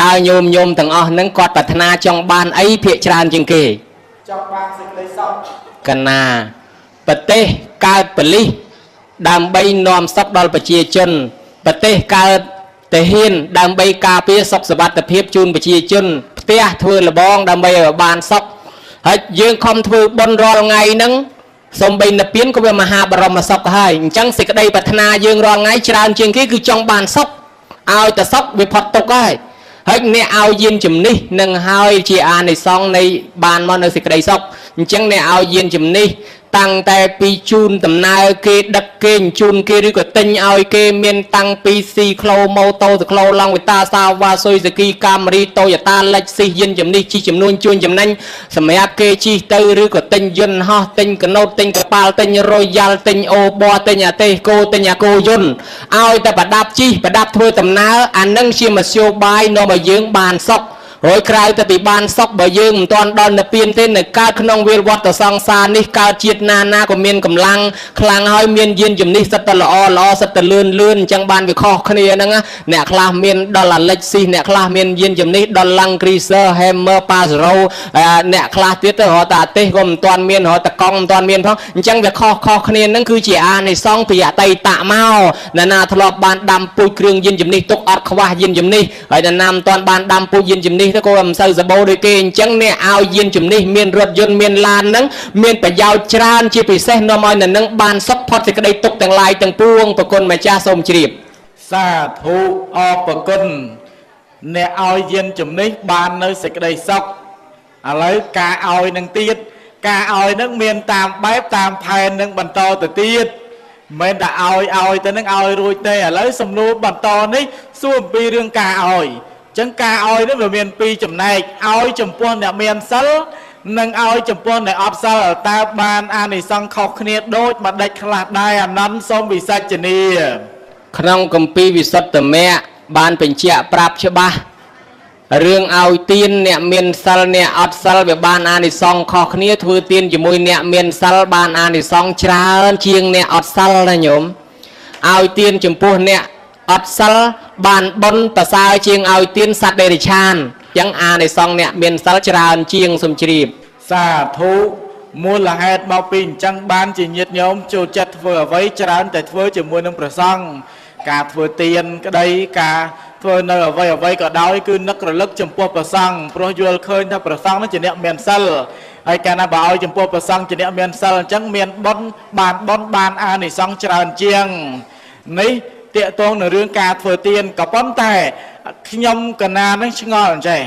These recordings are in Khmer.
តើញោមញោមទាំងអស់ហ្នឹងគាត់ប្រាថ្នាចង់បានអីភាកច្រើនជាងគេ ចង់បានសេចក្តីសុខ កណាប្រទេសកើតបលិសដើម្បីនាំសុខដល់ប្រជាជនប្រទេសកើតទាហានដើម្បីការពារសុខសុវត្ថិភាពជូនប្រជាជនផ្ទះធ្វើលបងដើម្បីឲ្យបានសុខហើយយើងខំធ្វើបុណ្យរាល់ថ្ងៃហ្នឹងសំបីនិព្វានក៏វាមហាបរមសុខហើយអញ្ចឹងសេចក្តីប្រាថ្នាយើងរាល់ថ្ងៃច្រើនជាងគេគឺចង់បានសុខឲ្យតែសុខវាផុតទុក្ខហើយហើយអ្នកឲ្យយានជំនិះនឹងហើយជាអានិសង្សនៃបានមកនៅសេចក្តីសុខអញ្ចឹងអ្នកឲ្យយានជំនិះតាំងតែពីជូនដំណើរគេដឹកគេជូនគេឬក៏ទិញឲ្យគេមានតាំងពីស៊ីក្លូម៉ូតូសក្លូឡង់វិតាសាវ៉ាស៊ុយសាគីកាមរីតូយតាលិចស៊ីយានជំនិះជិះចំនួនជួនចំណេញសម្រាប់គេជិះទៅឬក៏ទិញយន្តហោះទិញកណូតទិញកប៉ាល់ទិញរ៉ូយ៉ាល់ទិញអូប័រទិញអាតេសកូទិញអាគោយន្តឲ្យតែប្រដាប់ជិះប្រដាប់ធ្វើដំណើរអានឹងជាមធ្យោបាយនាំឲ្យយើងបានសុខ រួចក្រៅទៅពីបានសុខបើយើងមិនទាន់ដល់និព្វានទេនៅកើតក្នុងវាលវត្តសង្សារនេះកើតជាតិណាណាក៏មានកម្លាំងខ្លាំងហើយមានយានជំនិះសិតតែល្អល្អសិតតែលឿនលឿនអញ្ចឹងបានវាខុសគ្នាហ្នឹងណាអ្នកខ្លះមានដល់អាលិចស៊ីសអ្នកខ្លះមានយានជំនិះដល់ឡាំងគ្រីសឺហេមឺប៉ាសេរ៉ូអ្នកខ្លះទៀតទៅរត់តែអាទេសក៏មិនទាន់មានរត់តែកង់មិនទាន់មានផងអញ្ចឹងវាខុសខុសគ្នាហ្នឹងគឺជាអានិសង្សពីអតីតមកណានាធ្លាប់បានដាំពូជគ្រឿងយានជំនិះទុកអត់ខ្វះយានជំនិះហើយណានាមិនទាន់បានដាំពូជយានជំនិះទៅក៏មិនសូវសបោដូចគេអញ្ចឹងអ្នកឲ្យយានជំនិះមានរថយន្តមានឡានហ្នឹងមានប្រយោជន៍ច្រើនជាពិសេសនាំឲ្យនៅនឹងបានសុខផុតសេចក្តីទុក្ខទាំងឡាយទាំងពួងប្រគុណម្ចាស់សូមជ្រាប សាធុអរប្រគុណអ្នកឲ្យយានជំនិះបាននៅសេចក្តីសុខឥឡូវការឲ្យនឹងទៀតការឲ្យនឹងមានតាមបែបតាមផែននឹងបន្តទៅទៀតមិនមែនតែឲ្យឲ្យទៅនឹងឲ្យរួចទេឥឡូវសំណួរបន្តនេះសួរអំពីរឿងការឲ្យអញ្ចឹងការឲ្យនេះវាមានពីរចំណែកឲ្យចំពោះអ្នកមានសិលនិងឲ្យចំពោះអ្នកអត់សិលតើបានអានិសង្សខុសគ្នាដូចម្ដេចខ្លះដែរអានន្ទសូមវិសាចនា ក្នុងគម្ពីរវិសុទ្ធមគ្គបានបញ្ជាក់ប្រាប់ច្បាស់រឿងឲ្យទានអ្នកមានសិលអ្នកអត់សិលវាបានអានិសង្សខុសគ្នាធ្វើទានជាមួយអ្នកមានសិលបានអានិសង្សច្រើនជាងអ្នកអត់សិលណាញោមឲ្យទានចំពោះអ្នកអត់សិលបានបុណ្យប្រសើរជាងឲ្យទានសត្វតិរច្ឆានអញ្ចឹងអានិសង្សអ្នកមានសិលច្រើនជាងសំជ្រាប សាធុមូលហេតុមកពីអញ្ចឹងបានជាញាតិញោមចូលចិត្តធ្វើអ្វីច្រើនតែធ្វើជាមួយនឹងព្រះសង្ឃការធ្វើទានក្តីការធ្វើនៅអ្វីអ្វីក៏ដោយគឺនឹករលឹកចំពោះព្រះសង្ឃព្រោះយល់ឃើញថាព្រះសង្ឃនោះជាអ្នកមានសិលហើយកាលណាបើឲ្យចំពោះព្រះសង្ឃជាអ្នកមានសិលអញ្ចឹងមានបុណ្យបានបុណ្យបានអានិសង្សច្រើនជាងនេះតាកតងនឹងរឿងការធ្វើទានក៏ប៉ុន្តែខ្ញុំកណានឹងឆ្ងល់អញ្ចេះ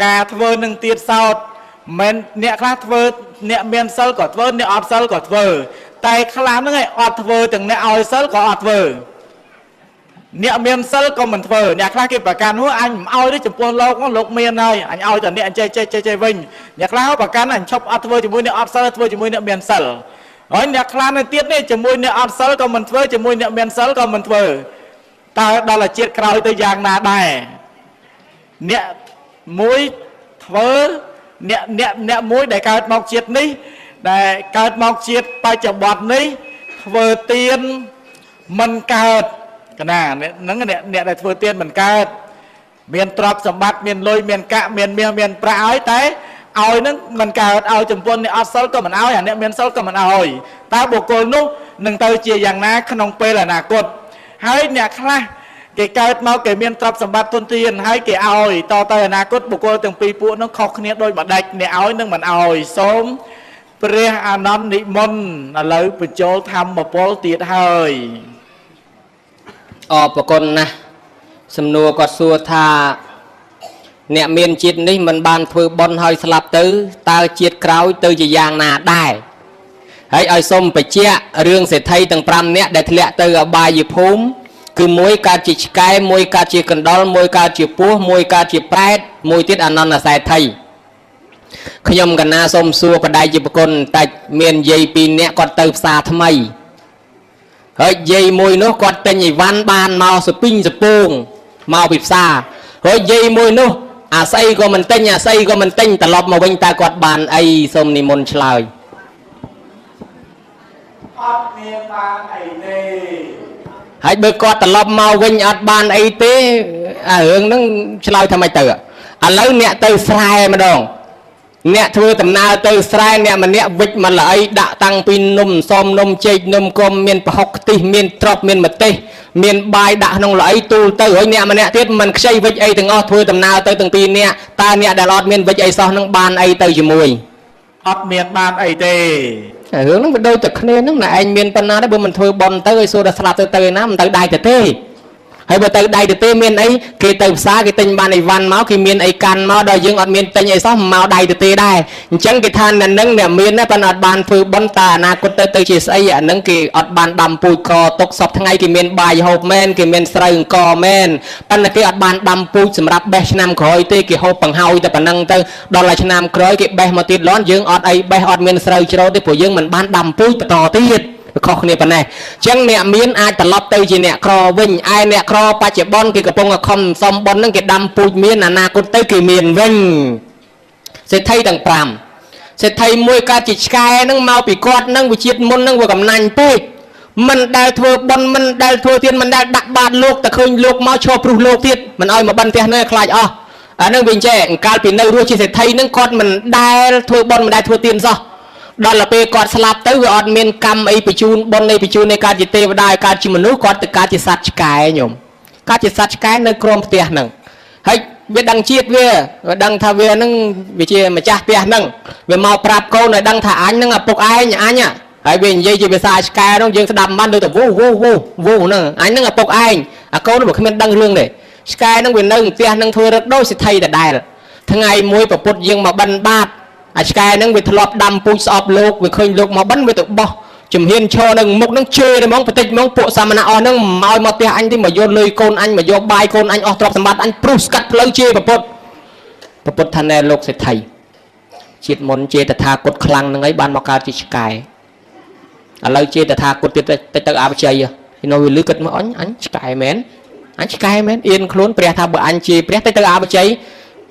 ការធ្វើនឹងទៀតសោតមិនអ្នកខ្លះធ្វើអ្នកមានសិលក៏ធ្វើអ្នកអត់សិលក៏ធ្វើតែខ្លះហ្នឹងឯងអត់ធ្វើទាំងអ្នកឲ្យសិលក៏អត់ធ្វើអ្នកមានសិលក៏មិនធ្វើអ្នកខ្លះគេប្រកាន់ហួអញមិនឲ្យទេចំពោះលោកលោកមានហើយអញឲ្យតែអ្នកចេះចេះចេះចេះវិញអ្នកខ្លះប្រកាន់អញឈប់អត់ធ្វើជាមួយអ្នកអត់សិលធ្វើជាមួយអ្នកមានសិលហើយអ្នកខ្លះនៅទៀតនេះជាមួយអ្នកអត់សិលក៏មិនធ្វើជាមួយអ្នកមានសិលក៏មិនធ្វើតើដល់ជាតិក្រោយទៅយ៉ាងណាដែរអ្នកមួយធ្វើអ្នកអ្នកអ្នកមួយដែលកើតមកជាតិនេះដែលកើតមកជាតិបច្ចុប្បន្ននេះធ្វើទានមិនកើតកណាហ្នឹងអ្នកអ្នកដែលធ្វើទានមិនកើតមានទ្រព្យសម្បត្តិមានលុយមានកាក់មានមាសមានប្រាក់ឲ្យតែឲ្យនឹងមិនកើតឲ្យចំពោះអ្នកអត់សិលក៏មិនឲ្យអាអ្នកមានសិលក៏មិនឲ្យតើបុគ្គលនោះនឹងទៅជាយ៉ាងណាក្នុងពេលអនាគតហើយអ្នកខ្លះគេកើតមកគេមានទ្រព្យសម្បត្តិទុនធានហើយគេឲ្យតទៅអនាគតបុគ្គលទាំងពីរពួកនោះខុសគ្នាដោយម្ដេចអ្នកឲ្យនិងមិនឲ្យសូមព្រះអានន្ទនិមន្តឥឡូវបញ្ចូលធម្មពលទៀតហើយ អរប្រគុណណាស់សំណួរគាត់សួរថាអ្នកមានជាតិនេះមិនបានធ្វើបុណ្យហើយស្លាប់ទៅតើជាតិក្រោយទៅជាយ៉ាងណាដែរហើយឲ្យសូមបញ្ជាក់រឿងសេដ្ឋីទាំង5នាក់ដែលធ្លាក់ទៅអបាយភូមិគឺមួយកើតជាឆ្កែមួយកើតជាកណ្ដុរមួយកើតជាពស់មួយកើតជាប្រែតមួយទៀតអនន្តសេដ្ឋីខ្ញុំកណាសូមសួរបដិជាប្រគុណតិចមានយាយពីរនាក់គាត់ទៅផ្សារថ្មីហើយយាយមួយនោះគាត់ទិញអីវ៉ាន់បានមកសពីងសពងមកពីផ្សារហើយយាយមួយនោះអាស្អីក៏មិនទិញអាស្អីក៏មិនទិញត្រឡប់មកវិញតើគាត់បានអីសូមនិមន្តឆ្លើយ អត់មានបានអីទេ ហើយបើគាត់ត្រឡប់មកវិញអត់បានអីទេអារឿងហ្នឹងឆ្លើយថាម៉េចទៅឥឡូវអ្នកទៅស្រែម្ដងអ្នកធ្វើដំណើរទៅស្រែអ្នកម្នាក់វិចមកល្អីដាក់តាំងពីនំសមនំចេកនំកុំមានប្រហុកខ្ទិះមានត្រប់មានម្ទេសមានបាយដាក់ក្នុងល្អីទូលទៅហើយអ្នកម្នាក់ទៀតមិនខ្ចីវិចអីទាំងអស់ធ្វើដំណើរទៅទាំងពីរនាក់តើអ្នកដែលអត់មានវិចអីសោះនឹងបានអីទៅជាមួយ អត់មានបានអីទេ រឿងហ្នឹងវាដូចតែគ្នាហ្នឹងណាឯងមានប៉ុណ្ណាដែរបើមិនធ្វើបន់ទៅឲ្យសួរដល់ស្លាប់ទៅទៅឯណាមិនទៅដៃទៅទេហើយបើទៅដៃទៅទេមានអីគេទៅផ្សារគេទិញបានអីវ៉ាន់មកគេមានអីកាន់មកដល់យើងអត់មានទិញអីសោះមកដៃទៅទេដែរអញ្ចឹងគេថាអ្នកនឹងអ្នកមានណាប៉ុន្តែអត់បានធ្វើបន់តើអនាគតទៅទៅជាស្អីអាហ្នឹងគេអត់បានដាំពូជកទុកសពថ្ងៃគេមានបាយហូបមែនគេមានស្រូវអង្គមែនប៉ុន្តែគេអត់បានដាំពូជសម្រាប់បេះឆ្នាំក្រោយទេគេហូបបង្ហើយតែប៉ុណ្ណឹងទៅដល់តែឆ្នាំក្រោយគេបេះមកទៀតឡន់យើងអត់អីបេះអត់មានស្រូវច្រូតទេព្រោះយើងមិនបានដាំពូជបន្តទៀតវាខុសគ្នាប៉ុណ្ណេះអញ្ចឹងអ្នកមានអាចត្រឡប់ទៅជាអ្នកក្រវិញឯអ្នកក្របច្ចុប្បន្នគេកំពុងតែខំសំបុនហ្នឹងគេដាំពូជមានអនាគតទៅគេមានវិញសេដ្ឋីទាំង5សេដ្ឋីមួយកើតជាឆ្កែហ្នឹងមកពីគាត់ហ្នឹងវិជាតិមុនហ្នឹងវាកំណាញ់ពេកមិនដែលធ្វើបុណ្យមិនដែលធ្វើទានមិនដែលដាក់បាតលោកតែឃើញលោកមកឈរព្រុសលោកទៀតមិនឲ្យមកបិណ្ឌផ្ទះហ្នឹងខ្លាចអស់អាហ្នឹងវិញចេះកាលពីនៅរស់ជាសេដ្ឋីហ្នឹងគាត់មិនដែលធ្វើបុណ្យមិនដែលធ្វើទានសោះដល់ទៅពេលគាត់ស្លាប់ទៅវាអត់មានកម្មអីបញ្ជូនបុណ្យអីបញ្ជូននៃការជាទេវតាឲ្យកើតជាមនុស្សគាត់ទៅកើតជាសត្វឆ្កែញោមកើតជាសត្វឆ្កែនៅក្រោមផ្ទះហ្នឹងហើយវាដឹងជាតិវាវាដឹងថាវាហ្នឹងវាជាម្ចាស់ផ្ទះហ្នឹងវាមកប្រាប់កូនឲ្យដឹងថាអញហ្នឹងឪពុកឯងអញហើយវានិយាយជាភាសាឆ្កែហ្នឹងយើងស្ដាប់មិនបានដូចតែវូវូវូវូហ្នឹងអញហ្នឹងឪពុកឯងអាកូនវាគ្មានដឹងរឿងទេឆ្កែហ្នឹងវានៅផ្ទះហ្នឹងធ្វើរឹកដូចសិទ្ធិដដែលថ្ងៃមួយប្រពុតយើងមកបិណ្ឌបាតអាឆ្កែហ្នឹងវាធ្លាប់ដាំពូជស្អប់លោកវាឃើញលោកមកបិណ្ឌវាទៅបោះជំហានឈរនៅមុខហ្នឹងជេរតែហ្មងបន្តិចហ្មងពួកសាមណៈអស់ហ្នឹងមកឲ្យមកផ្ទះអញទីមកយកលុយកូនអញមកយកបាយកូនអញអស់ទ្រព្យសម្បត្តិអញព្រុសស្កាត់ផ្លូវជេរប្រពុតប្រពុតថាណែលោកសេដ្ឋីជាតិមុនជេរតថាគតខ្លាំងហ្នឹងឯងបានមកកើតជាឆ្កែឥឡូវជេរតថាគតទៀតទៅទៅអបជ័យនៅវាលឺគិតមកអញអញឆ្កែមែនអញឆ្កែមែនអៀនខ្លួនព្រះថាបើអញជេរព្រះទៅទៅអបជ័យ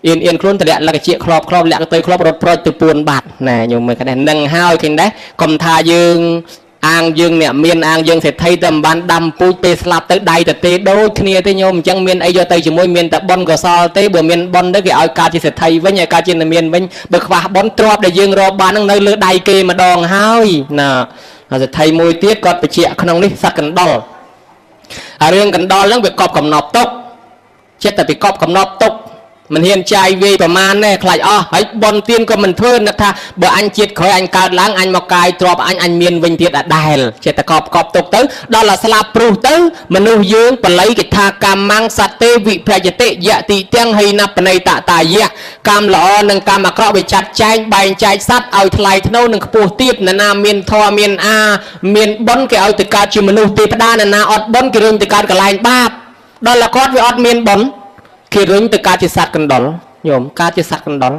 អៀនអៀនខ្លួនតម្លាក់លក្ខជាក្របក្របលាក់ទៅក្របរត់ប្រូចទៅពួនបាត់ណែញោមមើលកណ្ដេះនឹងហើយឃើញដែរកុំថាយើងអាងយើងអ្នកមានអាងយើងសេដ្ឋីតែមិនបានដាំពូជពេលស្លាប់ទៅដៃទៅទេដូចគ្នាទេញោមអញ្ចឹងមានអីយកទៅជាមួយមានតែបុណ្យកុសលទេបើមានបុណ្យទៅគេឲ្យកើតជាសេដ្ឋីវិញឲ្យកើតជាអ្នកមានវិញបើខ្វះបុណ្យទ្រព្យដែលយើងរកបាននឹងនៅលើដៃគេម្ដងហើយណាហើយសេដ្ឋីមួយទៀតគាត់បញ្ជាក់ក្នុងនេះសត្វកណ្ដុរអារឿងកណ្ដុរហ្នឹងវាកប់កំណប់ទុកចិត្តតែពីកប់កំណប់ទុកមិនហ៊ានចាយវាយប្រមាណទេខ្លាចអស់ហើយបនទៀនក៏មិនធ្វើនឹកថាបើអញជាតិក្រោយអញកើតឡើងអញមកកាយទ្របអញអញមានវិញទៀតអដែលចិត្តតែកប់កប់ទុកទៅដល់តែស្លាប់ព្រុសទៅមនុស្សយើងបល័យគេថាកម្មងសត្វទេវិភយតិយតិទាំងហីណបណៃតតាយៈកម្មល្អនិងកម្មអាក្រក់វាចាត់ចែងបែងចែកសត្វឲ្យថ្លៃថ្នូរនិងខ្ពស់ទាបនរណាមានធម៌មានអាមានបុណ្យគេឲ្យទៅកើតជាមនុស្សទេវតានរណាអត់បុណ្យគេរុញទៅកើតកន្លែងបាបដល់តែគាត់វាអត់មានបុណ្យគេរុញទៅកើតជាសត្វកណ្ដុរញោមកើតជាសត្វកណ្ដុរ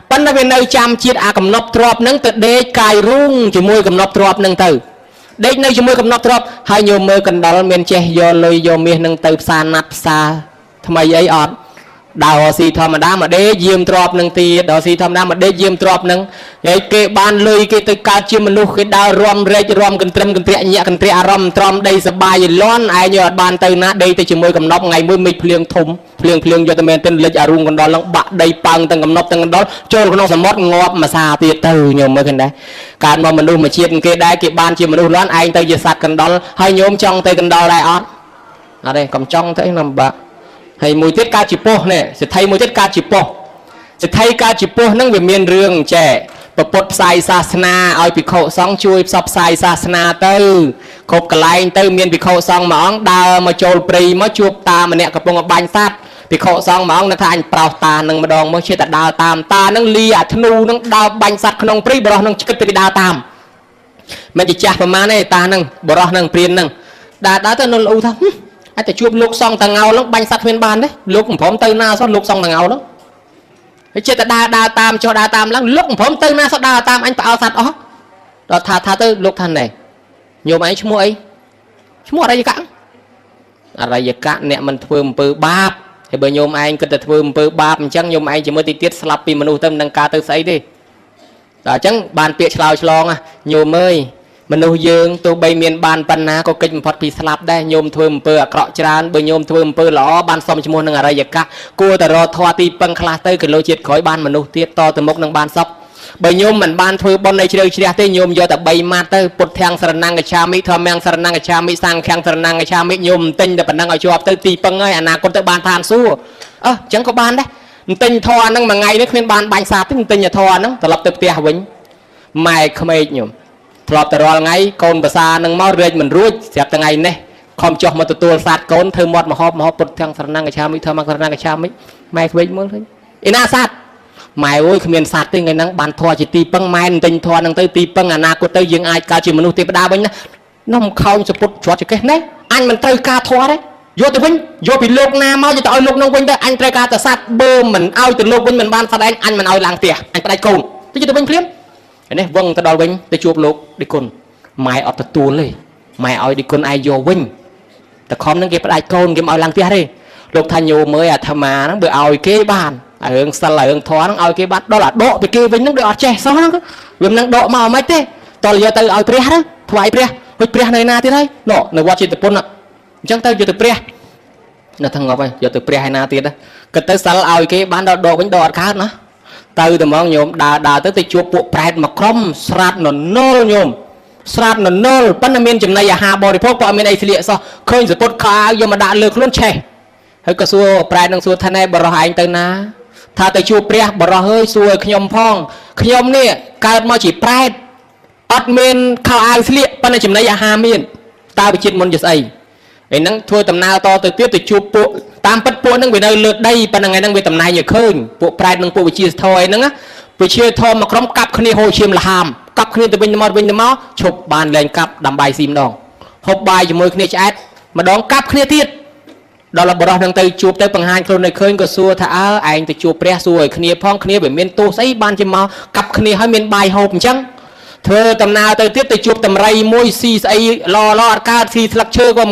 ប៉ុន្តែវានៅចាំជាតិអាកំណប់ទ្របហ្នឹងទៅដេកកាយរូងជាមួយកំណប់ទ្របហ្នឹងទៅដេកនៅជាមួយកំណប់ទ្របហើយញោមមើលកណ្ដុរមានចេះយកលុយយកមាសហ្នឹងទៅផ្សារណាត់ផ្សារថ្មីអីអត់ដើរស៊ីធម្មតាមកដេកយាមទ្របនឹងទៀតដើរស៊ីធម្មតាមកដេកយាមទ្របនឹងហើយគេបានលុយគេទៅកើតជាមនុស្សគេដើររំរែករំកន្ត្រឹមកន្ត្រាក់ញាក់កន្ត្រាក់អារម្មណ៍ទ្រាំដីសបាយលន់ឯងយកអត់បានទៅណាដេកទៅជាមួយកំណប់ថ្ងៃមួយមេឃភ្លៀងធំភ្លៀងភ្លៀងយកទៅមែនទិនលិចអារូងកណ្ដុរឡើងបាក់ដីប៉ើងទាំងកំណប់ទាំងកណ្ដុរចូលក្នុងសមុទ្រងាប់មួយសាទៀតទៅញោមមើលឃើញដែរកើតមកមនុស្សមួយជាតិគេដែរគេបានជាមនុស្សលន់ឯងទៅជាសត្វកណ្ដុរហើយញោមចង់ទៅកណ្ដុរដែរអត់អត់ទេកុំចង់ទៅអីណាំបាក់ហើយមួយទៀតកើតជាពស់នេះសេដ្ឋីមួយទៀតកើតជាពស់សេដ្ឋីកើតជាពស់ហ្នឹងវាមានរឿងចែពពុទ្ធផ្សាយសាសនាឲ្យភិក្ខុសង្ឃជួយផ្សព្វផ្សាយសាសនាទៅគ្រប់កន្លែងទៅមានភិក្ខុសង្ឃមួយអង្គដើរមកចូលព្រៃមកជួបតាម្នាក់កំពុងបាញ់សត្វភិក្ខុសង្ឃមួយអង្គនឹកថាអញប្រោសតានឹងម្ដងមកជាតែដើរតាមតានឹងលីអាធ្នូនឹងដើរបាញ់សត្វក្នុងព្រៃបរោះនឹងឆ្កឹតទៅដើរតាមមិនជាចាស់ប្រហែលទេតានឹងបរោះនឹងព្រាននឹងដើរដើរទៅនៅលូថាអាចតែជួបលោកសង្ឃតងោលហ្នឹងបាញ់សត្វគ្មានបានទេលោកមិនព្រមទៅណាសោះលោកសង្ឃតងោលហ្នឹងហើយចិត្តតែដើរដើរតាមចុះដើរតាមឡើងលោកមិនព្រមទៅណាសោះដើរតាមអញផ្អើលសត្វអស់ដល់ថាថាទៅលោកថាណែញោមឯងឈ្មោះអីឈ្មោះអរិយកៈអរិយកៈអ្នកមិនធ្វើអំពើបាបហើយបើញោមឯងគិតតែធ្វើអំពើបាបអញ្ចឹងញោមឯងជាមួយទីទៀតស្លាប់ពីមនុស្សទៅមិនដឹងការទៅស្អីទេដល់អញ្ចឹងបានពាក្យឆ្លើយឆ្លងញោមអើយ មនុស្សយើងទោះបីមានបានប៉ុណ្ណាក៏កិច្ចបំផុតពីស្លាប់ដែរញោមធ្វើអំពើអាក្រក់ច្រើនបើញោមធ្វើអំពើល្អបានសមឈ្មោះនឹងអរិយកាសគួរតែរកធម៌ទីពឹងខ្លះទៅគីឡូជាតិក្រោយបានមនុស្សទៀតតទៅមុខនឹងបានសុខបើញោមមិនបានធ្វើបុណ្យឲ្យជ្រៅជ្រះទេញោមយកតែ3ម៉ាត់ទៅពុទ្ធាំងសរណង្កឆាមិធម្មំសរណង្កឆាមិសង្ឃំសរណង្កឆាមិញោមទិញតែប៉ុណ្ណឹងឲ្យជាប់ទៅទីពឹងហើយអនាគតទៅបានឋានសួគ៌អើអញ្ចឹងក៏បានដែរទិញធម៌ហ្នឹងមួយថ្ងៃនេះគ្មានបានបាញ់សាបទេទិញធម៌ហ្នឹងត្រឡប់ទៅផ្ទះវិញម៉ែក្មេកញោមធ្លាប់តែរាល់ថ្ងៃកូនប្រសានឹងមករែកមិនរួចស្រាប់ថ្ងៃនេះខំចុះមកទទួលសាទកូនធ្វើមាត់មហោបមហោបពុទ្ធាំងសរណង្កឆាមិធម្មំសរណង្កឆាមិម៉ែក្មេកមើលឃើញអីណាសាទម៉ែអើយគ្មានសត្វទេថ្ងៃហ្នឹងបានធွာជាទីពឹងម៉ែទិញធွာហ្នឹងទៅទីពឹងអនាគតទៅយើងអាចកើតជាមនុស្សទេវតាវិញណានំខោងសពុតច្រត់ចកេះនេះអញមិនត្រូវការធွာទេយកទៅវិញយកពីលោកណាមកយកទៅឲ្យលោកនោះវិញទៅអញត្រូវការតែសត្វបើមិនឲ្យទៅលោកវិញមិនបានសត្វឯងអញមិនឲ្យឡើងផ្ទះអញផ្ដាច់កូនទៅយកទៅវិញភ្លាមនេះវងទៅដល់វិញទៅជួបលោកឌីគុណម៉ែអត់ទទួលទេម៉ែឲ្យឌីគុណឯងយកវិញតែខំហ្នឹងគេផ្ដាច់កូនគេមិនឲ្យឡើងផ្ទះទេលោកថាញោមអើយអាត្មាហ្នឹងបើឲ្យគេបានរឿងសិលរឿងធម៌ហ្នឹងឲ្យគេបានដល់អាដកពីគេវិញហ្នឹងដូចអត់ចេះសោះហ្នឹងវាមិននឹងដកមកមិនទេតើយកទៅឲ្យព្រះហ្នឹងថ្វាយព្រះហុចព្រះនៅណាទៀតហើយនោះនៅវត្តចេតពុនអញ្ចឹងទៅយកទៅព្រះនៅថងងាប់ហើយយកទៅព្រះឯណាទៀតគិតទៅសិលឲ្យគេបានដល់ដកវិញដកអត់កើតណាទៅតែហ្មងញោមដើរដើរទៅទៅជួបពួកប្រែតមួយក្រុមស្រាតននលញោមស្រាតននលប៉ុន្តែមានចំណីអាហារបរិភោគក៏អត់មានអីស្លៀកសោះឃើញសពុតខោអាវយកមកដាក់លើខ្លួនឆេះហើយក៏សួរប្រែតនឹងសួរថាណែបរោះឯងទៅណាថាទៅជួបព្រះបរោះអើយសួរឲ្យខ្ញុំផងខ្ញុំនេះកើតមកជាប្រែតអត់មានខោអាវស្លៀកប៉ុន្តែចំណីអាហារមានតើវិជាតិមុនជាស្អីឯហ្នឹងធ្វើដំណើរតទៅទៀតទៅជួបពួកតាមពិតពួកហ្នឹងវានៅលើដីប៉ុន្តែថ្ងៃហ្នឹងវាតំណែងឲ្យឃើញពួកប្រែតនិងពួកវិជាធម៌អីហ្នឹងវិជាធម៌មកក្រុមកាប់គ្នាហូរឈាមលហាមកាប់គ្នាទៅវិញទៅមកវិញទៅមកឈប់បានលែងកាប់ដើម្បីស៊ីម្ដងហូបបាយជាមួយគ្នាឆ្អែតម្ដងកាប់គ្នាទៀតដល់បរោះនឹងទៅជួបទៅបង្ហាញខ្លួននៅឃើញក៏សួរថាអើឯងទៅជួបព្រះសួរឲ្យគ្នាផងគ្នាវាមានទោសស្អីបានជាមកកាប់គ្នាហើយមានបាយហូបអញ្ចឹងធ្វើដំណើរទៅទៀតទៅជួបតម្រៃមួយស៊ីស្អីឡឡអត់កើតស៊ីស្លឹកឈើក៏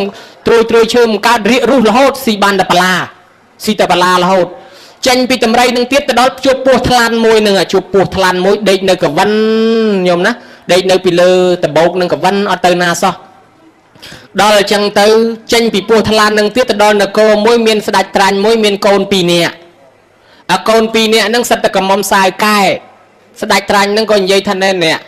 ត្រួយត្រួយឈើមិនកើតរៀករុះរហូតស៊ីបានតែបលាស៊ីតែបលារហូតចេញពីតម្រៃនឹងទៀតទៅដល់ជួបពស់ថ្លាន់មួយនឹងជួបពស់ថ្លាន់មួយដេកនៅកវិនញោមណាដេកនៅពីលើដបោកនឹងកវិនអត់ទៅណាសោះដល់អញ្ចឹងទៅចេញពីពោះថ្លាននឹងទៀតទៅដល់នគរមួយមានស្ដេចត្រាញ់មួយមានកូន2នាក់អាកូន2នាក់ហ្នឹងសិតតែកំមុំសាយកែស្ដេចត្រាញ់ហ្នឹងក៏និយាយថាណែអ្នក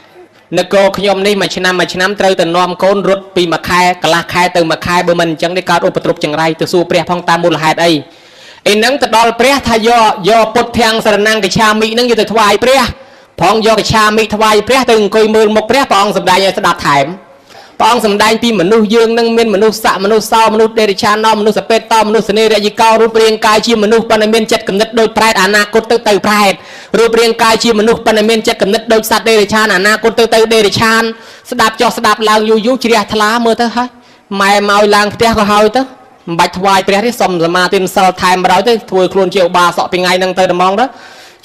នគរខ្ញុំនេះមួយឆ្នាំមួយឆ្នាំត្រូវតែនាំកូនរត់ពីមួយខែកន្លះខែទៅមួយខែបើមិនអញ្ចឹងទេកើតឧបទ្រពចង្រៃទៅសួរព្រះផងតាមមូលហេតុអីឯហ្នឹងទៅដល់ព្រះថាយកយកពុទ្ធាំងសរណង្កឆាមិហ្នឹងយកទៅថ្វាយព្រះផងយកកឆាមិថ្វាយព្រះទៅអង្គុយមើលមុខព្រះព្រះអង្គសម្ដែងឲ្យស្ដាប់ថែមព្រះអង្គសម្ដែងពីមនុស្សយើងនឹងមានមនុស្សស័កមនុស្សសោមនុស្សដេរិឆានមនុស្សសពេតតមនុស្សសេនេរយិកោរូបរាងកាយជាមនុស្សប៉ុន្តែមានចិត្តគំនិតដូចប្រែតអនាគតទៅទៅប្រែតរូបរាងកាយជាមនុស្សប៉ុន្តែមានចិត្តគំនិតដូចសត្វដេរិឆានអនាគតទៅទៅដេរិឆានស្ដាប់ចុះស្ដាប់ឡើងយូរយូរជ្រះថ្លាមើលទៅហើយម៉ែមកឡើងផ្ទះក៏ហើយទៅមិនបាច់ថ្វាយព្រះទេសុំសមាទានសិលថែមបណ្ដោយទៅធ្វើខ្លួនជាឧបាសកពីថ្ងៃហ្នឹងទៅត្មងទៅ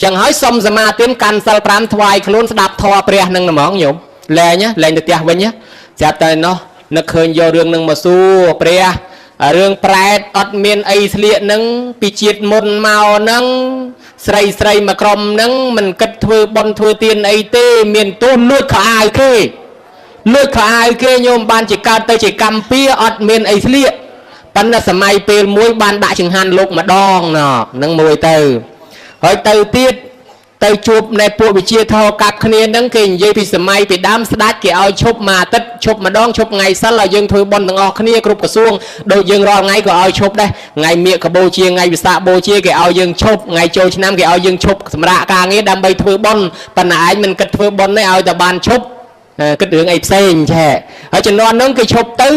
ចឹងហើយសុំសមាទានកាន់សិល5ថ្វាយខ្លួនស្ដាប់ធម៌ព្រះហ្នឹងត្មងញោមលែងលែងទៅផ្ទះវិញស្រាប់តែនោះនឹកឃើញយករឿងនឹងមកសួរព្រះរឿងប្រែតអត់មានអីស្លៀកនឹងពីជាតិមុនមកនឹងស្រីស្រីមួយក្រុមនឹងមិនគិតធ្វើបុណ្យធ្វើទានអីទេមានទោសលួចខោអាវគេលួចខោអាវគេញោមបានជាកើតទៅជាកម្មពៀអត់មានអីស្លៀកប៉ុន្តែសម័យពេលមួយបានដាក់ចង្ហាន់លោកម្ដងណនឹងមួយទៅហើយទៅទៀតទៅជួបនៅពួកវិជាធរកាប់គ្នាហ្នឹងគេនិយាយពីសម័យពីដើមស្ដេចគេឲ្យឈប់មួយអាទិត្យឈប់ម្ដងឈប់ថ្ងៃសិលឲ្យយើងធ្វើបុណ្យទាំងអស់គ្នាគ្រប់ក្រសួងដូចយើងរាល់ថ្ងៃក៏ឲ្យឈប់ដែរថ្ងៃមាឃបូជាថ្ងៃវិសាខបូជាគេឲ្យយើងឈប់ថ្ងៃចូលឆ្នាំគេឲ្យយើងឈប់សម្រាប់ការងារដើម្បីធ្វើបុណ្យប៉ុន្តែឯងមិនគិតធ្វើបុណ្យទេឲ្យតែបានឈប់គិតរឿងអីផ្សេងឆែហើយជំនាន់ហ្នឹងគេឈប់ទៅ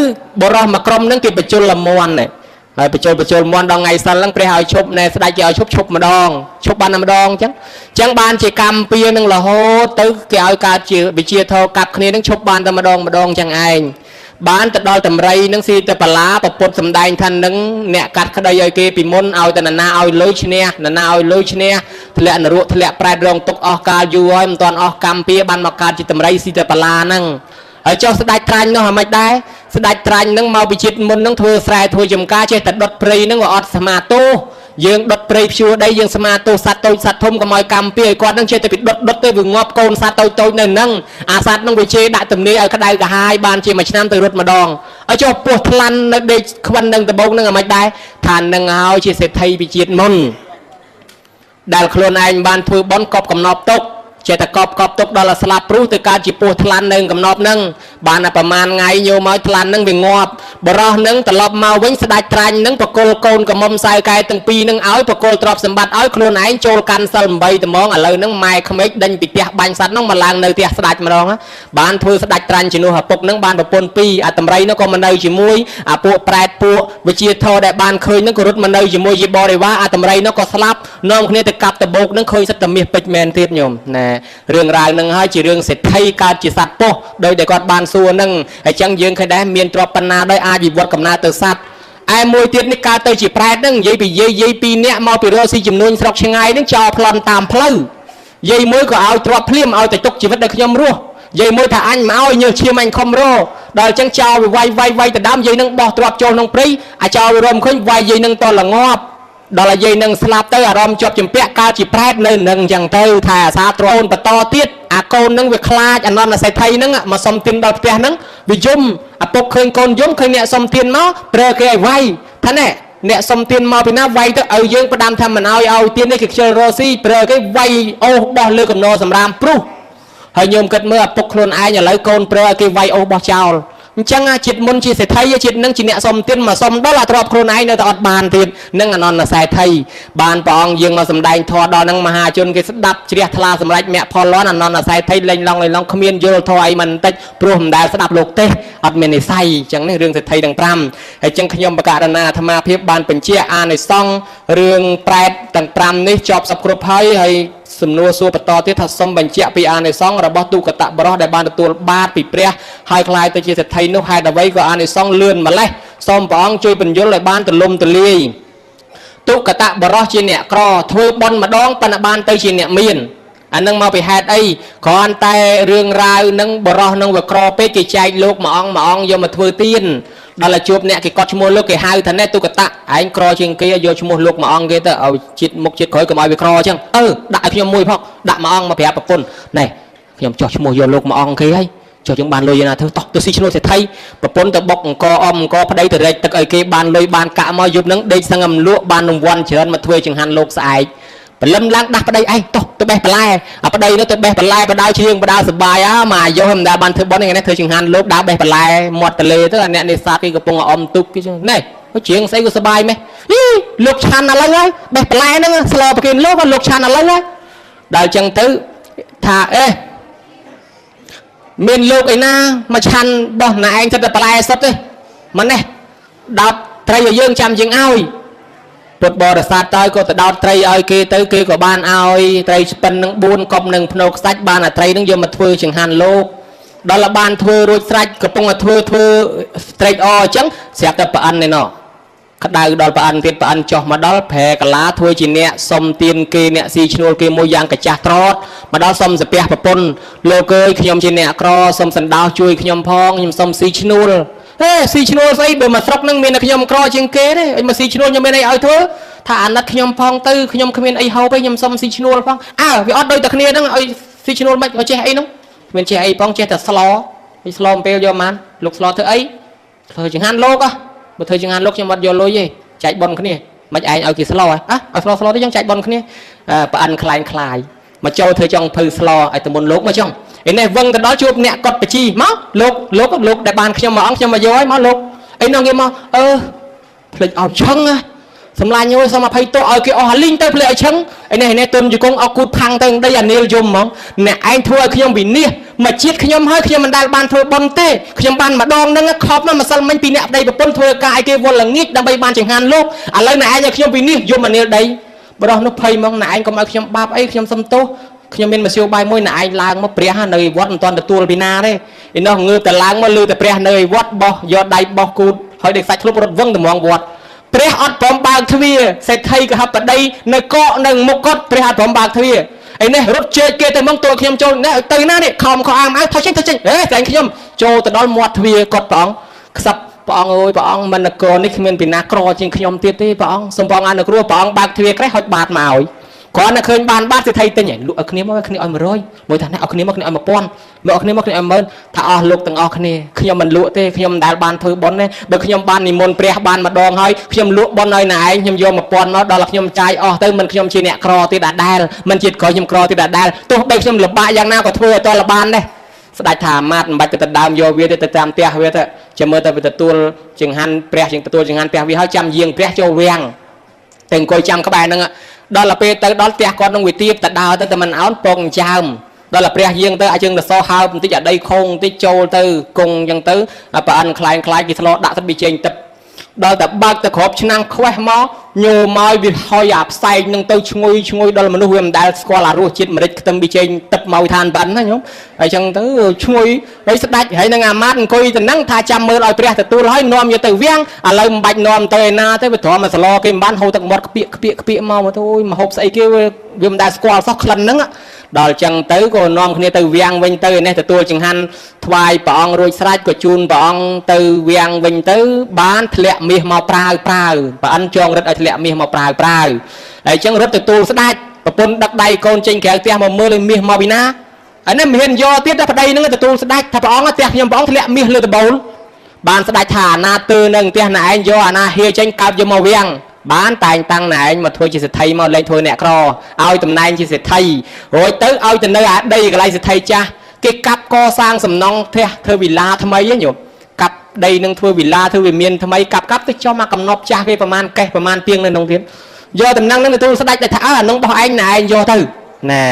បរោះមួយក្រុមហ្នឹងគេបញ្ជុលលមន់ដែរហើយបញ្ចូលមន់ដល់ថ្ងៃសិលហ្នឹងព្រះឲ្យឈប់ណែស្ដេចគេឲ្យឈប់ឈប់ម្ដងឈប់បានតែម្ដងអញ្ចឹងអញ្ចឹងបានជាកម្មពៀនឹងរហូតទៅគេឲ្យកើតជាវិជាធរកាប់គ្នានឹងឈប់បានតែម្ដងម្ដងអញ្ចឹងឯងបានទៅដល់តម្រៃនឹងស៊ីទៅបលាពពុទ្ធសំដែងថានឹងអ្នកកាត់ក្តីឲ្យគេពីមុនឲ្យតែនរណាឲ្យលុយឈ្នះនរណាឲ្យលុយឈ្នះធ្លាក់នរកធ្លាក់ប្រែតរងទុកអស់កាលយូរហើយមិនទាន់អស់កម្មពៀបានមកកើតជាតម្រៃស៊ីទៅបលាហ្នឹងហើយចុះស្ដេចត្រាញ់នោះអាម៉េចដែរស្ដេចត្រាញ់នឹងមកពីជាតិមុននឹងធ្វើស្រែធ្វើចំការចេះតែដុតព្រៃនឹងក៏អត់សមាទោស យើងដុតព្រៃព្យួរដីយើងស្មាទោសសត្វតូចសត្វធំកុំឲ្យកម្មពីឲ្យគាត់នឹងចេះតែពីដុតដុតទៅវាងាប់កូនសត្វតូចតូចនៅហ្នឹងអាសត្វហ្នឹងវាជេរដាក់ទំនាយឲ្យក្តៅក្រហាយបានជាមួយឆ្នាំទៅរត់ម្ដងឲ្យចុះពោះថ្លាន់នៅដេកខ្វិននឹងដបងនឹងអាមិនដែរថានឹងហើយជាសេដ្ឋីពីជាតិមុនដែលខ្លួនឯងបានធ្វើបុណ្យកប់កំណប់ទុកចេះតែកប់កប់ទុកដល់ឲ្យស្លាប់ព្រុសទៅកើតជាពោះថ្លាន់នៅកំណប់ហ្នឹងបានតែប្រហែលថ្ងៃញោមឲ្យថ្លាន់ហ្នឹងវាងាប់បរោះហ្នឹងត្រឡប់មកវិញស្ដេចត្រាញ់ហ្នឹងបកលកូនកំមុំសៅកែទាំងពីរហ្នឹងឲ្យបកលទ្រព្យសម្បត្តិឲ្យខ្លួនឯងចូលកាន់សិល8ត្មងឥឡូវហ្នឹងម៉ែក្មេកដេញពីផ្ទះបាញ់សត្វហ្នឹងមកឡើងនៅផ្ទះស្ដេចម្ដងបានធ្វើស្ដេចត្រាញ់ជំនួសឪពុកហ្នឹងបានប្រពន្ធពីរអាតម្រៃនោះក៏មកនៅជាមួយអាពួកប្រែតពួកវិជាធរដែលបានឃើញហ្នឹងក៏រត់មកនៅជាមួយជាបរិវារអាតម្រៃនោះក៏ស្លាប់នាំគ្នាទៅកាប់តបោកហ្នឹងឃើញសិតតែមាសពេជ្រមែនទៀតញោមណែរឿងរ៉ាវហ្នឹងហើយជារឿងសេដ្ឋីកើតជាសត្វពស់ដោយដែលគាត់បានសួរហ្នឹងអញ្ចឹងយើងឃើញដែរមានទ្រព្យបណ្ណាដោយអាចវិវត្តកំណើតទៅសត្វឯមួយទៀតនេះកើតទៅជាប្រែតហ្នឹងនិយាយពីយាយយាយពីរនាក់មកពីរកស៊ីចំនួនស្រុកឆ្ងាយហ្នឹងចោលប្លន់តាមផ្លូវយាយមួយក៏ឲ្យទ្រព្យភ្លាមឲ្យតែទុកជីវិតដល់ខ្ញុំរស់យាយមួយថាអញមកឲ្យញើសឈាមអញខំរដល់អញ្ចឹងចោលវាវាយវាយវាយទៅដើមយាយនឹងបោះទ្រព្យចូលក្នុងព្រៃអាចោលវារំឃើញវាយយាយនឹងតលងាប់ដល់ឲ្យយាយនឹងស្លាប់ទៅអារម្មណ៍ជាប់ជំពាក់កើតជាប្រែតនៅនឹងអញ្ចឹងទៅថាអាសាទ្រអូនបន្តទៀតអាកូននឹងវាខ្លាចអនន្តសេដ្ឋីនឹងមកសុំទានដល់ផ្ទះនឹងវាយំឪពុកឃើញកូនយំឃើញអ្នកសុំទានមកប្រើគេឲ្យវាយថាណែអ្នកសុំទានមកពីណាវាយទៅឲ្យយើងផ្ដាំថាមិនឲ្យឲ្យទាននេះគេខ្ជិលរកស៊ីប្រើគេវាយអូសបោះលើកំណសម្រាមព្រុសហើយញោមគិតមើលឪពុកខ្លួនឯងឥឡូវកូនប្រើឲ្យគេវាយអូសបោះចោលអញ្ចឹងអាជាតិមុនជាសេដ្ឋីជាតិនឹងជាអ្នកសុំទានមកសុំដល់អាទ្រព្យខ្លួនឯងនៅតែអត់បានទៀតនឹងអនន្តសេដ្ឋីបានព្រះអង្គយើងមកសម្ដែងធម៌ដល់នឹងមហាជនគេស្ដាប់ជ្រះថ្លាសម្រេចមគ្គផលលន់អនន្តសេដ្ឋីលេងឡងលេងឡងគ្មានយល់ធម៌អីមិនបន្តិចព្រោះមិនដែលស្ដាប់លោកទេសអត់មាននិស័យអញ្ចឹងនេះរឿងសេដ្ឋីទាំង5ហើយអញ្ចឹងខ្ញុំបកករណាអាត្មាភាពបានបញ្ជាអានិសង្សរឿងប្រែតទាំង5នេះចប់សពគ្រប់ហើយហើយសំណួរសួរបន្តទៀតថាសូមបញ្ជាក់ពីអានិសង្សរបស់ទុគតបរោះដែលបានទទួលបាតពីព្រះហើយក្លាយទៅជាសេដ្ឋីនោះហេតុអ្វីក៏អានិសង្សលឿនម្លេះសូមព្រះអង្គជួយបញ្យល់ឲ្យបានទូលំទូលាយទុគតបរោះជាអ្នកក្រធ្វើបុណ្យម្ដងប៉ុន្តែបានទៅជាអ្នកមានអានឹងមកពីហេតុអីគ្រាន់តែរឿងរ៉ាវនឹងបរោះនឹងវាក្រពេកគេចែកលោកមួយអង្គមួយអង្គយកមកធ្វើទានដល់តែជួបអ្នកគេកត់ឈ្មោះលោកគេហៅថាណែទុគតៈឯងក្រជាងគេយកឈ្មោះលោកមួយអង្គគេទៅឲ្យជាតិមុខជាតិក្រោយកុំឲ្យវាក្រអញ្ចឹងអឺដាក់ឲ្យខ្ញុំមួយផងដាក់មួយអង្គមកប្រាប់ប្រពន្ធណែខ្ញុំចោះឈ្មោះយកលោកមួយអង្គគេហើយចុះយើងបានលុយណាធ្វើតោះទៅស៊ីឈ្នួលសេដ្ឋីប្រពន្ធទៅបុកអង្គអមអង្គប្តីទៅរែកទឹកឲ្យគេបានលុយបានកាក់មកយប់ហ្នឹងដេកសឹងអំលក់បានរង្វាន់ច្រើនមកធ្វើចង្ហាន់លោកស្អែកព្រលឹមឡើងដាស់ប្តីឯងតោះទៅបេះបន្លែអាប្តីនោះទៅបេះបន្លែបដៅជ្រៀងបដៅសបាយអើមកអាយុមិនដែលបានធ្វើបុណ្យថ្ងៃនេះធ្វើចង្ហាន់លោកដើរបេះបន្លែមាត់ទលេទៅអាអ្នកនេសាទគេកំពុងអមទុកគេចឹងណែជ្រៀងស្អីក៏សបាយម៉េះយីលោកឆាន់ឥឡូវហើយបេះបន្លែហ្នឹងស្លប្រគេនលោកលោកឆាន់ឥឡូវហើយដល់ចឹងទៅថាអេមានលោកឯណាមកឆាន់បោះណែឯងសិតតែបន្លែសុទ្ធទេមិននេះដោតត្រីឲ្យយើងចាំយើងឲ្យពុទ្ធបរិស័ទទៅក៏ទៅដោតត្រីឲ្យគេទៅគេក៏បានឲ្យត្រីស្ពិននឹង4កប់នឹងភ្នោខ្សាច់បានអាត្រីនឹងយកមកធ្វើចង្ហាន់លោកដល់បានធ្វើរួចស្រេចកំពុងតែធ្វើធ្វើត្រេកអរអញ្ចឹងស្រាប់តែប្រអិននេះណោះក្តៅដល់ប្រអិនទៀតប្រអិនចុះមកដល់ប្រែកាឡាធ្វើជាអ្នកសុំទានគេអ្នកស៊ីឈ្នួលគេមួយយ៉ាងកាចាស់ត្រតមកដល់សុំសាពះប្រពន្ធលោកអើយខ្ញុំជាអ្នកក្រសុំសណ្ដោសជួយខ្ញុំផងខ្ញុំសុំស៊ីឈ្នួលហេស៊ីឈ្នួលស្អីបើមកស្រុកនឹងមានតែខ្ញុំក្រជាងគេទេអីមកស៊ីឈ្នួលខ្ញុំមានអីឲ្យធ្វើថាអាណិតខ្ញុំផងទៅខ្ញុំគ្មានអីហូបទេខ្ញុំសុំស៊ីឈ្នួលផងអើវាអត់ដូចតែគ្នាហ្នឹងឲ្យស៊ីឈ្នួលមិនឲ្យចេះអីហ្នឹងគ្មានចេះអីផងចេះតែស្លឲ្យស្លអំពេលយកបានលោកស្លធ្វើអីធ្វើចង្ហាន់លោកហ៎បើធ្វើចង្ហាន់លោកខ្ញុំអត់យកលុយទេចែកប៉ុនគ្នាមិនឯងឲ្យគេស្លហ៎អឲ្យស្លស្លទៅយើងចែកប៉ុនគ្នាប្រអិនខ្លែងខ្លាយមកចូលធ្វើចង់ភៅស្លឲ្យទៅមុនលោកមកចង់ឯនេះវឹងទៅដល់ជួបអ្នកកត់បជីមកលោកលោកលោកដែលបានខ្ញុំមួយអង្គខ្ញុំមកយកឲ្យមកលោកអីនោះគេមកអឺភ្លេចឲ្យឆឹងសម្លាញ់អើយសុំអភ័យទោសឲ្យគេអស់អាលីងទៅភ្លេចឲ្យឆឹងឯនេះឯនេះទុនជង្គង់អកគូតផាំងទៅដីអានីលយំហ្មងអ្នកឯងធ្វើឲ្យខ្ញុំវិនិច្ឆ័យមកជាតិខ្ញុំហើយខ្ញុំមិនដែលបានធ្វើបុណ្យទេខ្ញុំបានម្ដងហ្នឹងខប់មកម្សិលមិញពីអ្នកប្តីប្រពន្ធធ្វើការឲ្យគេវល់ល្ងាចដើម្បីបានចង្ហាន់លោកឥឡូវអ្នកឯងឲ្យខ្ញុំវិនិច្ឆ័យយំអានីលដីបរោះនោះភ័យហ្មងអ្នកឯងកុំឲ្យខ្ញុំបាបអីខ្ញុំសុំទោសខ្ញុំមានមធ្យោបាយមួយអ្នកឯងឡើងមកព្រះនៅវត្តមិនទាន់ទទួលពីណាទេឯនោះងើបតែឡើងមកលឺតែព្រះនៅវត្តបោះយកដៃបោះគូតហើយដេកសាច់ធ្លុបរត់វឹងតម្រងវត្តព្រះអត់ព្រមបើកទ្វារសេដ្ឋីកហបតីនៅកកនៅមុខគាត់ព្រះអត់ព្រមបើកទ្វារឯនេះរត់ជែកគេទៅមកទល់ខ្ញុំចូលនេះទៅណានេះខំខោអាមអៅថយចេញថយចេញហេស្អែងខ្ញុំចូលទៅដល់មាត់ទ្វារគាត់ព្រះអង្គខ្សឹប ព្រះអង្គអើយព្រះអង្គមិននគរនេះគ្មានពីណាក្រជាងខ្ញុំទៀតទេព្រះអង្គសូមព្រះអង្គអនុគ្រោះព្រះអង្គបើកទ្វារក្រេះហុចបាតមកឲ្យគ្រាន់តែឃើញបានបាតសេដ្ឋីទិញលក់ឲ្យគ្នាមកគ្នាឲ្យ100មួយថានេះឲ្យគ្នាមកគ្នាឲ្យ1000មកឲ្យគ្នាមកគ្នាឲ្យ10000ថាអស់លោកទាំងអស់គ្នាខ្ញុំមិនលក់ទេខ្ញុំមិនដែលបានធ្វើបុណ្យទេបើខ្ញុំបាននិមន្តព្រះបានម្ដងហើយខ្ញុំលក់បុណ្យឲ្យណែឯងខ្ញុំយក1000មកដល់ខ្ញុំចាយអស់ទៅមិនខ្ញុំជាអ្នកក្រទៀតដដែលមិនជាតិក្រខ្ញុំក្រទៀតដដែលទោះបីខ្ញុំលំបាកយ៉ាងណាក៏ធ្វើឲ្យតលបានដែរស្ដេចថាអាមាត្យមិនបាច់ទៅដើមយកវាទៅតាមផ្ទះវាទៅចាំមើលទៅវាទទួលចង្ហាន់ព្រះជាងទទួលចង្ហាន់ព្រះវាហើយចាំយាងព្រះចូលវាំងតែអង្គុយចាំក្បែរហ្នឹងដល់ទៅពេលទៅដល់ផ្ទះគាត់នឹងវាទៀបទៅដើរទៅតែមិនអោនពងចើមដល់តែព្រះយាងទៅអាចជើងទៅសហើបបន្តិចអាដីខងបន្តិចចូលទៅគង់អញ្ចឹងទៅប្រអិនខ្លែងខ្លាយគេធ្លោដាក់ទឹកប៊ីចេងទឹកដល់តែបើកទៅគ្របឆ្នាំងខ្វេះមកញោមកវាហុយអាផ្សែងនឹងទៅឈ្ងុយឈ្ងុយដល់មនុស្សវាមិនដែលស្គាល់អារសជាតិម្រេចខ្ទឹមប៊ីចេងទឹកមកឋានប្រអិនណាញោមហើយអញ្ចឹងទៅឈ្ងុយហើយស្ដាច់ហើយនឹងអាមាត្យអង្គុយទៅនឹងថាចាំមើលឲ្យព្រះទទួលហើយនាំយកទៅវាំងឥឡូវមិនបាច់នាំទៅឯណាទេវាទ្រាំមកសឡគេមិនបានហូរទឹកមាត់ខ្ពៀកខ្ពៀកខ្ពៀកមកទៅអូយមកហូបស្អីគេវាមិនដែលស្គាល់សោះក្លិនហ្នឹងដល់ចឹងទៅក៏នាំគ្នាទៅវាំងវិញទៅឯនេះទទួលចង្ហាន់ថ្វាយព្រះអង្គរួចស្រេចក៏ជូនព្រះអង្គទៅវាំងវិញទៅបានធ្លាក់មាសមកប្រាវប្រាវប្រអិនចងរឹតឲ្យធ្លាក់មាសមកប្រាវប្រាវហើយចឹងរឹតទទួលស្ដាច់ប្រពន្ធដឹកដៃកូនចេញក្រៅផ្ទះមកមើលឲ្យមាសមកពីណាអានេះមិនហ៊ានយកទៀតតែប្តីហ្នឹងទទួលស្ដាច់ថាព្រះអង្គផ្ទះខ្ញុំព្រះអង្គធ្លាក់មាសលើដបូលបានស្ដាច់ថាអាណាទើនឹងផ្ទះណែឯងយកអាណាហៀចេញកើបយកមកវាំងបានតែងតាំងណែឯងមកធ្វើជាសេដ្ឋីមកលែងធ្វើអ្នកក្រឲ្យតំណែងជាសេដ្ឋីរួចទៅឲ្យទៅនៅអាដីកន្លែងសេដ្ឋីចាស់គេកាប់កសាងសំណង់ផ្ទះធ្វើវិឡាថ្មីហ្នឹងញោមកាប់ដីនឹងធ្វើវិឡាធ្វើវិមានថ្មីកាប់កាប់ទៅចំអាកំណប់ចាស់គេប្រមាណកេះប្រមាណពីងនៅក្នុងទៀតយកតំណែងហ្នឹងទទួលស្ដាច់តែថាអើអានោះបោះឯងណែឯងយកទៅណែ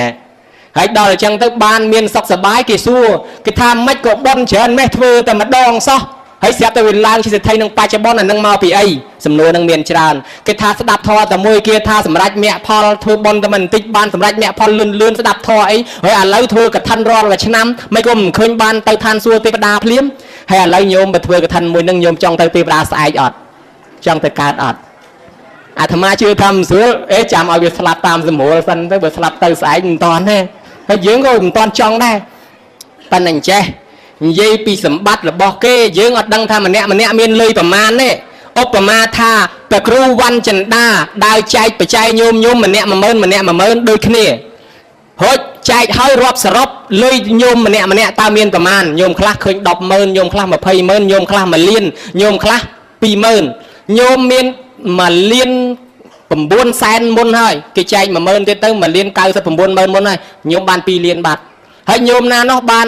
ហើយដល់អញ្ចឹងទៅបានមានសុខសប្បាយគេសួរគេថាម៉េចក៏បន់ច្រើនម៉េះធ្វើតែម្ដងសោះហើយស្រាប់តែវាឡើងជាសេដ្ឋីនឹងបច្ចុប្បន្នអានឹងមកពីអីសំណួរនឹងមានច្រើនគេថាស្ដាប់ធម៌តែមួយគេថាសម្រេចមគ្គផលធ្វើបុណ្យតែមិនបន្តិចបានសម្រេចមគ្គផលលឿនលឿនស្ដាប់ធម៌អីហើយឥឡូវធ្វើកឋិនរាល់មួយឆ្នាំមិនក៏មិនឃើញបានទៅឋានសួគ៌ទេវតាភ្លាមហើយឥឡូវញោមបើធ្វើកឋិនមួយនឹងញោមចង់ទៅទេវតាស្អែកអត់ចង់ទៅកើតអត់អាត្មាជឿថាមិនស្រួលអេចាំឲ្យវាស្លាប់តាមសម្រួលសិនទៅបើស្លាប់ទៅស្អែកមិនតាន់ទេហើយយើងក៏មិនតាន់ចង់ដែរប៉ុន្តែអញ្ចេះនិយាយពីសម្បត្តិរបស់គេយើងអត់ដឹងថាម្នាក់ម្នាក់មានលុយប្រមាណទេឧបមាថាព្រះគ្រូវ៉ាន់ចិន្តាដើរចែកបច្ច័យញោមញោមម្នាក់10000ម្នាក់10000ដូចគ្នារួចចែកហើយរាប់សរុបលុយញោមម្នាក់ម្នាក់តើមានប្រមាណញោមខ្លះឃើញ100000ញោមខ្លះ200,000ញោមខ្លះ1លានញោមខ្លះ20000ញោមមាន1លាន9សែនមុនហើយគេចែក10000ទៀតទៅ1លាន99,000មុនហើយញោមបាន2លានបាត់ហើយញោមណានោះបាន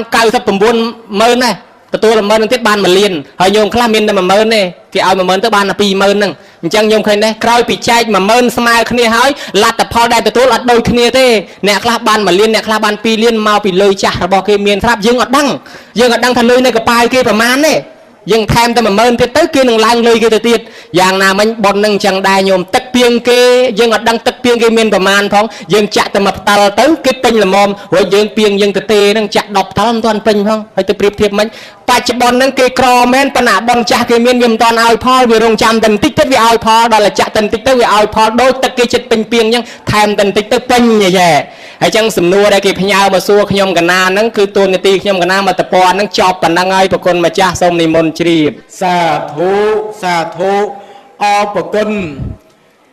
99,000ដែរទទួល10000នឹងទៀតបាន1លានហើយញោមខ្លះមានតែ10000ទេគេឲ្យ10000ទៅបានតែ20000ហ្នឹងអញ្ចឹងញោមឃើញដែរក្រោយពីចែក10000ស្មើគ្នាហើយលទ្ធផលដែលទទួលអត់ដូចគ្នាទេអ្នកខ្លះបាន1លានអ្នកខ្លះបាន2លានមកពីលុយចាស់របស់គេមានស្រាប់យើងអត់ដឹងយើងអត់ដឹងថាលុយនៅកប៉ាវគេប្រមាណទេយើងថែមតែ10000ទៀតទៅគេនឹងឡើងលុយគេទៅទៀតយ៉ាងណាមិញប៉ុននឹងអញ្ចឹងដែរញោមទឹកពីងគេយើងអត់ដឹងទឹកពីងគេមានប្រមាណផងយើងចាក់តែមួយផ្តិលទៅគេពេញល្មមរួចយើងពីងយើងទៅទេនឹងចាក់10ផ្តិលមិនទាន់ពេញផងហើយទៅប្រៀបធៀបមិញបច្ចុប្បន្នហ្នឹងគេក្រមែនប៉ុន្តែប៉ុនចាស់គេមានវាមិនទាន់ឲ្យផលវារងចាំតែបន្តិចទៀតវាឲ្យផលដល់តែចាក់តែបន្តិចទៅវាឲ្យផលដូចទឹកគេចិត្តពេញពីងអញ្ចឹងថែមតែបន្តិចទៅពេញយេហើយចឹងសំណួរដែលគេផ្ញើមកសួរខ្ញុំកណាហ្នឹងគឺទូនាទីខ្ញុំកណាមកតពណ៌ហ្នឹងចប់ប៉ុណ្ណឹងហើយប្រគុណម្ចាស់សូមនិមន្តជ្រាប សាធុសាធុអរប្រគុណ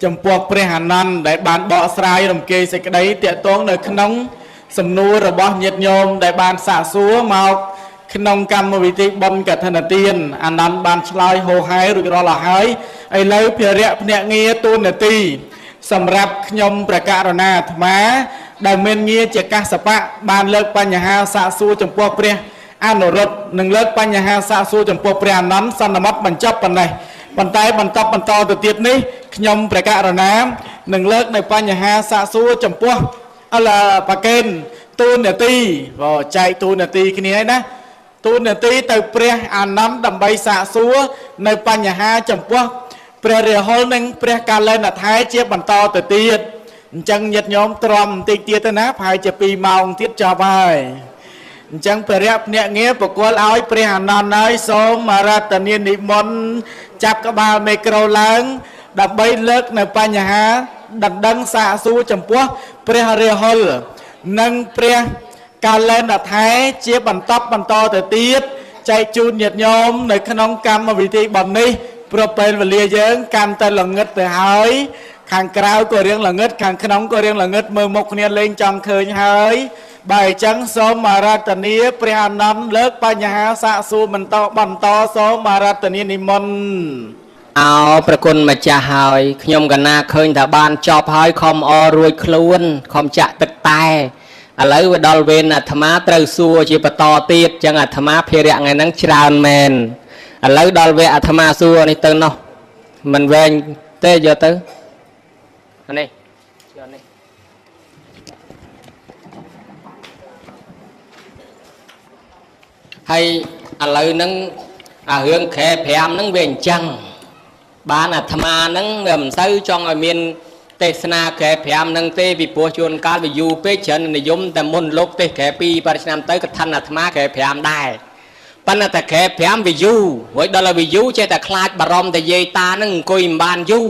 ចំពោះព្រះអានន្ទដែលបានបកស្រាយរំគេសេចក្តីតាកតងនៅក្នុងសំណួររបស់ញាតិញោមដែលបានសាកសួរមកក្នុងកម្មវិធីបុណ្យកឋិនទានអានន្ទបានឆ្លើយហោហែរួចរាល់អស់ហើយឥឡូវភារៈភ្នាក់ងារទូនាទីសម្រាប់ខ្ញុំព្រះករុណាអាត្មាដែលមានងារជាកសបៈបានលើកបញ្ហាសាកសួរចំពោះព្រះអនុរុទ្ធនិងលើកបញ្ហាសាកសួរចំពោះព្រះអានន្ទសន្មត់បញ្ចប់ប៉ុណ្ណេះប៉ុន្តែបន្តបន្តទៅទៀតនេះខ្ញុំព្រះករុណានឹងលើកនៅបញ្ហាសាកសួរចំពោះអលប្រកេនទូនាទីបើចែកទូនាទីគ្នាហើយណាទូនាទីទៅព្រះអានន្ទដើម្បីសាកសួរនៅបញ្ហាចំពោះព្រះរាហុលនិងព្រះកាលែនថែជាបន្តទៅទៀតអញ្ចឹងញាតិញោមទ្រាំបន្តិចទៀតទៅណាប្រហែលជា2ម៉ោងទៀតចប់ហើយអញ្ចឹងព្រះភ្នាក់ងារប្រគល់ឲ្យព្រះអានន្ទហើយសូមអារាធនានិមន្តចាប់ក្បាលមេក្រូឡើងដើម្បីលើកនៅបញ្ហាដណ្ដឹងសាកសួរចំពោះព្រះរាហុលនិងព្រះកាលែនថែជាបន្តបន្តទៅទៀត ចែកជូនញាតិញោមនៅក្នុងកម្មវិធីបុណ្យនេះព្រោះពេលវេលាយើងកាន់តែល្ងឹតទៅហើយខាងក្រៅក៏រៀងល្ងឹតខាងក្នុងក៏រៀងល្ងឹតមើលមុខគ្នាលេងចង់ឃើញហើយបើអញ្ចឹងសូមអារាធនាព្រះអានន្ទលើកបញ្ហាសាកសួរបន្តបន្តសូមអារាធនានិមន្ត អោប្រគុណម្ចាស់ហើយខ្ញុំកណាឃើញថាបានចប់ហើយខំអរួចខ្លួនខំចាក់ទឹកតែឥឡូវវាដល់វេនអាត្មាត្រូវសួរជាបន្តទៀតចឹងអាត្មាភារៈថ្ងៃហ្នឹងច្រើនមែនឥឡូវដល់វគ្គអាត្មាសួរនេះទៅនោះមិនវែងទេយកទៅអានេះយកនេះហើយឥឡូវហ្នឹងអារឿងខែ5ហ្នឹងវាអញ្ចឹងបានអាត្មាហ្នឹងវាមិនសូវចង់ឲ្យមានទេសនាខែ5ហ្នឹងទេពីព្រោះជួនកាលវាយូរពេកច្រើននិយមតែមុនលោកទេសខែ2 8ឆ្នាំទៅកឋិនអាត្មាខែ5ដែរប៉ុន្តែតែខែ5វាយូររួចដល់ឲ្យវាយូរចេះតែខ្លាចបារម្ភតែយាយតាហ្នឹងអង្គុយមិនបានយូរ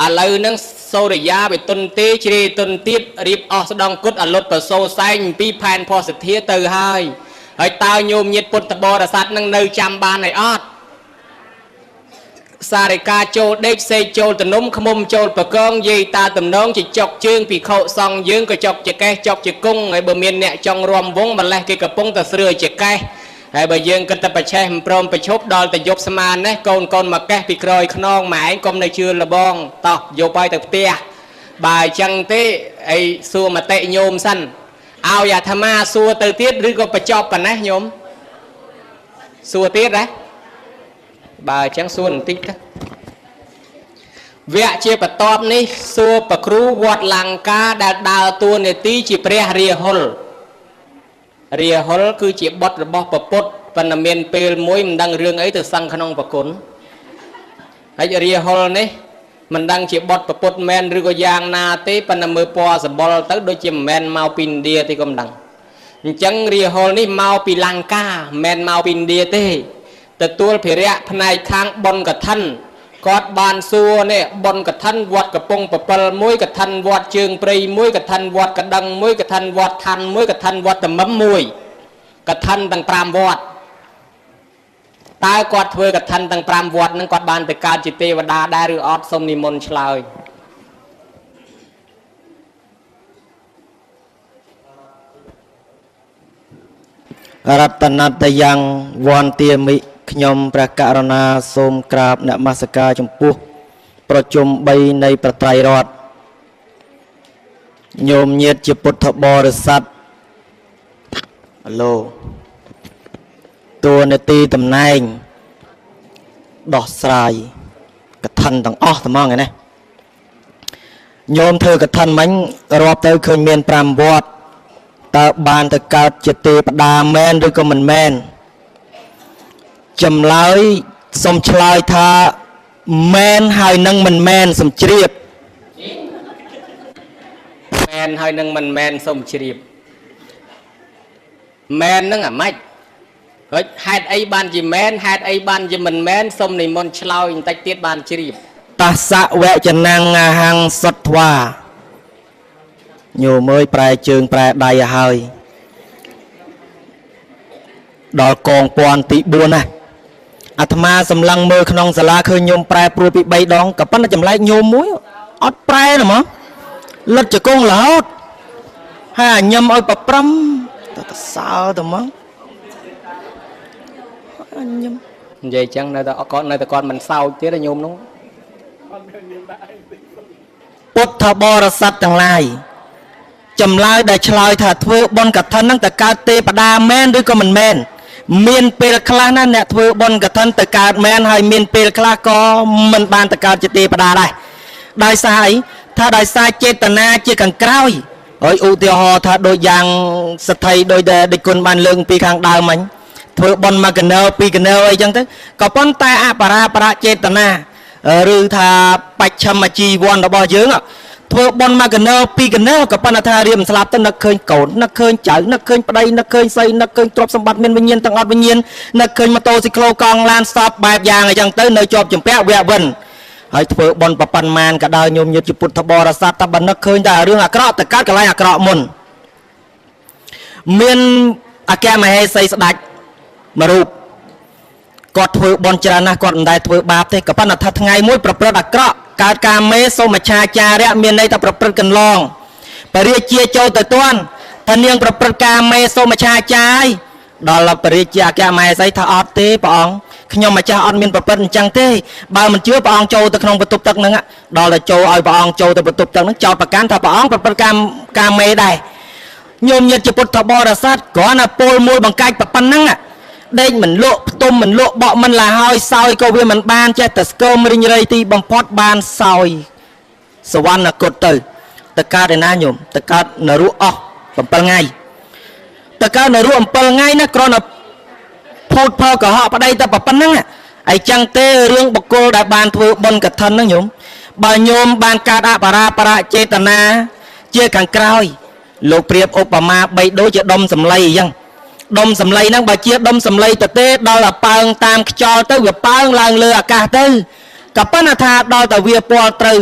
ឥឡូវហ្នឹងសូរិយាវាទុនទេជ្រេទុនទៀតរៀបអស់ស្ដងគុតអលុតប្រសូសែងអំពីផែនផសធាទៅហើយហើយតើញោមញាតពុទ្ធបរិស័ទនឹងនៅចាំបានហើយអត់សារិកាចូលដេកសេកចូលទំនំខ្មុំចូលប្រកងយាយតាតំណងជាចុកជើងពីខោសងយើងក៏ចុកជាកេះចុកជាគង់ហើយបើមានអ្នកចង់រំវងម្លេះគេកំពុងតែស្រឿជាកេះហើយបើយើងគិតតែប្រឆេះមិនព្រមប្រឈប់ដល់តែយប់ស្មាននេះកូនកូនមកកេះពីក្រោយខ្នងម៉ែឯងកុំនៅជឿលបងតោះយកបាយទៅផ្ទះបើអញ្ចឹងទេអីសួរមតិញោមសិនឲ្យអាត្មាសួរទៅទៀតឬក៏បញ្ចប់ប៉ុណ្ណេះញោមសួរទៀតណាបើអញ្ចឹងសួរបន្តិចទៅវគ្គជាបន្ទាប់នេះសួរប្រគ្រូវត្តលង្កាដែលដើរតួនាទីជាព្រះរាហុលរាហុលគឺជាបុត្ររបស់ពពុទ្ធប៉ុន្តែមានពេលមួយមិនដឹងរឿងអីទៅសឹងក្នុងប្រគុណហើយរាហុលនេះមិនដឹងជាបុត្រពពុទ្ធមែនឬក៏យ៉ាងណាទេប៉ុន្តែមើលពណ៌សម្បុរទៅដូចជាមិនមែនមកពីឥណ្ឌាទេក៏មិនដឹងអញ្ចឹងរាហុលនេះមកពីលង្កាមិនមែនមកពីឥណ្ឌាទេទទួលភារៈផ្នែកខាងបុណ្យកឋិនគាត់បានសួរនេះបុណ្យកឋិនវត្តកំពង់ពពិលមួយកឋិនវត្តជើងព្រៃមួយកឋិនវត្តកដឹងមួយកឋិនវត្តឋានមួយកឋិនវត្តតមឹមមួយកឋិនទាំង5វត្តតើគាត់ធ្វើកឋិនទាំង5វត្តហ្នឹងគាត់បានទៅកើតជាទេវតាដែរឬអត់សូមនិមន្តឆ្លើយ រតនតយ៉ាងវន្ទាមិខ្ញុំព្រះករុណាសូមក្រាបនមស្ការចំពោះប្រជុំ3នៃប្រត្រៃរតន៍ញោមញាតជាពុទ្ធបរិស័ទអាឡូតួនាទីតំណែងដោះស្រាយកឋិនទាំងអស់ត្មងឯនេះញោមធ្វើកឋិនមិញរាប់ទៅឃើញមាន5វត្តតើបានទៅកើតជាទេវតាមែនឬក៏មិនមែនចម្លើយសូមឆ្លើយថាមែនហើយនឹងមិនមែនសូមជ្រាប មែនហើយនឹងមិនមែនសូមជ្រាបមែននឹងអាម៉េចហើយហេតុអីបានជាមែនហេតុអីបានជាមិនមែនសូមនិមន្តឆ្លើយបន្តិចទៀតបានជ្រាប តសៈវចនំអហង្សត្វាញោមអើយប្រែជើងប្រែដៃឲ្យហើយដល់កងពាន់ទី4ណាអាត្មាសម្លឹងមើលក្នុងសាលាឃើញញោមប្រែព្រួយពី3ដងក៏ប៉ុន្តែចម្លែកញោមមួយអត់ប្រែហ្មងលិតជង្គង់រហូតហើយអាញឹមឲ្យប្រព្រំតតសើទៅហ្មងអាញឹម និយាយចឹងនៅតែគាត់នៅតែគាត់មិនសោចទៀតញោមនោះ ពុទ្ធបរិស័ទទាំងឡាយចម្លើយដែលឆ្លើយថាធ្វើបុណ្យកឋិនហ្នឹងតើកើតទេវតាមែនឬក៏មិនមែនមានពេលខ្លះណាអ្នកធ្វើបុណ្យកឋិនទៅកើតមែនហើយមានពេលខ្លះក៏មិនបានទៅកើតជាទេវតាដែរដោយសារអីថាដោយសារចេតនាជាកង្ក្រោយហើយឧទាហរណ៍ថាដូចយ៉ាងសទ្ធិដោយដែលដេចគុណបានលើកពីខាងដើមមិញធ្វើបុណ្យមួយកណោពីរកណោអីចឹងទៅក៏ប៉ុន្តែអបរាបរចេតនាឬថាបច្ឆមជីវ័នរបស់យើងធ្វើបុណ្យមួយកណោពីរកណោក៏ប៉ុន្តែថារៀមស្លាប់ទៅនឹកឃើញកូននឹកឃើញចៅនឹកឃើញប្តីនឹកឃើញស្រីនឹកឃើញទ្រព្យសម្បត្តិមានវិញ្ញាណទាំងអត់វិញ្ញាណនឹកឃើញម៉ូតូស៊ីក្លូកង់ឡានសពបែបយ៉ាងអីចឹងទៅនៅជាប់ចម្ពាក់វៈវិនហើយធ្វើបុណ្យប្រប៉ុន្មានក៏ដោយញោមញាតិជាពុទ្ធបរិស័ទតែបើនឹកឃើញតែរឿងអាក្រក់ទៅកើតកន្លែងអាក្រក់មុនមានអគ្គមហេសីស្ដេចមួយរូប គាត់ធ្វើបុណ្យច្រើនណាស់គាត់មិនដែលធ្វើបាបទេក៏ប៉ុន្តែថាថ្ងៃមួយប្រព្រឹត្តអាក្រក់កើតកាមេសូមច្ឆាចារៈមានន័យថាប្រព្រឹត្តកន្លងពរាជាចូលទៅទាន់ថានាងប្រព្រឹត្តកាមេសូមច្ឆាចាយដល់ពរាជាអគ្គមហេសីថាអត់ទេព្រះអង្គខ្ញុំម្ចាស់អត់មានប្រព្រឹត្តអញ្ចឹងទេបើមិនជឿព្រះអង្គចូលទៅក្នុងបន្ទប់ទឹកហ្នឹងដល់តែចូលឲ្យព្រះអង្គចូលទៅបន្ទប់ទឹកហ្នឹងចោតប្រកាន់ថាព្រះអង្គប្រព្រឹត្តកាមេដែរញោមញាតជាពុទ្ធបរិស័ទគ្រាន់តែពលមួយបង្កាច់ប៉ុណ្ណឹងដេកមិនលក់ផ្ទុំមិនលក់បក់មិនលហើយសោយក៏វាមិនបានចេះតែស្គមរិញរៃទីបំផុតបានសោយសវណ្ណគតទៅទៅកើតឯណាញោមទៅកើតនរកអស់7ថ្ងៃទៅកើតនរក7ថ្ងៃណាគ្រាន់តែភូតផលកុហកប្តីតែប៉ុណ្ណឹងអីចឹងទេរឿងបុគ្គលដែលបានធ្វើបុណ្យកឋិនហ្នឹងញោមបើញោមបានកើតអបរាបរចេតនាជាខាងក្រោយលោកប្រៀបឧបមាបីដូចជាដុំសម្លៃអញ្ចឹងដុំសម្លៃហ្នឹងបើជាដុំសម្លៃទៅទេដល់តែប៉ើងតាមខ្យល់ទៅវាប៉ើងឡើងលើអាកាសទៅក៏ប៉ុន្តែថាដល់តែវាពាល់ត្រូវ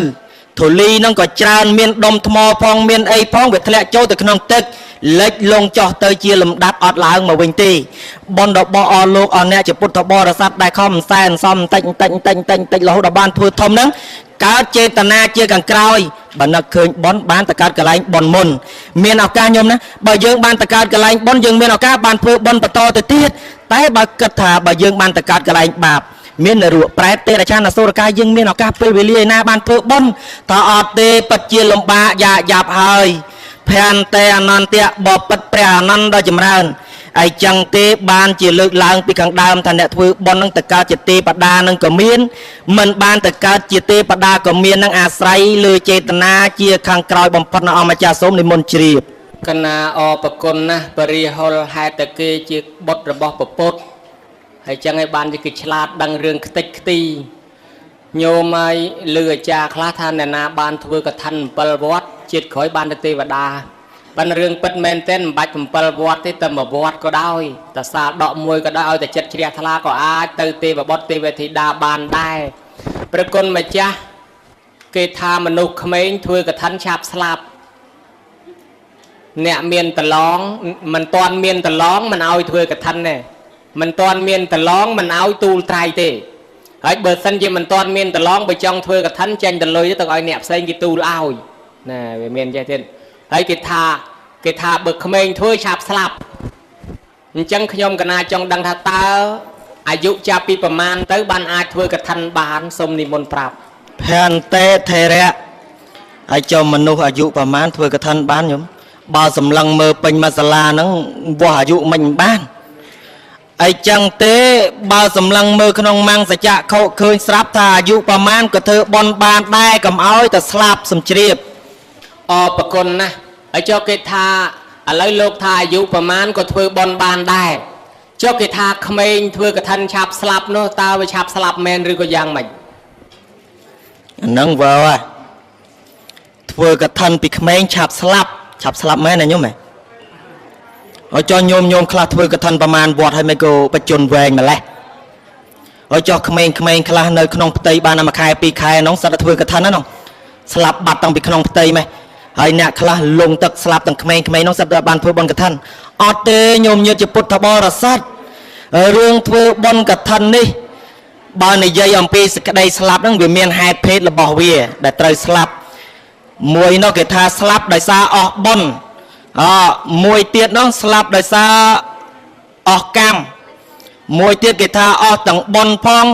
ធូលីហ្នឹងក៏ច្រើនមានដុំថ្មផងមានអីផងវាធ្លាក់ចូលទៅក្នុងទឹកលិចលងចោះទៅជាលំដាប់អត់ឡើងមកវិញទេបុណ្យរបស់អស់លោកអស់អ្នកជាពុទ្ធបរិស័ទដែលខំសែនសំតិចតិចតិចតិចតិចរហូតដល់បានធ្វើធំហ្នឹងកើតចេតនាជាខាងក្រោយបើនឹកឃើញបុណ្យបានទៅកើតកន្លែងបុណ្យមុនមានឱកាសញោមណាបើយើងបានទៅកើតកន្លែងបុណ្យយើងមានឱកាសបានធ្វើបុណ្យបន្តទៅទៀតតែបើគិតថាបើយើងបានទៅកើតកន្លែងបាបមាននរកប្រែតទេរឆានអសុរកាយយើងមានឱកាសពេលវេលាឯណាបានធ្វើបុណ្យតើអត់ទេពិតជាលំបាកយ៉ាយ៉ាប់ហើយភន្ទេអនន្តៈបពិតព្រះអនន្តដ៏ចម្រើនអីចឹងទេបានជាលើកឡើងពីខាងដើមថាអ្នកធ្វើបុណ្យនឹងទៅកើតជាទេវតានឹងក៏មានមិនបានទៅកើតជាទេវតាក៏មាននឹងអាស្រ័យលើចេតនាជាខាងក្រោយបំផុតនៅអង្គម្ចាស់សូមនិមន្តជ្រាប កណាអរគុណណាស់បរិហុលហេតុតែគេជាបុត្ររបស់ពពុទ្ធហើយចឹងឯងបានជាគេឆ្លាតដឹងរឿងខ្ទេចខ្ទីញោមហើយលឺអាចារ្យខ្លះថាអ្នកណាបានធ្វើកឋិន7វត្តជាតិក្រោយបានទៅទេវតាបានរឿងពិតមែនទែនមិនបាច់7វត្តទេតែមួយវត្តក៏ដោយតែសាលដកមួយក៏ដោយឲ្យតែចិត្តជ្រះថ្លាក៏អាចទៅទេវបុត្រទេវធីតាបានដែរព្រះគុណម្ចាស់គេថាមនុស្សក្មេងធ្វើកឋិនឆាប់ស្លាប់អ្នកមានតឡងមិនទាន់មានតឡងមិនឲ្យធ្វើកឋិនទេមិនទាន់មានតឡងមិនឲ្យទូលត្រៃទេហើយបើសិនជាមិនទាន់មានតឡងបើចង់ធ្វើកឋិនចេញតលុយទៅឲ្យអ្នកផ្សេងគេទូលឲ្យណាវាមានចេះទៀតហើយគេថាបើក្មេងធ្វើឆាប់ស្លាប់អញ្ចឹងខ្ញុំកណាចង់ដឹងថាតើអាយុចាប់ពីប្រមាណទៅបានអាចធ្វើកឋិនបានសូមនិមន្តប្រាប់ ភន្ទេថេរៈហើយចុះមនុស្សអាយុប្រមាណធ្វើកឋិនបានញោមបើសម្លឹងមើលពេញមួយសាលាហ្នឹងវាស់អាយុមិនបានអីចឹងទេបើសម្លឹងមើលក្នុងមង្សចក្ខុឃើញស្រាប់ថាអាយុប្រមាណក៏ធ្វើបុណ្យបានដែរកុំឲ្យតែស្លាប់សំជ្រាប អរគុណណាស់ហើយចុះគេថាឥឡូវលោកថាអាយុប្រមាណក៏ធ្វើបុណ្យបានដែរចុះគេថាក្មេងធ្វើកឋិនឆាប់ស្លាប់នោះតើវាឆាប់ស្លាប់មែនឬក៏យ៉ាងម៉េច អាហ្នឹងវើហ៎ធ្វើកឋិនពីក្មេងឆាប់ស្លាប់ឆាប់ស្លាប់មែនណាញោមហ៎ហើយចុះញោមញោមខ្លះធ្វើកឋិនប្រមាណវត្តហើយមិនក៏បច្ចុប្បន្នវែងម្លេះហើយចុះក្មេងៗខ្លះនៅក្នុងផ្ទៃបានតែមួយខែពីរខែហ្នឹងសិតតែធ្វើកឋិនហ្នឹងស្លាប់បាត់តាំងពីក្នុងផ្ទៃម៉េះហើយអ្នកខ្លះលងទឹកស្លាប់ទាំងក្មេងៗហ្នឹងសិតតែបានធ្វើបុណ្យកឋិនអត់ទេញោមញាតជាពុទ្ធបរិស័ទរឿងធ្វើបុណ្យកឋិននេះបើនិយាយអំពីសេចក្តីស្លាប់ហ្នឹងវាមានហេតុភេទរបស់វាដែលត្រូវស្លាប់មួយនោះគេថាស្លាប់ដោយសារអស់បុណ្យអមួយទៀតនោះស្លាប់ដោយសារអស់កម្មមួយទៀតគេថាអស់ទាំងបុណ្យផង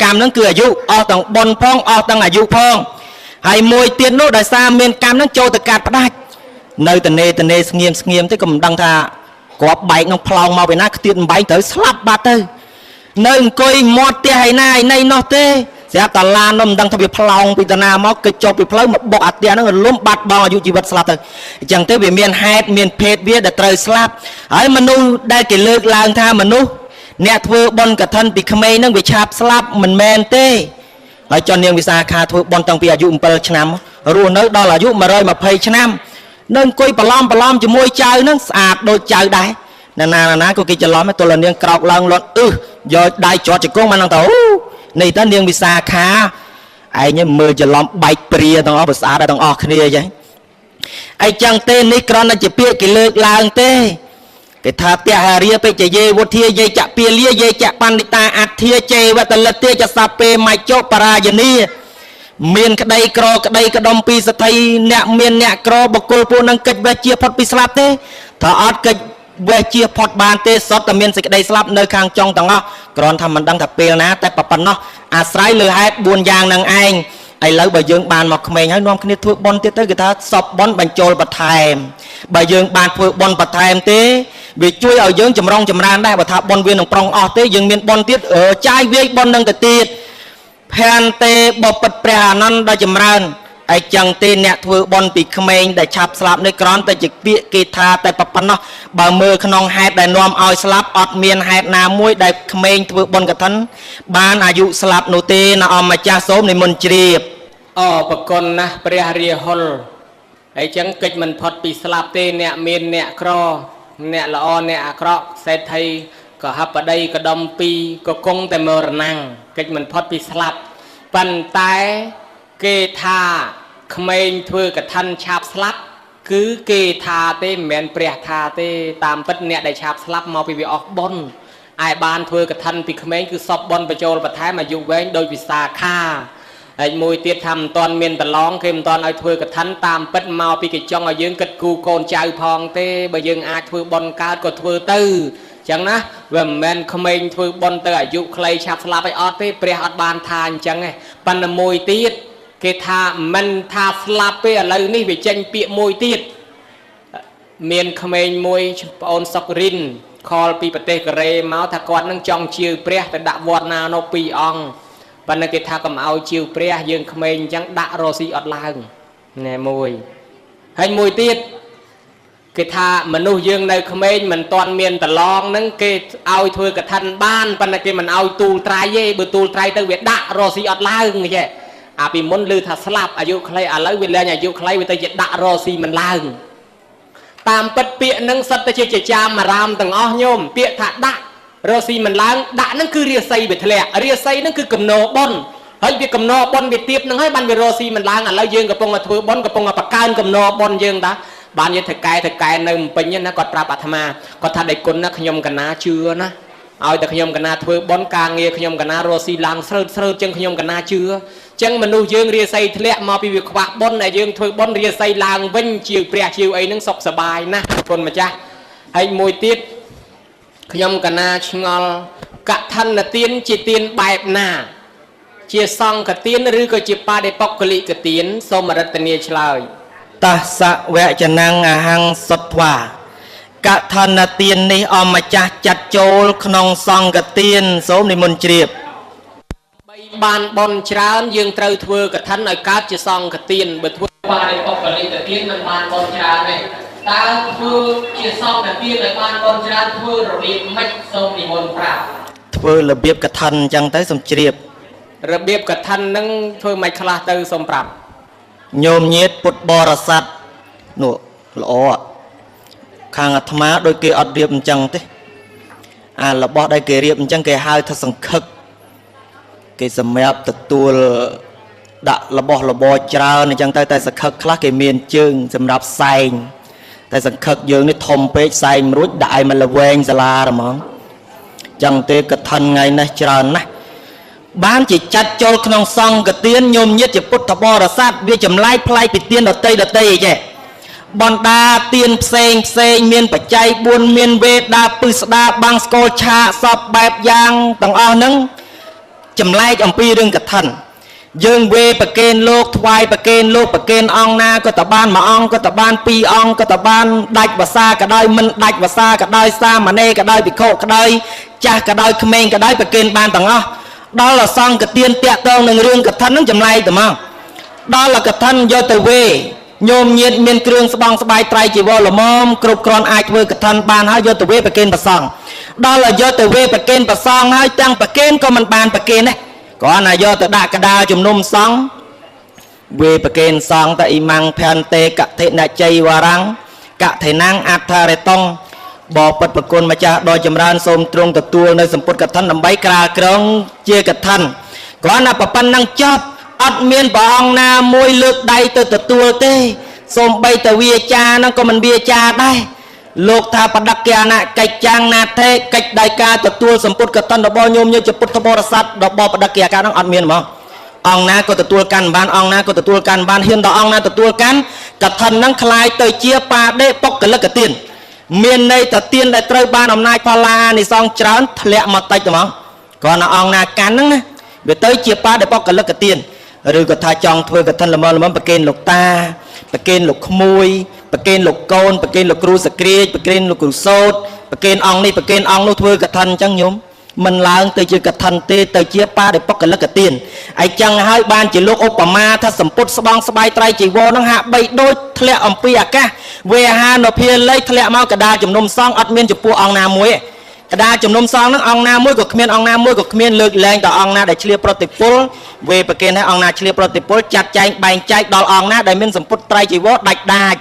កម្មហ្នឹងគឺអាយុអស់ទាំងបុណ្យផងអស់ទាំងអាយុផងហើយមួយទៀតនោះដោយសារមានកម្មហ្នឹងចូលទៅកាត់ផ្ដាច់នៅតនេតនេស្ងៀមស្ងៀមទេក៏មិនដឹងថាគ្រាប់បែកនោះផ្លោងមកពីណាខ្ទាតបែកត្រូវស្លាប់បាត់ទៅនៅអង្គុយមាត់ផ្ទះឯណាឯណីនោះទេស្រាប់តាឡាននោះមិនដឹងថាវាផ្លោងពីតាណាមកគេចុះពីផ្លូវមកបុកអាផ្ទះហ្នឹងលំបាត់បង់អាយុជីវិតស្លាប់ទៅអញ្ចឹងទៅវាមានហេតុមានភេទវាដែលត្រូវស្លាប់ហើយមនុស្សដែលគេលើកឡើងថាមនុស្សអ្នកធ្វើបុណ្យកឋិនពីក្មេងហ្នឹងវាឆាប់ស្លាប់មិនមែនទេហើយចុះនាងវិសាខាធ្វើបុណ្យតាំងពីអាយុ7ឆ្នាំរស់នៅដល់អាយុ120ឆ្នាំនៅអង្គុយប្រឡំប្រឡំជាមួយចៅហ្នឹងស្អាតដូចចៅដែរណានាណាក៏គេច្រឡំទល់នាងក្រោកឡើងលាន់អឹសយកដៃជាប់ជង្គង់បានហ្នឹងទៅនេះតើនាងវិសាខាឯងមើលច្រឡំបែកព្រាទាំងអស់បើស្អាតទាំងអស់គ្នាអញ្ចឹងអីចឹងទេនេះគ្រាន់តែជាពាក្យគេលើកឡើងទេ គេថាតហរាបច្ចយេវុធាយេចពាលាយេចបណ្ឌិតាអទ្ធាចេវតលិទាចសពេមច្ចុបរាយនីមានក្តីក្រក្តីក្ដុំពីសទ្ធិអ្នកមានអ្នកក្របុគ្គលពួកនឹងកិច្ចវេះជាផុតពីស្លាប់ទេថាអត់កិច្ចវេះជាផុតបានទេសុទ្ធតែមានសេចក្តីស្លាប់នៅខាងចុងទាំងអស់គ្រាន់ថាមិនដឹងថាពេលណាតែប៉ុណ្ណោះអាស្រ័យលើហេតុ4យ៉ាងនឹងឯងឥឡូវបើយើងបានមកក្មេងហើយនាំគ្នាធ្វើបុណ្យទៀតទៅគេថាសពបុណ្យបញ្ចូលបន្ថែមបើយើងបានធ្វើបុណ្យបន្ថែមទេវាជួយឲ្យយើងចម្រុងចម្រើនដែរបើថាបុណ្យវានឹងប្រុងអស់ទេយើងមានបុណ្យទៀតចាយវាយបុណ្យនឹងទៅទៀត ភន្ទេបពិតព្រះអានន្ទដ៏ចម្រើនឯចឹងទេអ្នកធ្វើបុណ្យពីក្មេងដែលឆាប់ស្លាប់នេះក្រន់តែជាពាក្យគេថាតែប៉ុណ្ណោះបើមើលក្នុងហេតុដែលនាំឲ្យស្លាប់អត់មានហេតុណាមួយដែលក្មេងធ្វើបុណ្យកឋិនបានអាយុស្លាប់នោះទេណាអម្ចាស់សូមនិមន្តជ្រាប អរគុណណាស់ព្រះរាហុលហើយចឹងកិច្ចមិនផុតពីស្លាប់ទេអ្នកមានអ្នកក្រអ្នកល្អអ្នកអាក្រក់សេដ្ឋីកហបតីកដុំពីរក៏គង់តែមរណੰកិច្ចមិនផុតពីស្លាប់ប៉ុន្តែគេថាក្មេងធ្វើកឋិនឆាប់ស្លាប់គឺគេថាទេមិនមែនព្រះថាទេតាមពិតអ្នកដែលឆាប់ស្លាប់មកពីវាអស់បុណ្យឯបានធ្វើកឋិនពីក្មេងគឺសពបុណ្យបញ្ចូលបន្ថែមអាយុវែងដោយវិសាខាហើយមួយទៀតថាមិនទាន់មានប្រឡងគេមិនទាន់ឲ្យធ្វើកឋិនតាមពិតមកពីគេចង់ឲ្យយើងគិតគូរកូនចៅផងទេបើយើងអាចធ្វើបុណ្យកើតក៏ធ្វើទៅចឹងណាវាមិនមែនក្មេងធ្វើបុណ្យទៅអាយុខ្លីឆាប់ស្លាប់ឲ្យអត់ទេព្រះអត់បានថាអញ្ចឹងទេប៉ុន្តែមួយទៀតគេថាមិនថាស្លាប់ទេឥឡូវនេះវាចេញពាក្យមួយទៀតមានក្មេងមួយប្អូនសុករិនខលពីប្រទេសកូរ៉េមកថាគាត់នឹងចង់ជាវព្រះទៅដាក់វត្តណានោះពីរអង្គប៉ុន្តែគេថាកុំឲ្យជាវព្រះយើងក្មេងអញ្ចឹងដាក់រស៊ីអត់ឡើងណែមួយហើយមួយទៀតគេថាមនុស្សយើងនៅក្មេងមិនទាន់មានប្រឡងហ្នឹងគេឲ្យធ្វើកឋិនបានប៉ុន្តែគេមិនឲ្យទូលត្រៃទេបើទូលត្រៃទៅវាដាក់រស៊ីអត់ឡើងចេះអាពីមុនឮថាស្លាប់អាយុខ្លីឥឡូវវាលែងអាយុខ្លីវាទៅជាដាក់រស៊ីមិនឡើងតាមពិតពាក្យហ្នឹងសិតតែជាចចាមអារាមទាំងអស់ញោមពាក្យថាដាក់រស៊ីមិនឡើងដាក់ហ្នឹងគឺរាសីវាធ្លាក់រាសីហ្នឹងគឺកំណោបុណ្យហើយវាកំណោបុណ្យវាទៀបហ្នឹងហើយបានវារស៊ីមិនឡើងឥឡូវយើងកំពុងតែធ្វើបុណ្យកំពុងតែបង្កើនកំណោបុណ្យយើងតាបាននិយាយថកែនៅពេញណាគាត់ប្រាប់អាត្មាគាត់ថាដេចគុណណាខ្ញុំកណាជឿណាឲ្យតែខ្ញុំកណាធ្វើបុណ្យការងារខ្ញុំកណារស៊ីឡើងស្រើតស្រើតចឹងខ្ញុំកណាជឿចឹងមនុស្សយើងរាសីធ្លាក់មកពីវាខ្វះបុណ្យដែលយើងធ្វើបុណ្យរាសីឡើងវិញជាព្រះជាអីហ្នឹងសុខសប្បាយណាស់គុណម្ចាស់ហើយមួយទៀតខ្ញុំកណាឆ្ងល់កឋិនទានជាទានបែបណាជាសង្ឃទានឬក៏ជាបដិបុគ្គលិកទានសូមរតនាឆ្លើយ តសវចនំអហង្សុទ្វាកឋិនទាននេះអម្ចាស់ចាត់ចូលក្នុងសង្ឃទានសូមនិមន្តជ្រាបបីបានបុណ្យច្រើនយើងត្រូវធ្វើកឋិនឲ្យកើតជាសង្ឃទានបើធ្វើបដិបុគ្គលិកទានមិនបានបុណ្យច្រើនទេតើធ្វើជាសង្ឃទានឲ្យបានបុណ្យច្រើនធ្វើរបៀបម៉េចសូមនិមន្តប្រាប់ធ្វើរបៀបកឋិនអញ្ចឹងទៅសូមជ្រាបរបៀបកឋិននឹងធ្វើម៉េចខ្លះទៅសូមប្រាប់ញោមញាតពុទ្ធបរិស័ទនោះល្អខាងអាត្មាដូចគេអត់រៀបអញ្ចឹងទេអារបស់ដែលគេរៀបអញ្ចឹងគេហៅថាសង្ឃឹកគេសម្រាប់ទទួលដាក់របស់របរច្រើនអញ្ចឹងទៅតែសង្ឃឹកខ្លះគេមានជើងសម្រាប់សែងតែសង្ឃឹកយើងនេះធំពេកសែងមិនរួចដាក់ឲ្យមកល្វែងសាលាហ្មងអញ្ចឹងទេកឋិនថ្ងៃនេះច្រើនណាស់បានជាចាត់ចូលក្នុងសង្ឃទានញោមញាតជាពុទ្ធបរិស័ទវាចម្លែកប្លែកពីទានដតីដតីអីចេះបណ្ដាទានផ្សេងផ្សេងមានបច្ច័យ4មានវេដាពឹស្ដាបាំងស្កលឆាសពបែបយ៉ាងទាំងអស់ហ្នឹងចម្លែកអំពីរឿងកឋិនយើងវេប្រគេនលោកថ្វាយប្រគេនលោកប្រគេនអង្គណាក៏តបានមួយអង្គក៏តបានពីរអង្គក៏តបានដាច់វសាក៏ដោយមិនដាច់វសាក៏ដោយសាមណេរក៏ដោយភិក្ខុក៏ដោយចាស់ក៏ដោយក្មេងក៏ដោយប្រគេនបានទាំងអស់ដល់អសង្ឃទានតាក់ទងនឹងរឿងកឋិនហ្នឹងចម្លែកតែមកដល់កឋិនយកទៅវេញោមញាតមានគ្រឿងស្បង់ស្បាយត្រៃជីវរល្មមគ្រប់គ្រាន់អាចធ្វើកឋិនបានហើយយកទៅវេប្រគេនព្រះសង្ឃដល់ឲ្យយកទៅវេប្រគេនព្រះសង្ឃហើយទាំងប្រគេនក៏មិនបានប្រគេនដែរគ្រាន់តែយកទៅដាក់កដាលជំនុំសង្ឃវេប្រគេនសង្ឃតអ៊ីម៉ាំងភន្ទេកថិនជ័យវរាំងកថិណាំងអដ្ឋរិតុងបបិទ្ធប្រគុណម្ចាស់ដ៏ចម្រើនសូមទ្រង់ទទួលនៅសម្ពុតកឋិនដើម្បីក្រាលក្រងជាកឋិនគ្រាន់តែប៉ុណ្ណឹងចប់អត់មានព្រះអង្គណាមួយលើកដៃទៅទទួលទេសូម្បីតែវាចាហ្នឹងក៏មិនវាចាដែរ លោកថាបដកណកិច្ចចាំងណាថេកិច្ចដោយការទទួលសម្ពុតកតនរបស់ញោមញជាពុទ្ធបរិស័ទរបស់បដកកាហ្នឹងអត់មានហ្មងអង្គណាក៏ទទួលកាន់បានអង្គណាក៏ទទួលកាន់បានហ៊ានដល់អង្គណាទទួលកាន់កឋិនហ្នឹងคล้ายទៅជាបាដេបុគ្គលិកទានមានន័យថាទានដែលត្រូវបានអំណាចផល្លានិសងច្រើនធ្លាក់មកតិចហ្មងគ្រាន់តែអង្គណាកាន់ហ្នឹងណាវាទៅជាបាដេបុគ្គលិកទានឬក៏ថាចង់ធ្វើកឋិនល្មមល្មមប្រគេនលោកតាប្រគេនលោកក្មួយប្រគេនលោកកូនប្រគេនលោកគ្រូសក្រាចប្រគេនលោកគ្រូសោតប្រគេនអង្គនេះប្រគេនអង្គនោះធ្វើកឋិនអញ្ចឹងញោមមិនឡើងទៅជាកឋិនទេទៅជាបាដិបុគ្គលិកទានឯចឹងហើយបានជាលោកឧបមាថាសម្ពុតស្បងស្បាយត្រៃជីវរនឹងហាក់បីដូចធ្លាក់អំពីអាកាសវេហានភាល័យធ្លាក់មកកដាលជំនុំសងអត់មានចំពោះអង្គណាមួយទេកដាលជំនុំសងនឹងអង្គណាមួយក៏គ្មានអង្គណាមួយក៏គ្មានលើកលែងដល់អង្គណាដែលឆ្លៀប្រតិពលវេប្រគេនឲ្យអង្គណាឆ្លៀប្រតិពលចាត់ចែងបែងចែកដល់អង្គណាដែលមានសម្ពុតត្រៃជីវរដាច់ដាច់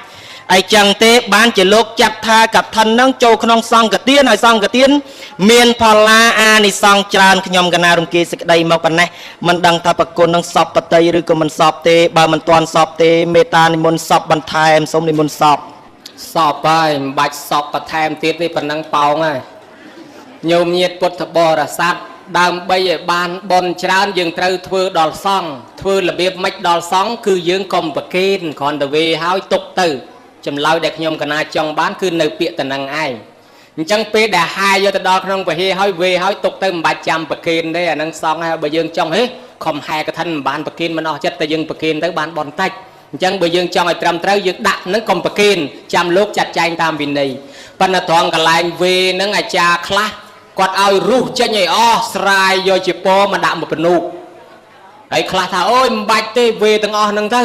ឯចឹងទេបានជាលោកចាត់ថាកឋិននឹងចូលក្នុងសង្ឃទានហើយសង្ឃទានមានផល្លាអានិសង្សច្រើនខ្ញុំកណារំគាសេចក្តីមកប៉ុណ្ណេះមិនដឹងថាប្រគុណនឹងសពបតីឬក៏មិនសពទេបើមិនទាន់សពទេមេត្តានិមន្តសពបន្ថែមសូមនិមន្តសព សពហើយមិនបាច់សពបន្ថែមទៀតទេប៉ុណ្ណឹងប៉ោងហើយញោមញាតពុទ្ធបរិស័ទដើម្បីឲ្យបានបុណ្យច្រើនយើងត្រូវធ្វើដល់សង្ឃធ្វើរបៀបម៉េចដល់សង្ឃគឺយើងកុំប្រគេនគ្រាន់តែវេហើយទុកទៅចម្លើយដែលខ្ញុំកណាចង់បានគឺនៅពាក្យតំណឹងឯងអញ្ចឹងពេលដែលហាយយកទៅដល់ក្នុងពហិហើយវេហើយទុកទៅមិនបាច់ចាំប្រគេនទេអានឹងសង្ឃហើយបើយើងចង់ហេខំហែកឋិនមិនបានប្រគេនមិនអស់ចិត្តតែយើងប្រគេនទៅបានបុណ្យតិចអញ្ចឹងបើយើងចង់ឲ្យត្រឹមត្រូវយើងដាក់នឹងកុំប្រគេនចាំលោកចាត់ចែងតាមវិន័យប៉ុន្តែត្រង់កន្លែងវេនឹងអាចារ្យខ្លះគាត់ឲ្យរុះចេញឲ្យអស់ស្រាយយកជាពមកដាក់មកពនុកហើយខ្លះថាអូយមិនបាច់ទេវេទាំងអស់ហ្នឹងទៅ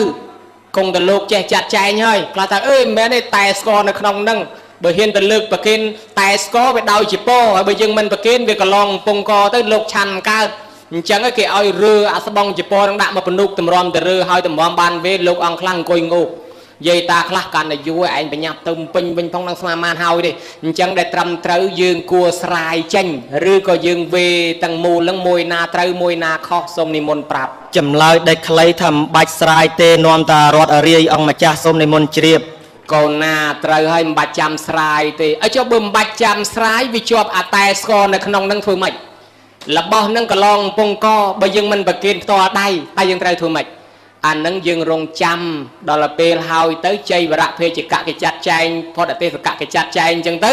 គង់តែលោកចេះចាត់ចែងហើយខ្លះថាអើយមិនមែនទេតែស្ករនៅក្នុងហ្នឹងបើហ៊ានទៅលើកប្រគេនតែស្ករវាដោយជាពហើយបើយើងមិនប្រគេនវាកឡងពងកទៅលោកឆាន់កើតអញ្ចឹងគេឲ្យរើអាស្បងជាពនឹងដាក់មកពនុកតម្រាំទៅរើហើយតម្រាំបានវេលោកអង្គខ្លះអង្គុយងោកយាយតាខ្លះកាន់តែយូរឯងបញ្ញាប់ទៅពេញវិញផងនឹងស្មាមានហើយទេអញ្ចឹងដែលត្រឹមត្រូវយើងគួរស្រាយចេញឬក៏យើងវេទាំងមូលនឹងមួយណាត្រូវមួយណាខុសសូមនិមន្តប្រាប់ ចម្លើយដែលខ្លីថាមិនបាច់ស្រាយទេនាំតារត់រាយអង្គម្ចាស់សូមនិមន្តជ្រាប កូនណាត្រូវហើយមិនបាច់ចាំស្រាយទេអីចុះបើមិនបាច់ចាំស្រាយវាជាប់អាតែស្ករនៅក្នុងនឹងធ្វើម៉េចរបស់នឹងកឡងពងកបើយើងមិនប្រគេនផ្ទាល់ដៃតែយើងត្រូវធ្វើម៉េចអានឹងយើងរងចាំដល់ពេលហើយទៅជ័យវរៈភេជកៈគេចាត់ចែងផុតអទេសកៈគេចាត់ចែងអញ្ចឹងទៅ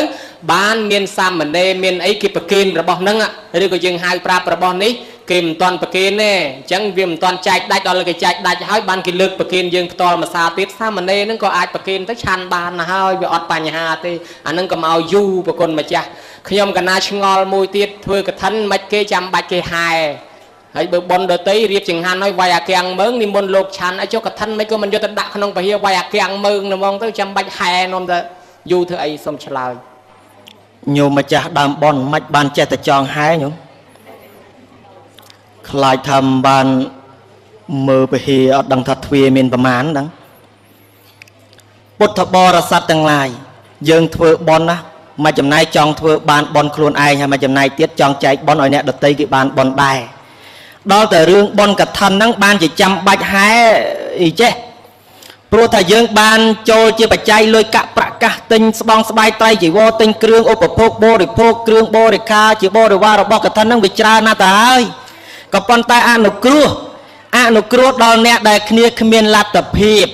បានមានសាមណេរមានអីគេប្រគេនរបស់នឹងឬក៏យើងហៅប្រាប់របស់នេះគេមិនទាន់ប្រគេនទេអញ្ចឹងវាមិនទាន់ចែកដាច់ដល់គេចែកដាច់ហើយបានគេលើកប្រគេនយើងផ្ទាល់មួយសាទៀតសាមណេរហ្នឹងក៏អាចប្រគេនទៅឆាន់បានណាហើយវាអត់បញ្ហាទេអាហ្នឹងកុំឲ្យយូរប្រគុណម្ចាស់ខ្ញុំកណាឆ្ងល់មួយទៀតធ្វើកឋិនមិនគេចាំបាច់គេហែហើយបើប៉ុនដតីរៀបចង្ហាន់ឲ្យវាយអាកាំងមើងនិមន្តលោកឆាន់ឲ្យចុះកឋិនមិនក៏មិនយកទៅដាក់ក្នុងពហិវាយអាកាំងមើងហ្មងទៅចាំបាច់ហែនាំទៅយូរធ្វើអីសុំឆ្លើយ ញោមម្ចាស់ដើមប៉ុនមិនបានចេះតែចង់ហែញោមខ្លាចថាមិនបានមើលពហិអត់ដឹងថាទ្វាមានប្រមាណដឹងពុទ្ធបរិស័ទទាំងឡាយយើងធ្វើប៉ុនណាមួយចំណែកចង់ធ្វើបានប៉ុនខ្លួនឯងហើយមួយចំណែកទៀតចង់ចែកប៉ុនឲ្យអ្នកដតីគេបានប៉ុនដែរដល់តែរឿងប៉ុនកឋិនហ្នឹងបានជាចាំបាច់ហែអីចេះព្រោះថាយើងបានចូលជាបច្ច័យលុយកាក់ប្រកាសទិញស្បង់ស្បាយត្រៃជីវរទិញគ្រឿងឧបភោគបរិភោគគ្រឿងបរិខាជាបរិវាររបស់កឋិនហ្នឹងវាច្រើនណាស់ទៅហើយក៏ប៉ុន្តែអនុគ្រោះដល់អ្នកដែលគ្នាគ្មានលទ្ធភាព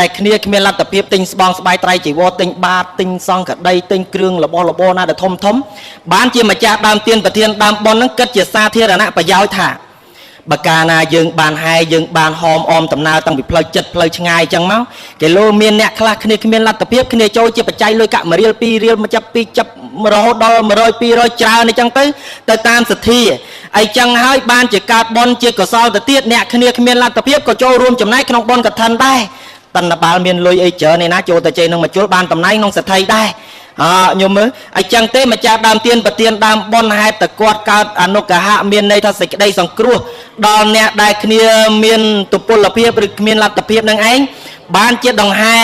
ដែលគ្នាគ្មានលទ្ធភាពទិញស្បង់ស្បាយត្រៃជីវរទិញបាតទិញសង្ឃដីទិញគ្រឿងរបស់របរណាដែលធំធំបានជាម្ចាស់ដើមទានប្រធានដើមបុណ្យហ្នឹងគិតជាសាធារណៈប្រយោជន៍ថាបើកាលណាយើងបានហែយើងបានហមអមដំណើរតាំងពីផ្លូវចិត្តផ្លូវឆ្ងាយអញ្ចឹងមកគេលោមានអ្នកខ្លះគ្នាគ្មានលទ្ធភាពគ្នាចូលជាបច្ច័យលុយកាក់1រៀល2រៀលមកចាប់2ចាប់រហូតដល់100 200ច្រើនអញ្ចឹងទៅទៅតាមសទ្ធាអីចឹងហើយបានជាកើតបុណ្យជាកុសលទៅទៀតអ្នកគ្នាគ្មានលទ្ធភាពក៏ចូលរួមចំណែកក្នុងបុណ្យកឋិនដែរតណ្ឌបាលមានលុយអីច្រើនឯណាចូលទៅជ័យនឹងមកជុលបានតំណែងក្នុងសទ្ធិដែរអញោមមើលអញ្ចឹងទេម្ចាស់ដើមទានប្រទានដើមបុណ្យហេតុតែគាត់កើតអនុក្រហៈមានន័យថាសេចក្តីសង្គ្រោះដល់អ្នកដែលគ្នាមានទុពលភាពឬគ្មានលទ្ធភាពនឹងឯងបានជាដង្ហែ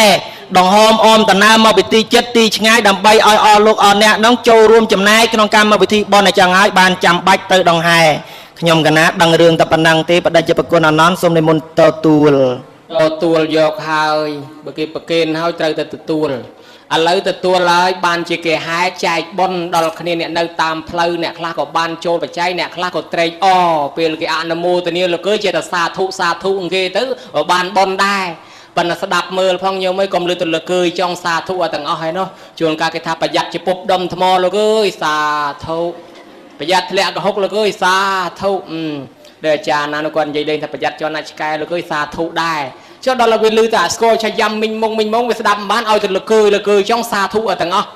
ដង្ហមអមដំណើរមកពីទីចិត្តទីឆ្ងាយដើម្បីឲ្យអស់លោកអស់អ្នកនោះចូលរួមចំណែកក្នុងកម្មវិធីបុណ្យអញ្ចឹងហើយបានចាំបាច់ទៅដង្ហែខ្ញុំកណាដឹងរឿងតែប៉ុណ្ណឹងទេបដិជាប្រគុណអនន្តសូមនិមន្តទទួល ទទួលយកហើយបើគេប្រគេនហើយត្រូវតែទទួល ឥឡូវទទួលហើយបានជាគេហែចែកបុណ្យដល់គ្នាអ្នកនៅតាមផ្លូវអ្នកខ្លះក៏បានចូលបច្ច័យអ្នកខ្លះក៏ត្រេកអរពេលគេអនុមោទនាលោកើចេះតែសាធុសាធុគេទៅបានបុណ្យដែរប៉ុន្តែស្ដាប់មើលផងញោមអើយកុំលឺទៅលើកចង់សាធុឲ្យទាំងអស់ហើយនោះជួនកាលគេថាប្រយ័ត្នជាពុបដុំថ្មលោកអើយសាធុប្រយ័ត្នធ្លាក់កុហកលោកអើយសាធុដែលអាចារ្យណានោះគាត់និយាយលេងថាប្រយ័ត្នជាន់ណាឆ្កែលោកអើយសាធុដែរចុះដល់ឲ្យវាលឺតែស្គាល់ឆាយ៉ាំមីងមុងមីងមុងវាស្ដាប់មិនបានឲ្យទៅលកើលកើចង់សាធុឲ្យទាំងអស់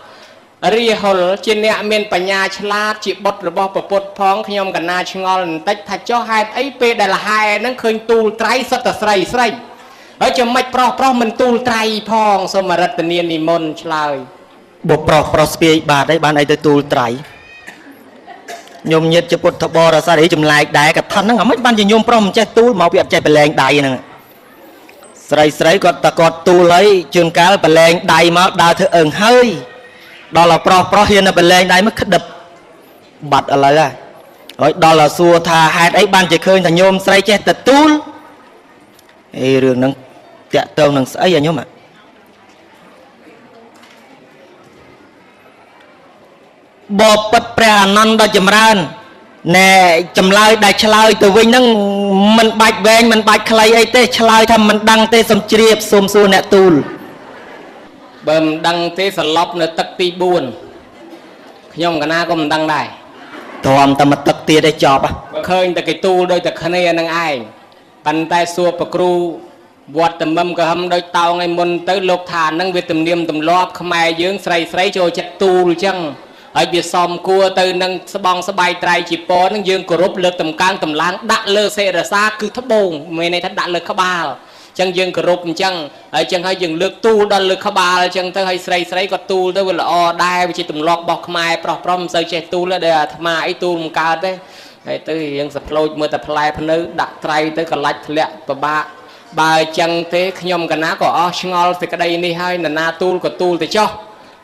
រាហុលជាអ្នកមានបញ្ញាឆ្លាតជាបុត្ររបស់ពពុទ្ធផងខ្ញុំកណាឆ្ងល់បន្តិចថាចុះហេតុអីពេលដែលលហែហ្នឹងឃើញទូលត្រៃសុទ្ធតែស្រីស្រីហើយចាំមិនប្រុសប្រុសមិនទូលត្រៃផងសូមរតនានិមន្តឆ្លើយ បើប្រុសប្រុសស្ពាយបាទអីបានអីទៅទូលត្រៃញោមញាតជាពុទ្ធបរិស័ទអីចម្លែកដែរកថាហ្នឹងអាមិនបានជាញោមប្រុសមិនចេះទូលមកពីអត់ចេះប្រឡែងដៃហ្នឹងស្រីស្រីគាត់តែគាត់ទូលហើយជួនកាលប្រឡែងដៃមកដើរធ្វើអឹងហើយដល់ឲ្យប្រុសប្រុសហ៊ានតែប្រឡែងដៃមកក្តឹបបាត់ឥឡូវហើយហើយដល់ឲ្យសួរថាហេតុអីបានជាឃើញថាញោមស្រីចេះតែទូលអេរឿងហ្នឹងតាក់ទងនឹងស្អីអាញោមអាបបិទ្ធព្រះអានន្ទដ៏ចម្រើនណែចម្លើយដែលឆ្លើយទៅវិញហ្នឹងមិនបាច់វែងមិនបាច់ខ្លីអីទេឆ្លើយថាមិនដឹងទេសូមជ្រាបសូមសួរអ្នកទូល បើមិនដឹងទេសន្លប់នៅទឹកទី4ខ្ញុំកណាក៏មិនដឹងដែរ ទ្រាំតែមកទឹកទៀតឯចប់ ឃើញតែគេទូលដូចតែគ្នានឹងឯងប៉ុន្តែសួរប្រគ្រូវត្តតមឹមក៏ហឹមដូចតោងឯមុនទៅលោកថានឹងវាទំនៀមទម្លាប់ខ្មែរយើងស្រីស្រីចូលចិត្តទូលអញ្ចឹងហើយវាសមគួរទៅនឹងស្បងស្បៃត្រៃជាពរនឹងយើងគោរពលើកតម្កើងតម្លើងដាក់លើសិរសាគឺត្បូងមានន័យថាដាក់លើក្បាលចឹងយើងគោរពអញ្ចឹងហើយចឹងហើយយើងលើកទូលដល់លើក្បាលអញ្ចឹងទៅហើយស្រីស្រីក៏ទូលទៅវាល្អដែរវាជាទម្លាប់របស់ខ្មែរប្រុសប្រុសមិនសូវចេះទូលទេដែលអាត្មាអីទូលមិនកើតទេហើយទៅរៀងសប្លូចមើលតែផ្លែភ្នៅដាក់ត្រៃទៅកលាច់ធ្លាក់ពិបាកបើអញ្ចឹងទេខ្ញុំកណាក៏អស់ឆ្ងល់សេចក្តីនេះហើយនរណាទូលក៏ទូលទៅចុះ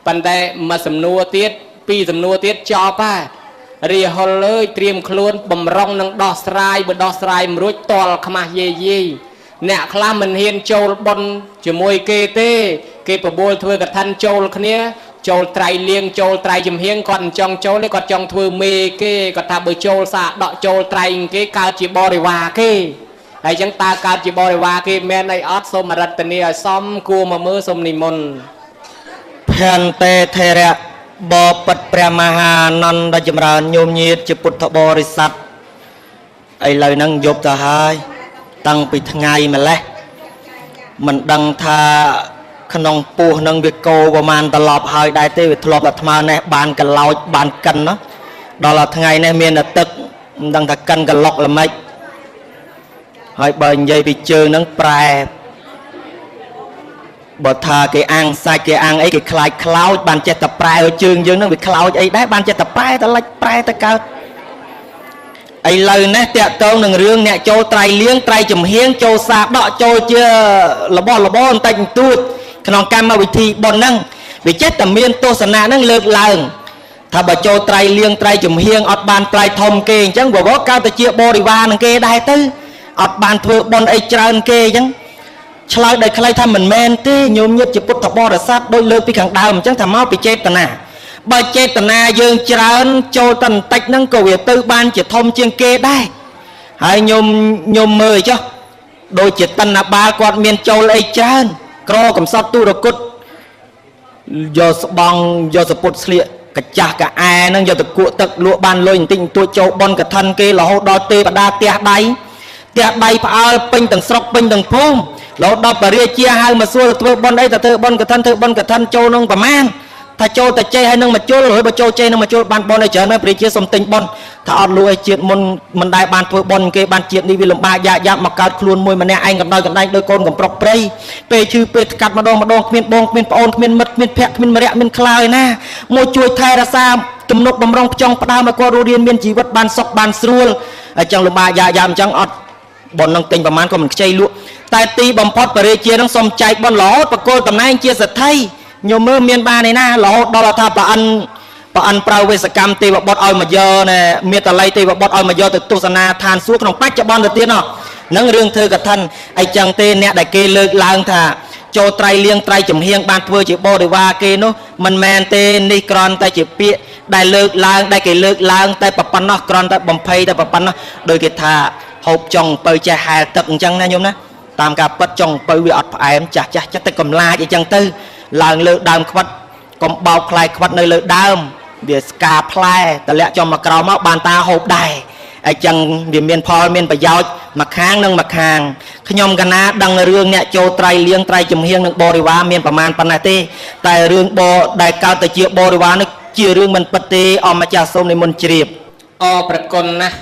ប៉ុន្តែមួយសំណួរទៀតពីរសំណួរទៀតចប់ហើយរាហុលអើយត្រៀមខ្លួនបំរុងនឹងដោះស្រាយបើដោះស្រាយមិនរួចតល់ខ្មាស់យាយយាយអ្នកខ្លះមិនហ៊ានចូលបុណ្យជាមួយគេទេគេបបួលធ្វើកឋិនចូលគ្នាចូលត្រៃលៀងចូលត្រៃចំហៀងគាត់មិនចង់ចូលទេគាត់ចង់ធ្វើមេគេគាត់ថាបើចូលសាដកចូលត្រៃគេកើតជាបរិវារគេហើយអញ្ចឹងតើកើតជាបរិវារគេមែនអីអត់សូមរតនាឲ្យសមគួរមកមើលសូមនិមន្ត ភន្ទេថេរៈបបិទ្ធព្រះមហានន្ទដ៏ចម្រើនញោមញាតជាពុទ្ធបរិស័ទឥឡូវហ្នឹងយប់ទៅហើយតាំងពីថ្ងៃម្លេះមិនដឹងថាក្នុងពោះនឹងវាកោប្រមាណត្រឡប់ហើយដែរទេវាធ្លាប់តែអាត្មានេះបានកឡោចបានកិនណាដល់ថ្ងៃនេះមានតែទឹកមិនដឹងថាកិនកឡុកល្មិចហើយបើនិយាយពីជើងហ្នឹងប្រែបើថាគេអាំងសាច់គេអាំងអីគេខ្លាចខ្លោចបានចេះតែប្រែឲ្យជើងយើងហ្នឹងវាខ្លោចអីដែរបានចេះតែប្រែទៅលិចប្រែទៅកើតឥឡូវនេះតាក់ទងនឹងរឿងអ្នកចូលត្រៃលៀងត្រៃចំហៀងចូលសាដកចូលជារបស់របរបន្តិចបន្តួចក្នុងកម្មវិធីបុណ្យហ្នឹងវាចេះតែមានទស្សនៈហ្នឹងលើកឡើងថាបើចូលត្រៃលៀងត្រៃចំហៀងអត់បានត្រៃធំគេអញ្ចឹងបវរកើតទៅជាបរិវារនឹងគេដែរទៅអត់បានធ្វើបុណ្យអីច្រើនគេអញ្ចឹងឆ្លើយដោយខ្លីថាមិនមែនទេញោមញាតជាពុទ្ធបរិស័ទដូចលើកពីខាងដើមអញ្ចឹងថាមកពីចេតនាបើចេតនាយើងច្រើនចូលតែបន្តិចហ្នឹងក៏វាទៅបានជាធំជាងគេដែរហើយញោមញោមមើលចុះដូចជាតណ្ណបាលគាត់មានចូលអីច្រើនក្រកំសត់ទុរគតយកស្បង់យកសពុតស្លៀកកាចាស់កាអែហ្នឹងយកទៅគក់ទឹកលក់បានលុយបន្តិចបន្តួចចូលបុណ្យកឋិនគេរហូតដល់ទេវតាផ្ទះដៃផ្ទះដៃផ្អើលពេញទាំងស្រុកពេញទាំងភូមិរហូតដល់បរិជាហៅមកសួរទៅធ្វើបុណ្យអីទៅធ្វើបុណ្យកឋិនធ្វើបុណ្យកឋិនចូលនឹងប្រមាណថាចូលតែចេះហើយនឹងមកជុលហើយបើចូលចេះនឹងមកជុលបានបុណ្យអីច្រើនហើយព្រះជាសុំទិញបុណ្យថាអត់លួចឲ្យជាតិមុនមិនដែលបានធ្វើបុណ្យគេបានជាតិនេះវាលំបាកយ៉ាក់យ៉ាប់មកកើតខ្លួនមួយម្នាក់ឯងកំដៅកណ្ដែងដោយកូនកំប្រុកព្រៃពេលឈឺពេលថ្កាត់ម្ដងម្ដងគ្មានបងគ្មានប្អូនគ្មានមិត្តគ្មានភ័ក្រគ្មានមរៈមានខ្លាយណាមួយជួយថែរក្សាទំនុកបំរុងផ្ចង់ផ្ដើមឲ្យគាត់រស់រានមានជីវិតបានសុខបានស្រួលអញ្ចឹងលំបាកយ៉ាក់យ៉ាប់អញ្ចឹងអត់បុណ្យនឹងទិញប្រមាណក៏មិនខ្ចីលក់តែទីបំផុតបរិជានឹងសុំចែកបុណ្យរហូតបកគលតំណែងជាសទ្ធិញោមមើលមានបានឯណារហូតដល់ថាប្រអិនប្រអិនប្រើវេសកម្មទេវបុត្រឲ្យមកយកណែមេតល័យទេវបុត្រឲ្យមកយកទៅទស្សនាឋានសួគ៌ក្នុងបច្ចុប្បន្នទៅទៀតណោះនឹងរឿងធ្វើកឋិនអីចឹងទេអ្នកដែលគេលើកឡើងថា ចូលត្រៃលៀងត្រៃចំហៀងបានធ្វើជាបរិវារគេនោះមិនមែនទេនេះគ្រាន់តែជាពាក្យដែលលើកឡើងដែលគេលើកឡើងតែប៉ុណ្ណោះគ្រាន់តែបំភ័យតែប៉ុណ្ណោះដោយគេថាហូបចុងពៅចេះហែលទឹកអញ្ចឹងណាញោមណាតាមការពិតចុងពៅវាអត់ផ្អែមចាស់ចាស់ចិត្តតែកំឡាចអញ្ចឹងទៅឡើងលើដើមខ្វិតកុំបោកផ្លែខ្វិតនៅលើដើមវាស្កាផ្លែតម្លាក់ចំមកក្រោមមកបានតាហូបដែរអញ្ចឹងវាមានផលមានប្រយោជន៍មួយខាងនិងមួយខាងខ្ញុំកណាដឹងរឿងអ្នកចូលត្រៃលៀងត្រៃចំហៀងនិងបរិវារមានប្រមាណប៉ុណ្ណេះទេតែរឿងបដែលកើតទៅជាបរិវារនេះជារឿងមិនពិតទេអម្ចាស់សូមនិមន្តជ្រាប អរប្រគុណណាស់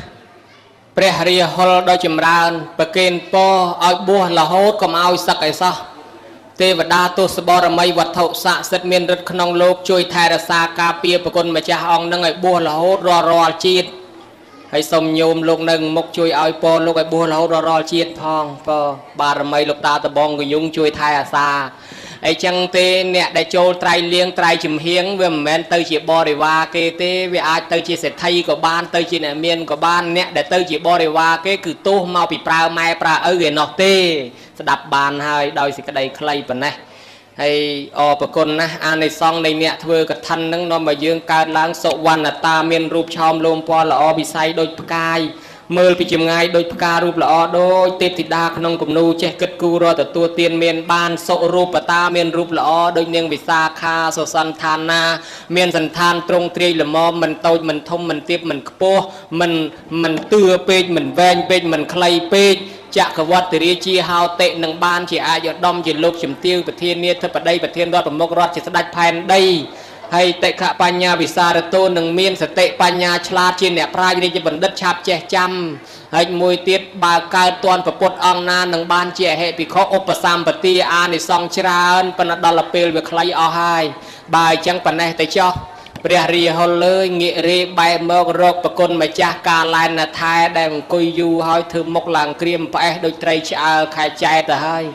ព្រះរាហុលដ៏ចម្រើនប្រគេនពរឲ្យបួសរហូតកុំឲ្យសឹកអីសោះទេវតាទសបរមីវត្ថុស័ក្តិសិទ្ធិមានឫទ្ធិក្នុងលោកជួយថែរក្សាការពារប្រគុណម្ចាស់អង្គនឹងឲ្យបួសរហូតរាល់រាល់ជាតិហើយសូមញោមលោកនៅមុខជួយឲ្យពរលោកឲ្យបួសរហូតរាល់រាល់ជាតិផងពរបារមីលោកតាដបងកយុងជួយថែអាសាអីចឹងទេអ្នកដែលចូលត្រៃលៀងត្រៃចំហៀងវាមិនមែនទៅជាបរិវារគេទេវាអាចទៅជាសេដ្ឋីក៏បានទៅជាអ្នកមានក៏បានអ្នកដែលទៅជាបរិវារគេគឺទោសមកពីប្រើម៉ែប្រើឪឯណោះទេស្ដាប់បានហើយដោយសេចក្តីខ្លីប៉ុណ្ណេះហើយអរប្រគុណណាស់អានិសង្សនៃអ្នកធ្វើកឋិននឹងនាំឲ្យយើងកើតឡើងសុវណ្ណតាមានរូបឆោមលោមពណ៌ល្អវិស័យដូចផ្កាយមើលពីចម្ងាយដូចផ្ការូបល្អដូចទេពធីតាក្នុងគំនូចេះគិតគូររកទទួលទានមានបានសុរូបតាមានរូបល្អដូចនាងវិសាខាសុសន្តានាមានសន្តានត្រង់ទ្រាយល្មមមិនតូចមិនធំមិនទាបមិនខ្ពស់មិនទឿពេកមិនវែងពេកមិនខ្លីពេកចក្រវត្តរាជាហោតិនឹងបានជាអាយឧត្តមជាលោកជំទាវប្រធានាធិបតីប្រធានរដ្ឋប្រមុខរដ្ឋជាស្ដេចផែនដីហើយតិខបញ្ញាវិសារតោនឹងមានសតិបញ្ញាឆ្លាតជាអ្នកប្រាជ្ញរាជបណ្ឌិតឆាប់ចេះចាំហើយមួយទៀតបើកើតទាន់ប្រពុតអង្គណានឹងបានជាអហិភិក្ខុឧបសម្បទាអានិសង្សច្រើនប៉ុន្តែដល់ពេលវាខ្លីអស់ហើយបើអញ្ចឹងប៉ុណ្ណេះទៅចោះព្រះរាហុលលើងាករេបែកមករកប្រគុណម្ចាស់កាឡែនថែដែលអង្គុយយូរហើយធ្វើមុខឡើងក្រៀមផ្អេសដូចត្រីឆ្អើរខែចែកទៅហើយ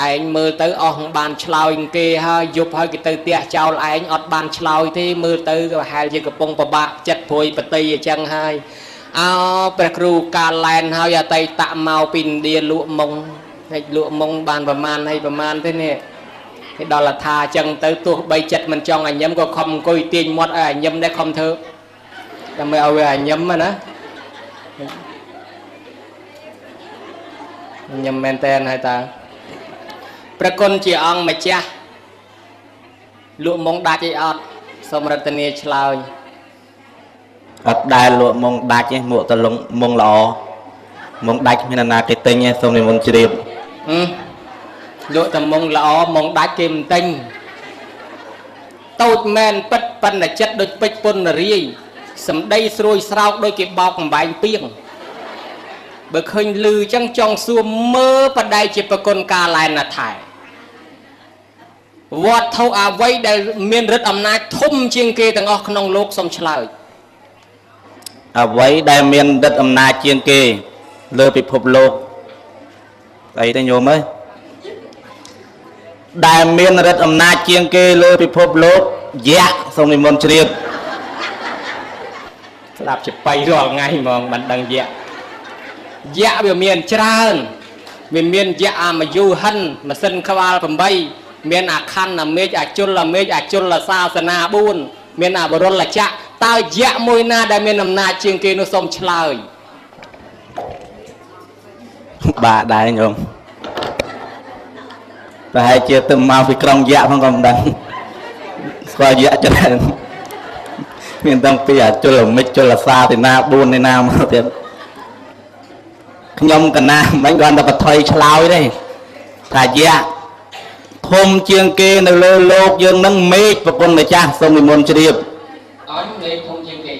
ឯងមើលទៅអស់បានឆ្លើយគេហើយយប់ហើយគេទៅផ្ទះចោលឯងអត់បានឆ្លើយទេមើលទៅក៏ប្រហែលជាកំពុងពិបាកចិត្តព្រួយបតីអញ្ចឹងហើយអោព្រះគ្រូកាឡែនហើយអតីតមកពីឥណ្ឌាលក់មុងហើយលក់មុងបានប្រមាណហើយប្រមាណទេនេះគេដល់លថាអញ្ចឹងទៅទោះបីចិត្តមិនចង់ឲ្យញឹមក៏ខំអង្គុយទាញមាត់ឲ្យញឹមដែរខំធ្វើដើម្បីឲ្យវាញឹមណាញឹមមែនតើហើយតើប្រគុណជាអង្គម្ចាស់លក់មុងដាច់អីអត់សូមរតនាឆ្លើយ អត់ដែលលក់មុងដាច់ទេមួកតលងមុងល្អមុងដាច់គ្មាននរណាគេទិញទេសូមនិមន្តជ្រាប លក់តែមុងល្អមុងដាច់គេមិនទិញតូចមែនពិតប៉ុន្តែចិត្តដូចពេជ្រពុនរាយសម្ដីស្រួយស្រោកដូចគេបោកកំបែងពីងបើឃើញលឺចឹងចង់សួរមើលបដិជាប្រគុណកាឡែនណាថែវត្ថុអ្វីដែលមានឫទ្ធិអំណាចធំជាងគេទាំងអស់ក្នុងលោកសូមឆ្លើយ អ្វីដែលមានឫទ្ធិអំណាចជាងគេលើពិភពលោកស្អីទេញោមអើយដែលមានឫទ្ធិអំណាចជាងគេលើពិភពលោកយៈសូមនិមន្តជ្រាប ស្ដាប់ជាបៃរាល់ថ្ងៃហ្មងមិនដឹងយៈយៈវាមានច្រើនវាមានយៈអាមយុហិនម៉ាស៊ីនក្បាល8មានអាខណ្ឌអាមេឃអាជុលមេឃអាជុលសាសនា4មានអបរុលចៈតើយៈមួយណាដែលមានអំណាចជាងគេនោះសូមឆ្លើយ បាទដែរញោមប្រហែលជាទៅមកពីក្រុងយៈផងក៏មិនដឹងស្គាល់យៈច្រើនមានតាំងពីអាជុលមិចជុលសាទីណា4ទីណាមកទៀតខ្ញុំកណាមិនគ្រាន់តែបថុយឆ្លើយទេថាយៈធំជាងគេនៅលើលោកយើងនឹងមេឃប្រគុណម្ចាស់សូមនិមន្តជ្រាប អញមេឃធំជាងគេ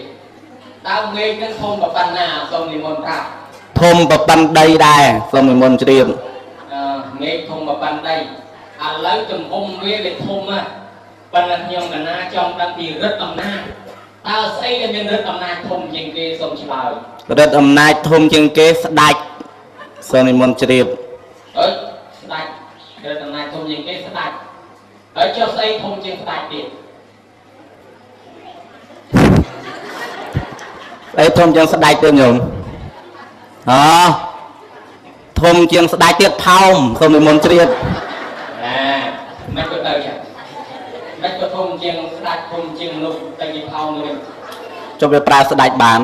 តើមេឃនឹងធំប៉ុណ្ណាសូមនិមន្តប្រាប់ ធំប៉ុណ្ដីដែរសូមនិមន្តជ្រាប មេឃធំប៉ុណ្ដីឥឡូវទំហំវាធំណាស់ប៉ុន្តែខ្ញុំកណាចង់ដឹងពីឫទ្ធិអំណាចតើស្អីដែលមានឫទ្ធិអំណាចធំជាងគេសូមឆ្លើយ ឫទ្ធិអំណាចធំជាងគេស្ដេចសូមនិមន្តជ្រាប អើស្ដេចឫទ្ធិអំណាចធំជាងគេស្ដេចហើយចុះស្អីធំជាងស្ដេចទៀត ស្អីធំជាងស្ដេចទៀតញោមអធំជាងស្ដេចទៀតផោមសូមនិមន្តជ្រាប ណែ ក៏ធំជាងស្ដាច់ធំជាងមនុស្សតែជាផោងវិញ ចុះវាប្រើស្ដាច់បាន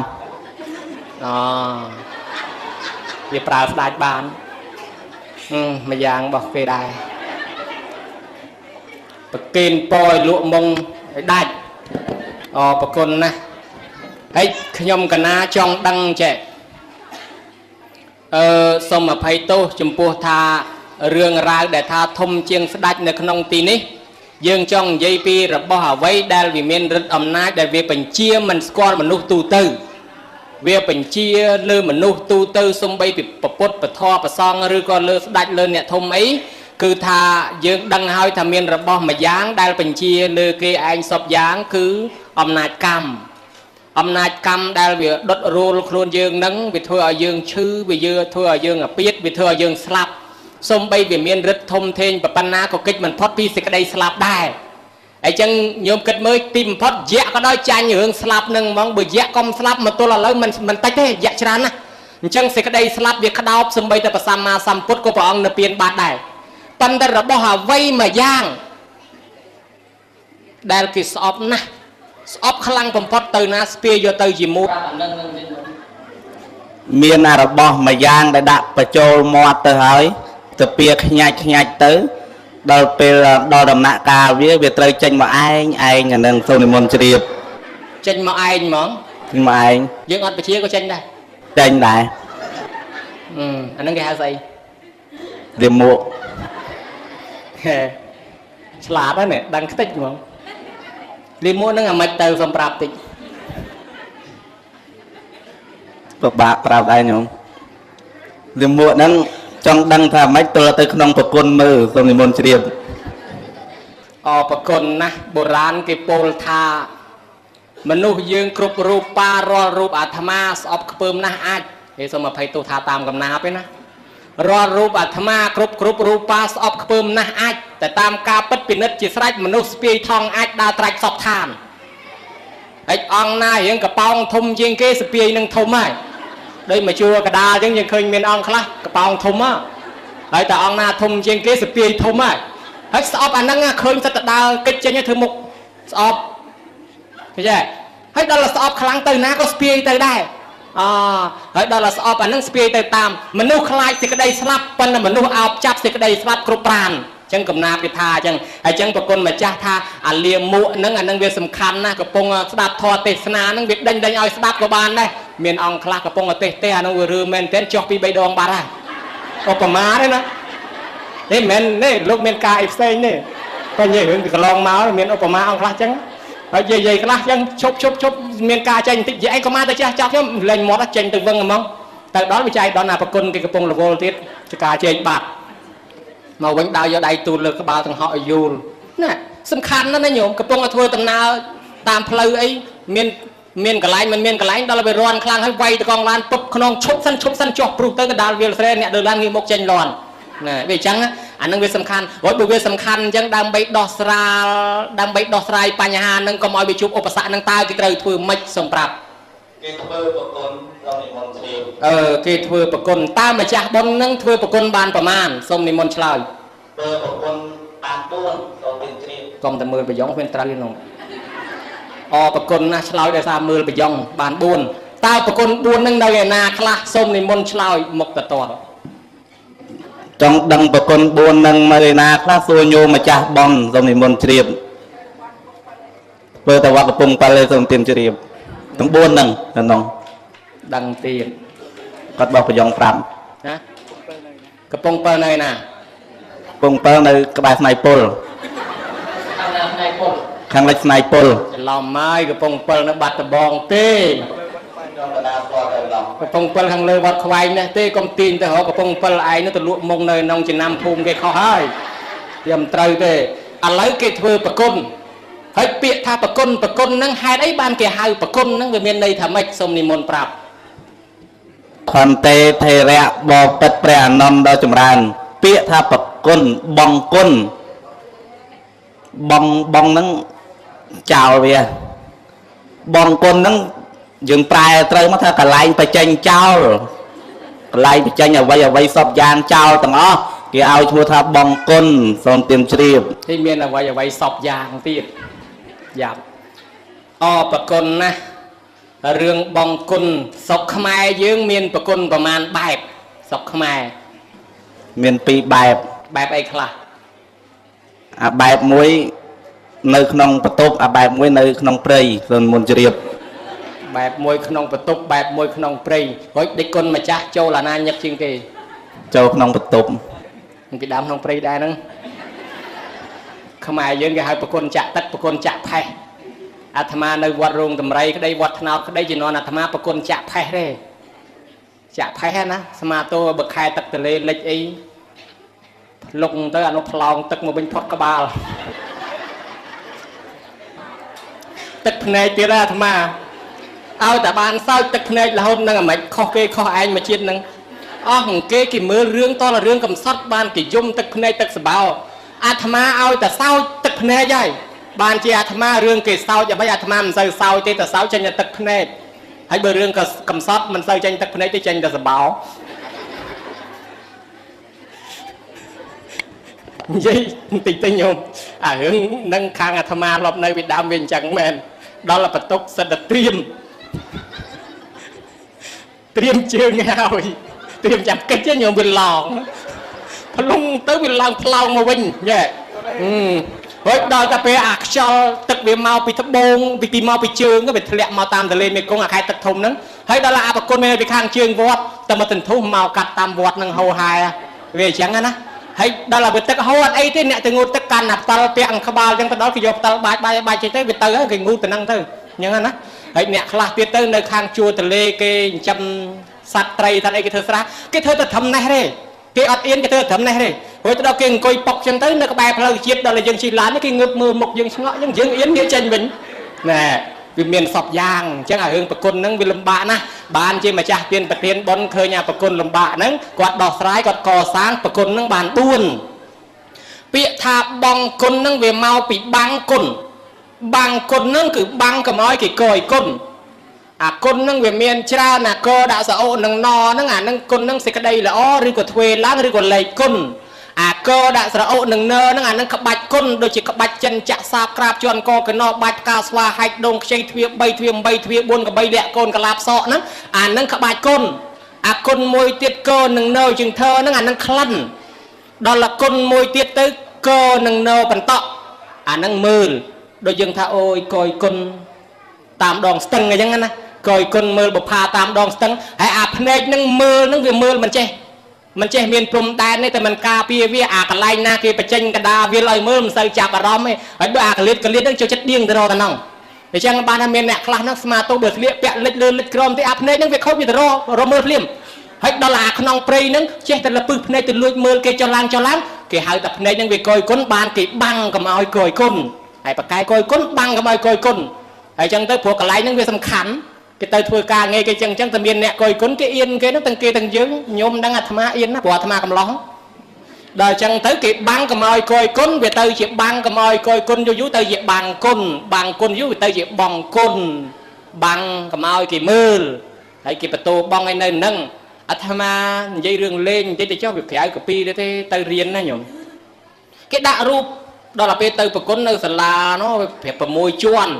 អូវាប្រើស្ដាច់បានមួយយ៉ាងរបស់គេដែរប្រគេនពរឲ្យលក់មុងឲ្យដាច់អរប្រគុណណាស់ហើយខ្ញុំកណាចង់ដឹងចេះសូមអភ័យទោសចំពោះថារឿងរ៉ាវដែលថាធំជាងស្ដាច់នៅក្នុងទីនេះយើងចង់និយាយពីរបស់អ្វីដែលវាមានឫទ្ធិអំណាចដែលវាបញ្ជាមិនស្គាល់មនុស្សទូទៅវាបញ្ជាលើមនុស្សទូទៅសំបីពីពុទ្ធពធប្រសងឬក៏លើស្ដាច់លើអ្នកធំអីគឺថាយើងដឹងហើយថាមានរបស់មួយយ៉ាងដែលបញ្ជាលើគេឯងសពយ៉ាងគឺអំណាចកម្មអំណាចកម្មដែលវាដុតរោលខ្លួនយើងនឹងវាធ្វើឲ្យយើងឈឺវាយើធ្វើឲ្យយើងអាពាតវាធ្វើឲ្យយើងស្លាប់សំបីវាមានឫទ្ធិធំធេងប៉ុណ្ណាក៏កិច្ចមិនផុតពីសេចក្តីស្លាប់ដែរអញ្ចឹងញោមគិតមើលទីបំផុតយៈក៏ដោយចាញ់រឿងស្លាប់នឹងហ្មងបើយៈកុំស្លាប់មកទល់ឥឡូវមិនតិចទេយៈច្រើនណាស់អញ្ចឹងសេចក្តីស្លាប់វាក្តោបសំបីតែព្រះសម្មាសម្ពុទ្ធក៏ព្រះអង្គនិព្វានបាត់ដែរប៉ុន្តែរបស់អ្វីមួយយ៉ាងដែលគេស្អប់ណាស់ស្អប់ខ្លាំងបំផុតទៅណាស្ពាយយកទៅជាមួយ មានអារបស់មួយយ៉ាងដែលដាក់បញ្ចូលមាត់ទៅហើយទៅពៀខ្ញាច់ខ្ញាច់ទៅដល់ពេលដល់ដំណាក់កាលវាត្រូវចេញមកឯងឯងអានឹងសូមនិមន្តជ្រាប ចេញមកឯងហ្មង ចេញមកឯង យើងអត់ពជាក៏ចេញដែរ ចេញដែរ អានឹងគេហៅស្អី លាមក ឆ្លាតហ្នឹងដឹងខ្ទេចហ្មងលាមកហ្នឹងអាម៉េចទៅសូមប្រាប់តិច ពិបាកប្រាប់ដែរញោមលាមកហ្នឹងចង់ដឹងថាម៉េចទល់ទៅក្នុងប្រគុណមើលសូមនិមន្តជ្រាប អរប្រគុណណាស់បុរាណគេពោលថាមនុស្សយើងគ្រប់រូបបារាល់រូបអាត្មាស្អប់ខ្ពើមណាស់អាចគេសូមអភ័យទោសថាតាមកំណាព្យឯណារាល់រូបអាត្មាគ្រប់រូបបាស្អប់ខ្ពើមណាស់អាចតែតាមការពិតពិនិត្យជាស្រេចមនុស្សស្ពាយថងអាចដើរត្រាច់សពឋានហើយអង្គណារៀងកប៉ោងធំជាងគេស្ពាយនឹងធំហើយដូចមកជួរកដាលអញ្ចឹងយើងឃើញមានអង្គខ្លះកប៉ោងធំហើយតែអង្គណាធំជាងគេស្ពាយធំហើយហើយស្អប់អាហ្នឹងឃើញសិតតដើរកិច្ចចេញឲ្យធ្វើមុខស្អប់ឃើញទេហើយដល់ស្អប់ខ្លាំងទៅណាក៏ស្ពាយទៅដែរអហើយដល់ស្អប់អាហ្នឹងស្ពាយទៅតាមមនុស្សខ្លាចសេចក្តីស្លាប់ប៉ុន្តែមនុស្សអោបចាប់សេចក្តីស្លាប់គ្រប់ប្រានអញ្ចឹងកំណាព្យគេថាអញ្ចឹងហើយអញ្ចឹងប្រគុណម្ចាស់ថាអាលាមកហ្នឹងអាហ្នឹងវាសំខាន់ណាស់កំពុងស្ដាប់ធម៌ទេសនាហ្នឹងវាដេញដេញឲ្យស្ដាប់ក៏បានដែរមានអង្គខ្លះកំពុងទេសទេអាហ្នឹងវារឿមែនទែនចុះពី3ដងបាត់ហើយឧបមាទេណានេះមិនមែនទេលោកមានការអីផ្សេងទេតែនិយាយរឿងពីកន្លងមកមានឧបមាអង្គខ្លះអញ្ចឹងហើយនិយាយខ្លះអញ្ចឹងឈប់ឈប់ឈប់មានការចេញបន្តិចនិយាយឯងក៏មកទៅចេះចាប់ខ្ញុំលែងមាត់ចេញទៅវឹងហ្មងទៅដល់វិច័យដល់ណាប្រគុណគេកំពុងរវល់ទៀតចការចេញបាត់មកវិញដើរយកដៃទូលលើក្បាលទាំងហក់ឲ្យយូលណាសំខាន់ណាស់ណាញោមកំពុងតែធ្វើដំណើរតាមផ្លូវអីមានកន្លែងមិនមានកន្លែងដល់វារាន់ខ្លាំងហើយវាយតកងឡានពុបខ្នងឈប់សិនឈប់សិនចុះព្រុសទៅកណ្ដាលវាលស្រែអ្នកដើរឡានងាកមុខចេញលាន់ណាវាអញ្ចឹងអានឹងវាសំខាន់ព្រោះបើវាសំខាន់អញ្ចឹងដើម្បីដោះស្រាលដើម្បីដោះស្រាយបញ្ហានឹងកុំឲ្យវាជួបឧបសគ្គនឹងតើគេត្រូវធ្វើម៉េចសូមប្រាប់ គេធ្វើប្រគុណដល់និមន្តជ្រាប គេធ្វើប្រគុណតើម្ចាស់បុណ្យនឹងធ្វើប្រគុណបានប្រមាណសូមនិមន្តឆ្លើយ ធ្វើប្រគុណបាន4សូមទានជ្រាប កុំតែមើលប្រយ៉ងគ្មានត្រូវទេនោះអរប្រគុណណាស់ឆ្លើយដោយសារមើលប្រយ៉ងបាន4តើប្រគុណ4នឹងនៅឯណាខ្លះសូមនិមន្តឆ្លើយមុខតតល ចង់ដឹងប្រគុណ4នឹងនៅឯណាខ្លះសួរញោមម្ចាស់បុណ្យសូមនិមន្តជ្រាបធ្វើតែវត្តកំពង់ប៉ាឡេសូមទានជ្រាបទាំង4នឹងនៅនោះ ដឹងទៀត គាត់បោះប្រយ៉ងប្រាប់ ណាកំពង់7នៅឯណា កំពង់7នៅក្បែរស្នៃពុល ខាងណាស្នៃពុល ខាងលិចស្នៃពុល ច្រឡំហើយកំពង់7នៅបាត់ដបងទេកំពង់7ខាងលើវត្តខ្វែងនេះទេកុំទាញទៅរកកំពង់7ឯងនោះទៅលក់មុងនៅក្នុងចំណាំភូមិគេខុសហើយវាមិនត្រូវទេឥឡូវគេធ្វើប្រគុណហើយពាក្យថាប្រគុណប្រគុណហ្នឹងហេតុអីបានគេហៅប្រគុណហ្នឹងវាមានន័យថាម៉េចសូមនិមន្តប្រាប់ ខន្ទេថេរៈបពិតព្រះអានន្ទដ៏ចម្រើនពាក្យថាប្រគុណបងគុណបងបងហ្នឹងចោលវាបងគុណហ្នឹងយើងប្រែត្រូវមកថាកន្លែងបញ្ចេញចោលកន្លែងបញ្ចេញអ្វីអ្វីសពយ៉ាងចោលទាំងអស់គេឲ្យឈ្មោះថាបងគុណសូមទានជ្រាប ទីមានអ្វីអ្វីសពយ៉ាងទៀត យ៉ាប់អប្រគុណណាស់រឿងបងគុណស្រុកខ្មែរយើងមានប្រគុណប្រមាណបែបស្រុកខ្មែរ មានពីរបែប បែបអីខ្លះ អាបែបមួយនៅក្នុងបន្ទប់អាបែបមួយនៅក្នុងព្រៃខ្លួនមុនជ្រាប បែបមួយក្នុងបន្ទប់បែបមួយក្នុងព្រៃរួចដេចគុណម្ចាស់ចូលអាណាញឹកជាងគេ ចូលក្នុងបន្ទប់ ពីដើមក្នុងព្រៃដែរហ្នឹងខ្មែរយើងគេហៅប្រគុណចាក់ទឹកប្រគុណចាក់ផេះអាត្មានៅវត្តរោងតម្រៃក្តីវត្តថ្នោតក្តីជំនាន់អាត្មាប្រគុណចាក់ផេះទេចាក់ផេះណាស្មាតោបើខែទឹកទលេលិចអីផ្លុកទៅអានោះផ្លោងទឹកមកវិញផុតក្បាលទឹកភ្នែកទៀតអាត្មាឲ្យតែបានសើចទឹកភ្នែករហូតនឹងអាម៉េចខុសគេខុសឯងមួយជាតិនឹងអស់គេគេមើលរឿងតរឿងកំសត់បានគេយំទឹកភ្នែកទឹកសបោអាត្មាឲ្យតែសើចទឹកភ្នែកហើយបានជាអាត្មារឿងគេសោចអ្វីអាត្មាមិនសូវសោចទេតែសោចចេញតែទឹកភ្នែកហើយបើរឿងកំសត់មិនសូវចេញទឹកភ្នែកទេចេញតែសបោនិយាយបន្តិចទៅញោមអារឿងនឹងខាងអាត្មាធ្លាប់នៅពីដើមវាអញ្ចឹងមែនដល់បន្ទុកសិតតែត្រៀមជើងហើយត្រៀមចាំកិច្ចញោមវាឡងផ្លុងទៅវាឡើងផ្លោងមកវិញញ៉ែហើយដល់តែពេលអាខ្យល់ទឹកវាមកពីត្បូងពីមកពីជើងវាធ្លាក់មកតាមទន្លេមេគង្គអាខែទឹកធំហ្នឹងហើយដល់អាប្រគុណមានពីខាងជើងវត្តតែមកទន្ទុះមកកាត់តាមវត្តហ្នឹងហោហែវាអញ្ចឹងណាហើយដល់តែវាទឹកហូរអត់អីទេអ្នកទៅងូតទឹកកាន់អាផ្តិលពាក់ក្បាលអញ្ចឹងទៅដល់គេយកផ្តិលបាច់បាច់បាច់ចេះទៅវាទៅហើយគេងូតទៅហ្នឹងទៅអញ្ចឹងណាហើយអ្នកខ្លះទៀតទៅនៅខាងជួរទន្លេគេចិញ្ចឹមសត្វត្រីសត្វអីគេធ្វើស្រះគេធ្វើទៅត្រឹមនេះទេគេអត់អៀនគេធ្វើត្រឹមនេះទេរួចទៅដល់គេអង្គុយប៉ុកចឹងទៅនៅក្បែរផ្លូវជាតិដល់តែយើងជិះឡានគេងើបមើលមុខយើងឆ្ងក់យើងយើងអៀនគេចេញវិញណែវាមានសពយ៉ាងអញ្ចឹងអារឿងប្រគុណហ្នឹងវាលំបាកណាស់បានជាម្ចាស់ទានប្រធានបុណ្យឃើញអាប្រគុណលំបាកហ្នឹងគាត់ដោះស្រាយគាត់កសាងប្រគុណហ្នឹងបាន4ពាក្យថាបងគុណហ្នឹងវាមកពីបាំងគុណបាំងគុណហ្នឹងគឺបាំងកុំឲ្យគេកយគុណអាគុណហ្នឹងវាមានច្រើនអាកដាក់សអូនឹងណហ្នឹងអាហ្នឹងគុណហ្នឹងសេចក្តីល្អឬក៏ធ្វើឡើងឬក៏លែកគុណអាកដាក់ស្រអូនឹងនហ្នឹងអាហ្នឹងក្បាច់គុណដូចជាក្បាច់ចិនចាក់សាបក្រាបជន់កកណោបាច់ផ្កាស្វាហែកដងខ្ចីទ្វា3ទ្វា8ទ្វា4កបីលាក់កូនកលាបសក់ហ្នឹងអាហ្នឹងក្បាច់គុណអាគុណមួយទៀតកនឹងនៅជាងធើហ្នឹងអាហ្នឹងក្លិនដល់គុណមួយទៀតទៅកនឹងនៅបន្តក់អាហ្នឹងមើលដូចយើងថាអូយកយគុណតាមដងស្ទឹងអញ្ចឹងណាកយគុណមើលបុផាតាមដងស្ទឹងហើយអាភ្នែកនឹងមើលនឹងវាមើលមិនចេះមានព្រំដែនទេតែមិនការពារវាអាកន្លែងណាគេបញ្ចេញកដាវាឲ្យមើលមិនសូវចាប់អារម្មណ៍ទេហើយបើអាកលៀតហ្នឹងចូលចិត្តដៀងទៅរកតែហ្នឹងអញ្ចឹងបានថាមានអ្នកខ្លះហ្នឹងស្មាទោបើស្លៀកពាក់លិចលើលិចក្រោមទេអាភ្នែកហ្នឹងវាខូចវាទៅរកមើលភ្លាមហើយដល់អាក្នុងព្រៃហ្នឹងចេះតែលពឹសភ្នែកទៅលួចមើលគេចុះឡើងគេហៅតែភ្នែកហ្នឹងវាកយគុណបានគេបាំងកុំឲ្យកយគុណហើយបកែកយគុណបាំងកុំឲ្យកយគុណហើយអញ្ចឹងទៅព្រោះកន្លែងហ្នឹងវាសំខាន់គេទៅធ្វើការងារគេចឹងតែមានអ្នកកយគុណគេអៀនគេហ្នឹងទាំងគេទាំងយើងញោមដឹងអាត្មាអៀនណាព្រោះអាត្មាកំឡោះដល់ចឹងទៅគេបាំងកុំឲ្យកយគុណវាទៅជាបាំងកុំឲ្យកយគុណយូរយូរទៅជាបាំងគុណបាំងគុណយូរវាទៅជាបងគុណបាំងកុំឲ្យគេមើលហើយគេបន្ទោបងឲ្យនៅនឹងអាត្មានិយាយរឿងលេងបន្តិចទៅចុះវាក្រៅកាពីទេទៅរៀនណាញោមគេដាក់រូបដល់ពេលទៅប្រគុណនៅសាលានោះប្រាប់6ជាន់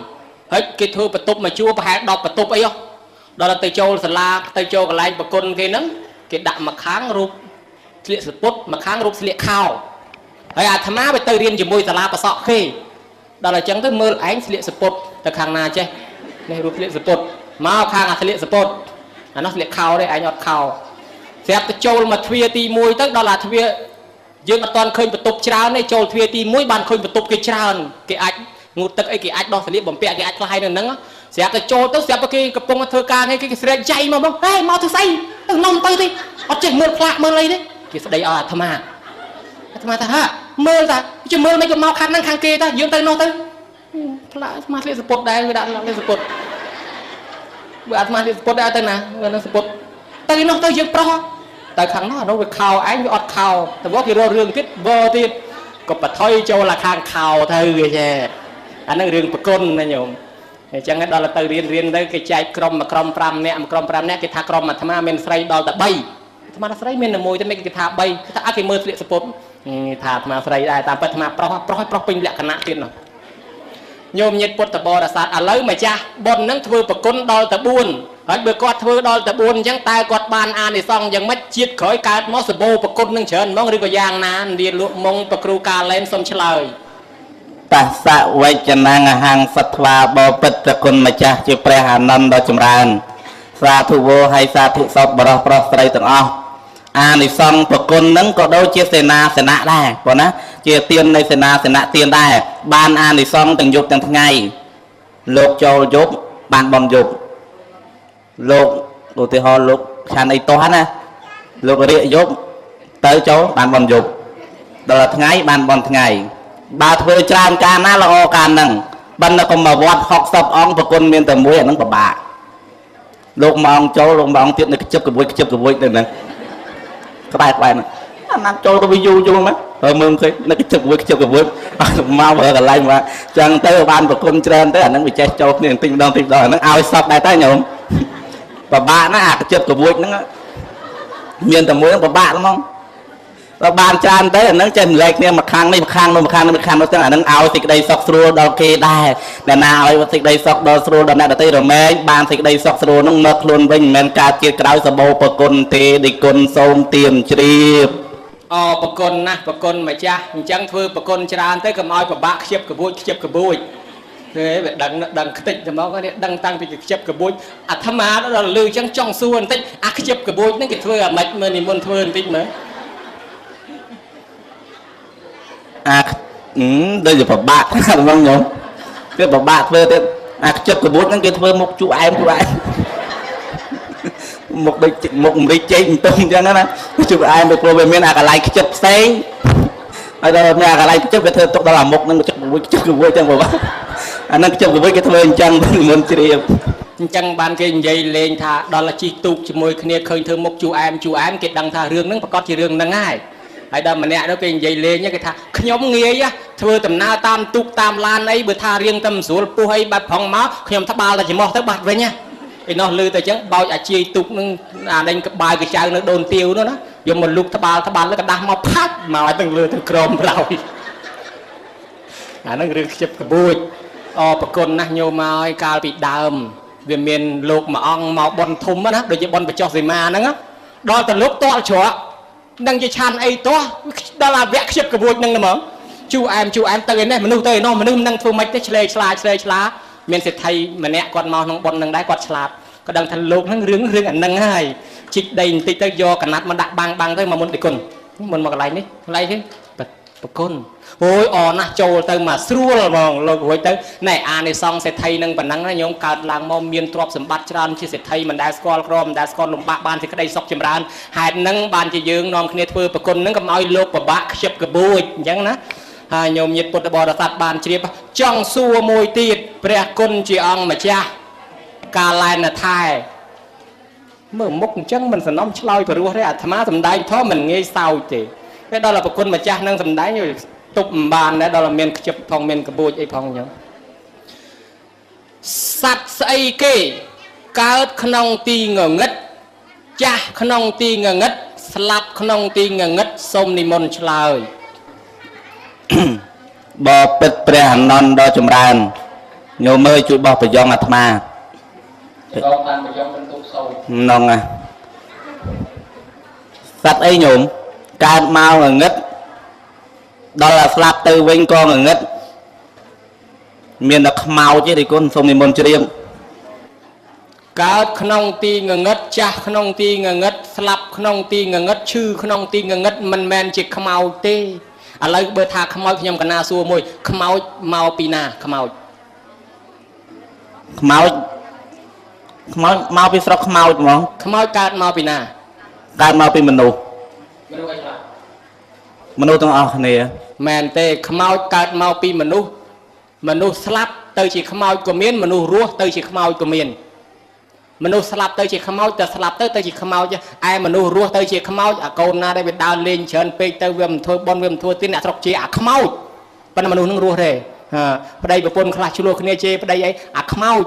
ហើយគេធ្វើបន្ទប់មួយជួរប្រហែល10បន្ទប់អីហ៎ដល់ទៅចូលសាលាទៅចូលកន្លែងប្រគុណគេហ្នឹងគេដាក់មកខាងរូបស្លៀកសពុតមកខាងរូបស្លៀកខោហើយអាត្មាវាទៅរៀនជាមួយសាលាប្រសក់គេដល់អញ្ចឹងទៅមើលឯងស្លៀកសពុតទៅខាងណាចេះនេះរូបស្លៀកសពុតមកខាងអាស្លៀកសពុតអានោះស្លៀកខោទេឯងអត់ខោស្រាប់ទៅចូលមកទ្វារទី1ទៅដល់អាទ្វារយើងអត់ទាន់ឃើញបន្ទប់ច្រើនទេចូលទ្វារទី1បានឃើញបន្ទប់គេច្រើនគេអាចងូតទឹកអីគេអាចដោះស្លៀកបំពាក់គេអាចផ្លាយនៅហ្នឹងស្រាប់តែចូលទៅស្រាប់តែគេកំពុងធ្វើការនេះគេស្រែកចៃមកមកហេមកធ្វើស្អីទៅនំទៅទេអត់ចេះមើលផ្លាកមើលអីទេគេស្ដីឲ្យអាត្មាថាហាមើលតាជមើលមិនក៏មកខាងហ្នឹងខាងគេតាយើងទៅនោះទៅផ្លាកអាត្មាស្លៀកសពុតដែរវាដាក់ស្លៀកសពុតបើអាត្មាស្លៀកសពុតដែរទៅណាវានឹងសពុតទៅនោះទៅយើងប្រុសទៅខាងនោះអានោះវាខោឯងវាអត់ខោតែមកគេរករឿងទៀតវើទៀតក៏បថុយចូលខាងខោទៅគេចេះអាហ្នឹងរឿងប្រគុណណាញោមអញ្ចឹងដល់ទៅរៀនទៅគេចែកក្រុមមួយក្រុម5នាក់មួយក្រុម5នាក់គេថាក្រុមអាត្មាមានស្រីដល់តែ3អាត្មាស្រីមានតែមួយទេមិនគេថា3គេថាអត់គេមើលស្លៀកសពុតថាអាត្មាស្រីដែរតាមពិតអាត្មាប្រុសប្រុសពេញលក្ខណៈទៀតនោះ ញោមញាតិពុទ្ធបរិស័ទឥឡូវម្ចាស់បុណ្យហ្នឹងធ្វើប្រគុណដល់ទៅ4ហើយបើគាត់ធ្វើដល់ទៅ4អញ្ចឹងតើគាត់បានអានិសង្សយ៉ាងម៉េចជាតិក្រោយកើតមកសម្បូរប្រគុណនឹងច្រើនហ្មងឬក៏យ៉ាងណានាលក់មុងប្រគ្រូកាលែនសូមឆ្លើយ តសវចនងអហង្សត្វាបពិតប្រគុណម្ចាស់ជាព្រះអានន្ទដ៏ចម្រើនសាធុវោហើយសាធុសពបរោះប្រុសស្រីទាំងអស់អានិសង្សប្រគុណនឹងក៏ដូចជាសេនាសនៈដែរបងណាជាទាននៃសេនាសនៈទានដែរបានអានិសង្សទាំងយប់ទាំងថ្ងៃលោកចូលយប់បានបនយប់លោកឧទាហរណ៍លោកឆានអីតោះណាលោករៀកយប់ទៅចូលបានបនយប់ដល់ថ្ងៃបានបនថ្ងៃបើធ្វើច្រើនកាលណាល្អកាលហ្នឹងបើនៅកុំមកវត្ត60អង្គប្រគុណមានតែមួយអាហ្នឹងពិបាកលោកមួយអង្គចូលលោកមួយអង្គទៀតនៅខ្ជិបកួយខ្ជិបកួយទៅហ្នឹងក្បែរក្បែរហ្នឹងអាណាចូលទៅវាយូរយូរហ្នឹងបើមើលឃើញនៅខ្ជិបកួយខ្ជិបកួយមកមើលកន្លែងមកចឹងទៅបានប្រគុណច្រើនទៅអាហ្នឹងវាចេះចូលគ្នាបន្តិចម្ដងបន្តិចម្ដងអាហ្នឹងឲ្យសពដែរតើញោមពិបាកណាស់អាខ្ជិបកួយហ្នឹងមានតែមួយហ្នឹងពិបាកហ្មងបើបានច្រើនទៅអាហ្នឹងចេះម្លែកគ្នាមួយខាងនេះមួយខាងនោះមួយខាងនោះមួយខាងនោះចឹងអាហ្នឹងឲ្យសេចក្តីសុខស្រួលដល់គេដែរអ្នកណាឲ្យសេចក្តីសុខដល់ស្រួលដល់អ្នកដទៃរមែងបានសេចក្តីសុខស្រួលហ្នឹងមកខ្លួនវិញមិនមែនការជាតិក្រោយសបោប្រគុណទេដេគុណសូមទៀមជ្រាប អប្រគុណណាស់ប្រគុណម្ចាស់អញ្ចឹងធ្វើប្រគុណច្រើនទៅកុំឲ្យពិបាកខ្ជិបកបួចខ្ជិបកបួចទេវាដឹងដឹងខ្ទេចទៅមកនេះដឹងតាំងពីខ្ជិបកបួចអាត្មាដល់លឺអញ្ចឹងចង់សួរបន្តិចអាខ្ជិបកបួចហ្នឹងគេធ្វើអាម៉េចមើលនិមន្តធ្វើបន្តិចមើល អាដូចជាពិបាកហ្មងញោមវាពិបាកធ្វើទៀតអាខ្ជិបកបួចហ្នឹងគេធ្វើមុខជក់អែមជក់អែមមុខដូចមុខម្រេចចេកបន្ទុំអញ្ចឹងណាជក់អែមព្រោះវាមានអាកន្លែងខ្ជិបផ្សេងហើយដល់មានអាកន្លែងខ្ជិបគេធ្វើទុកដល់អាមុខហ្នឹងខ្ជិបកបួចខ្ជិបកបួចអញ្ចឹងបងអាហ្នឹងខ្ជិបកបួចគេធ្វើអញ្ចឹងមុនជ្រាប អញ្ចឹងបានគេនិយាយលេងថាដល់ជិះទូកជាមួយគ្នាឃើញធ្វើមុខជូអែមជូអែមគេដឹងថារឿងហ្នឹងប្រកាសជារឿងហ្នឹងហើយហើយដល់ម្នាក់នោះគេនិយាយលេងគេថាខ្ញុំងាយធ្វើដំណើរតាមទូកតាមឡានអីបើថារៀងតែមិនស្រួលពោះអីបាត់ប្រងមកខ្ញុំត្បាល់តែច្រមុះទៅបាត់វិញណាឯនោះលឺតែអញ្ចឹងបោចអាជាយទូកនឹងអាដេញក្បាយកញ្ចៅនៅដូនទាវនោះណាយកមកលូកត្បាល់ត្បាល់កដាស់មកផាច់មកឲ្យទាំងលើទាំងក្រមប្រោយអាហ្នឹងរឿងខ្ជិបក្បួចអប្រគុណណាស់ញោមហើយកាលពីដើមវាមានលោកមួយអង្គមកប៉ុនធំណាដូចជាប៉ុនបច្ចុះសីមាហ្នឹងដល់តែលោកតល់ច្រកនឹងជាឆាន់អីតោះដល់អាវៈខ្ជិបកបួចនឹងហ្មងជូអែមជូអែមទៅឯនេះមនុស្សទៅឯនោះមនុស្សមិនដឹងធ្វើម៉េចទេឆ្លេឆ្លាឆ្លេឆ្លាមានសេដ្ឋីម្នាក់គាត់មកក្នុងប៉ុននឹងដែរគាត់ឆ្លាតក៏ដឹងថាលោកហ្នឹងរឿងរឿងអានឹងហើយជីកដីបន្តិចទៅយកកណាត់មកដាក់បាំងបាំងទៅមកមុនតិគុណមុនមកកន្លែងនេះកន្លែងនេះប្រគុណអូយអណាស់ចូលទៅមកស្រួលហ្មងលោករួចទៅណែអានិសង្សសេដ្ឋីនឹងប៉ុណ្ណឹងណាញោមកើតឡើងមកមានទ្រព្យសម្បត្តិច្រើនជាសេដ្ឋីមិនដែលស្គាល់ក្រមិនដែលស្គាល់លំបាកបានសេចក្តីសុខចម្រើនហេតុហ្នឹងបានជាយើងនាំគ្នាធ្វើប្រគុណហ្នឹងកុំឲ្យលោកពិបាកខ្ជិបកបួចអញ្ចឹងណាហើយញោមញាតិពុទ្ធបរិស័ទបានជ្រាបចង់សួរមួយទៀតព្រះគុណជាអង្គម្ចាស់កាលែនថែមើលមុខអញ្ចឹងមិនសំណំឆ្លើយព្រោះទេអាត្មាសំដែងធម៌មិនងាយសោចទេពេលដល់ប្រគុណម្ចាស់នឹងសំដែងទប់មិនបានដែរដល់មានខ្ជិបផងមានកបួចអីផងអញ្ចឹងសត្វស្អីគេកើតក្នុងទីងងឹតចាស់ក្នុងទីងងឹតស្លាប់ក្នុងទីងងឹតសូមនិមន្តឆ្លើយ បពិតព្រះអានន្ទដ៏ចម្រើនញោមអើយជួយបោះប្រយ៉ងអាត្មា បងបានប្រយ៉ងបន្ទុកសូន្យ ហ្នឹងហ่ะសត្វអីញោមកើតមកងងឹតដល់ស្លាប់ទៅវិញក៏ងងឹតមានតែខ្មោចទេគុណសូមនិមន្តជ្រាប កើតក្នុងទីងងឹតចាស់ក្នុងទីងងឹតស្លាប់ក្នុងទីងងឹតឈឺក្នុងទីងងឹតមិនមែនជាខ្មោចទេឥឡូវបើថាខ្មោចខ្ញុំកណាសួរមួយខ្មោចមកពីណាខ្មោច ខ្មោចខ្មោចមកពីស្រុកខ្មោចហ្មង ខ្មោចកើតមកពីណា កើតមកពីមនុស្ស មនុស្សអីខ្លះ មនុស្សទាំងអស់គ្នា មែនទេខ្មោចកើតមកពីមនុស្សមនុស្សស្លាប់ទៅជាខ្មោចក៏មានមនុស្សរស់ទៅជាខ្មោចក៏មានមនុស្សស្លាប់ទៅជាខ្មោចតែស្លាប់ទៅទៅជាខ្មោចឯមនុស្សរស់ទៅជាខ្មោចអាកូនណាដែលវាដើរលេងច្រើនពេកទៅវាមិនធ្វើបុណ្យវាមិនធ្វើទានអ្នកស្រុកជាអាខ្មោចប៉ុន្តែមនុស្សនឹងរស់ទេប្តីប្រពន្ធខ្លះឆ្លោះគ្នាជេរប្តីអីអាខ្មោច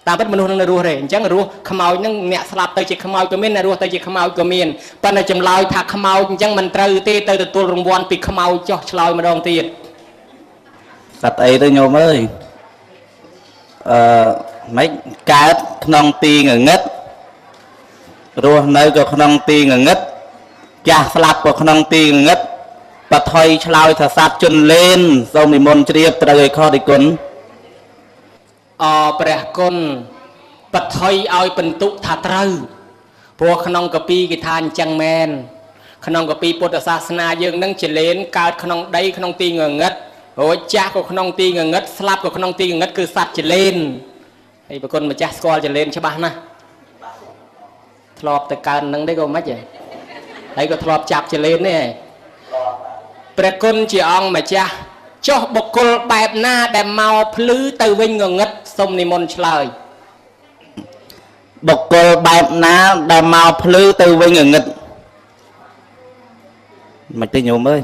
តាមពិតមនុស្សនឹងនៅរស់ទេអញ្ចឹងរស់ខ្មោចនឹងអ្នកស្លាប់ទៅជាខ្មោចក៏មានអ្នករស់ទៅជាខ្មោចក៏មានប៉ុន្តែចម្លើយថាខ្មោចអញ្ចឹងមិនត្រូវទេទៅទទួលរង្វាន់ពីខ្មោចចោះឆ្លើយម្ដងទៀត សត្វអីទៅញោមអើយ អឺមិនកើតក្នុងទីងងឹតរស់នៅក៏ក្នុងទីងងឹតចាស់ស្លាប់ក៏ក្នុងទីងងឹតបថុយឆ្លើយថាសត្វជន់លេនសូមនិមន្តជ្រាបត្រូវឲ្យខុសដោយគុណ អព្រះគុណបថុយឲ្យបន្ទុកថាត្រូវព្រោះក្នុងកពីគេថាអញ្ចឹងមែនក្នុងកពីពុទ្ធសាសនាយើងនឹងចលេនកើតក្នុងដីក្នុងទីងងឹតរួចចាស់ក៏ក្នុងទីងងឹតស្លាប់ក៏ក្នុងទីងងឹតគឺសត្វចលេនហើយប្រគុណម្ចាស់ស្គាល់ចលេនច្បាស់ណាស់ធ្លាប់ទៅកើននឹងទេក៏មិនហ៎ហើយក៏ធ្លាប់ចាប់ចលេននេះព្រះគុណជាអង្គម្ចាស់ចុះបុគ្គលបែបណាដែលមកភ្លឺទៅវិញងងឹតសូមនិមន្តឆ្លើយ បុគ្គលបែបណាដែលមកភ្លឺទៅវិញងងឹតមិនទេញោមអើយ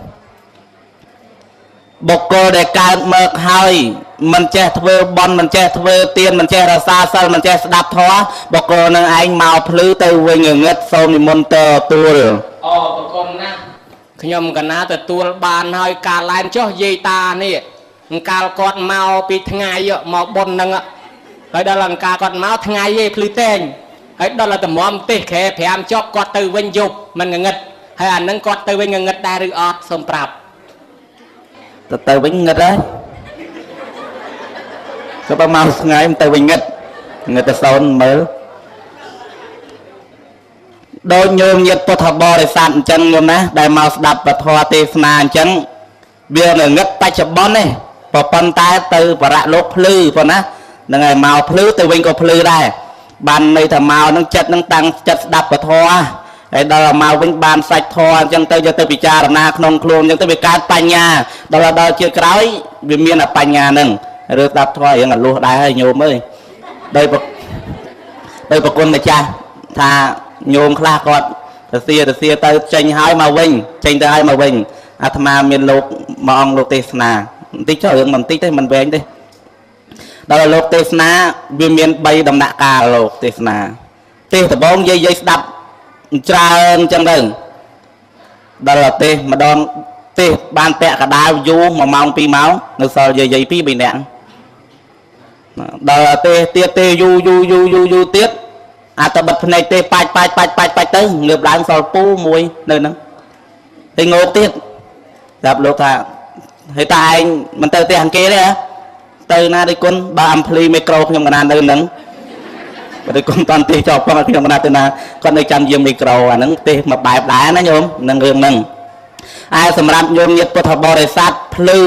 បុគ្គលដែលកើតមកហើយមិនចេះធ្វើបន់មិនចេះធ្វើទានមិនចេះរក្សាសិលមិនចេះស្ដាប់ធម៌បុគ្គលនឹងឯងមកភ្លឺទៅវិញងងឹតសូមនិមន្តទទួល អរគុណណាស់ខ្ញុំកណាទទួលបានហើយកាលឡើងចុះយាយតានេះកាលគាត់មកពីថ្ងៃមកប៉ុនហ្នឹងហើយដល់អង្ការគាត់មកថ្ងៃឯងភ្លឺតែងហើយដល់តែតម្រាំទេសក្រែ5ចប់គាត់ទៅវិញយប់មិនងងឹតហើយអានឹងគាត់ទៅវិញងងឹតដែរឬអត់សូមប្រាប់ ទៅវិញងឹតហើយក៏បើមកថ្ងៃមិនទៅវិញងឹតងឹតទៅសូនមើលដូចញោមញាតពុទ្ធបរិស័ទអញ្ចឹងញោមណាដែលមកស្ដាប់ពធទេសនាអញ្ចឹងវាងងឹតបច្ចុប្បន្ននេះប៉ុន្តែទៅបរៈលោកភ្លឺប៉ុណ្ណាហ្នឹងហើយមកភ្លឺទៅវិញក៏ភ្លឺដែរបានន័យថាមកហ្នឹងចិត្តហ្នឹងតាំងចិត្តស្ដាប់ពធហើយដល់មកវិញបានសាច់ធម៌អញ្ចឹងទៅយកទៅពិចារណាក្នុងខ្លួនអញ្ចឹងទៅវាកើតបញ្ញាដល់ជាក្រោយវាមានបញ្ញាហ្នឹងរឿងស្ដាប់ធម៌រឿងអាលួសដែរហើយញោមអើយដោយប្រគុណម្ចាស់ថាញោមខ្លះគាត់ទៅសៀទៅចេញហើយមកវិញចេញទៅហើយមកវិញអាត្មាមានលោកមួយអង្គលោកទេសនាបន្តិចចុះរឿងមិនបន្តិចទេមិនវែងទេដល់លោកទេសនាវាមាន3ដំណាក់កាលលោកទេសនាទេសដំបូងយាយស្ដាប់ច្រើនអញ្ចឹងទៅដល់ទេសម្ដងទេសបានពាក់កដាលយូរ1ម៉ោង2ម៉ោងនៅសល់យាយ2 3នាក់ដល់ទេសទៀតទេយូរយូរយូរយូរយូរទៀតអាតបិទភ្នែកទេបាច់បាច់បាច់បាច់បាច់ទៅងើបឡើងសល់ពូមួយនៅហ្នឹងទៅងោកទៀតប្រាប់លោកថាហើយតាឯងមិនទៅផ្ទះអង្គគេទេហ៎ទៅណាដូចគុណបើអំភ្លីមីក្រូខ្ញុំកណានៅហ្នឹងបើដូចគុណតាន់ទេសចោលផងខ្ញុំកណាទៅណាគាត់នៅចាំយាមមីក្រូអាហ្នឹងទេសមួយបែបដែរណាញោមនឹងរឿងហ្នឹងឯសម្រាប់ញោមញាតិពុទ្ធបរិស័ទភ្លឺ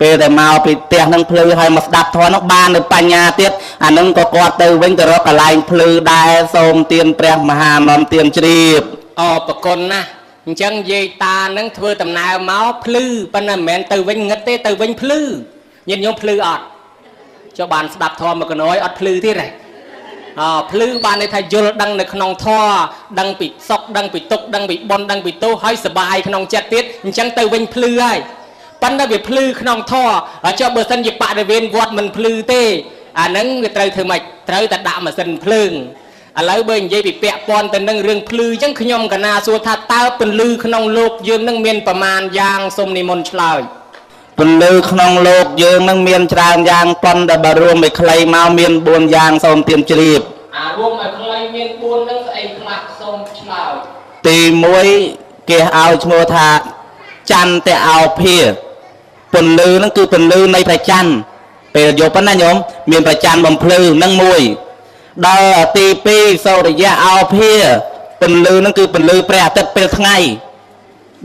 ពេលដែលមកពីផ្ទះហ្នឹងភ្លឺហើយមកស្ដាប់ធម៌ហ្នឹងបាននៅបញ្ញាទៀតអាហ្នឹងក៏គាត់ទៅវិញទៅរកកន្លែងភ្លឺដែរសូមទានព្រះមហានន្ទទានជ្រាប អរគុណណាស់អញ្ចឹងយាយតាហ្នឹងធ្វើដំណើរមកភ្លឺប៉ុន្តែមិនមែនទៅវិញងឹតទេទៅវិញភ្លឺញាតិញោមភ្លឺអត់ចុះបានស្ដាប់ធម៌មកកណយអត់ភ្លឺទៀតទេអភ្លឺបានន័យថាយល់ដឹងនៅក្នុងធម៌ដឹងពីសុខដឹងពីទុក្ខដឹងពីបុណ្យដឹងពីទោសហើយសប្បាយក្នុងចិត្តទៀតអញ្ចឹងទៅវិញភ្លឺហើយប៉ុន្តែវាភ្លឺក្នុងធម៌ហើយចុះបើសិនជាបរិវេណវត្តមិនភ្លឺទេអាហ្នឹងវាត្រូវធ្វើម៉េចត្រូវតែដាក់ម៉ាស៊ីនភ្លើងឥឡូវបើនិយាយពីពាក់ព័ន្ធទៅនឹងរឿងភ្លឺអញ្ចឹងខ្ញុំកណាសួរថាតើពន្លឺក្នុងលោកយើងនឹងមានប្រមាណយ៉ាងសូមនិមន្តឆ្លើយ ពន្លឺក្នុងលោកយើងនឹងមានច្រើនយ៉ាងប៉ុន្តែបើរួមឲ្យខ្លីមកមាន4យ៉ាងសូមទានជ្រាប អារួមឲ្យខ្លីមាន4នឹងស្អីខ្លះសូមឆ្លើយ ទី1គេឲ្យឈ្មោះថាចន្ទអោភាពន្លឺនឹងគឺពន្លឺនៃព្រះច័ន្ទពេលយប់ណាញោមមានព្រះច័ន្ទបំភ្លឺនឹងមួយដល់ទី2សូរិយៈអោភាពន្លឺនឹងគឺពន្លឺព្រះអាទិត្យពេលថ្ងៃ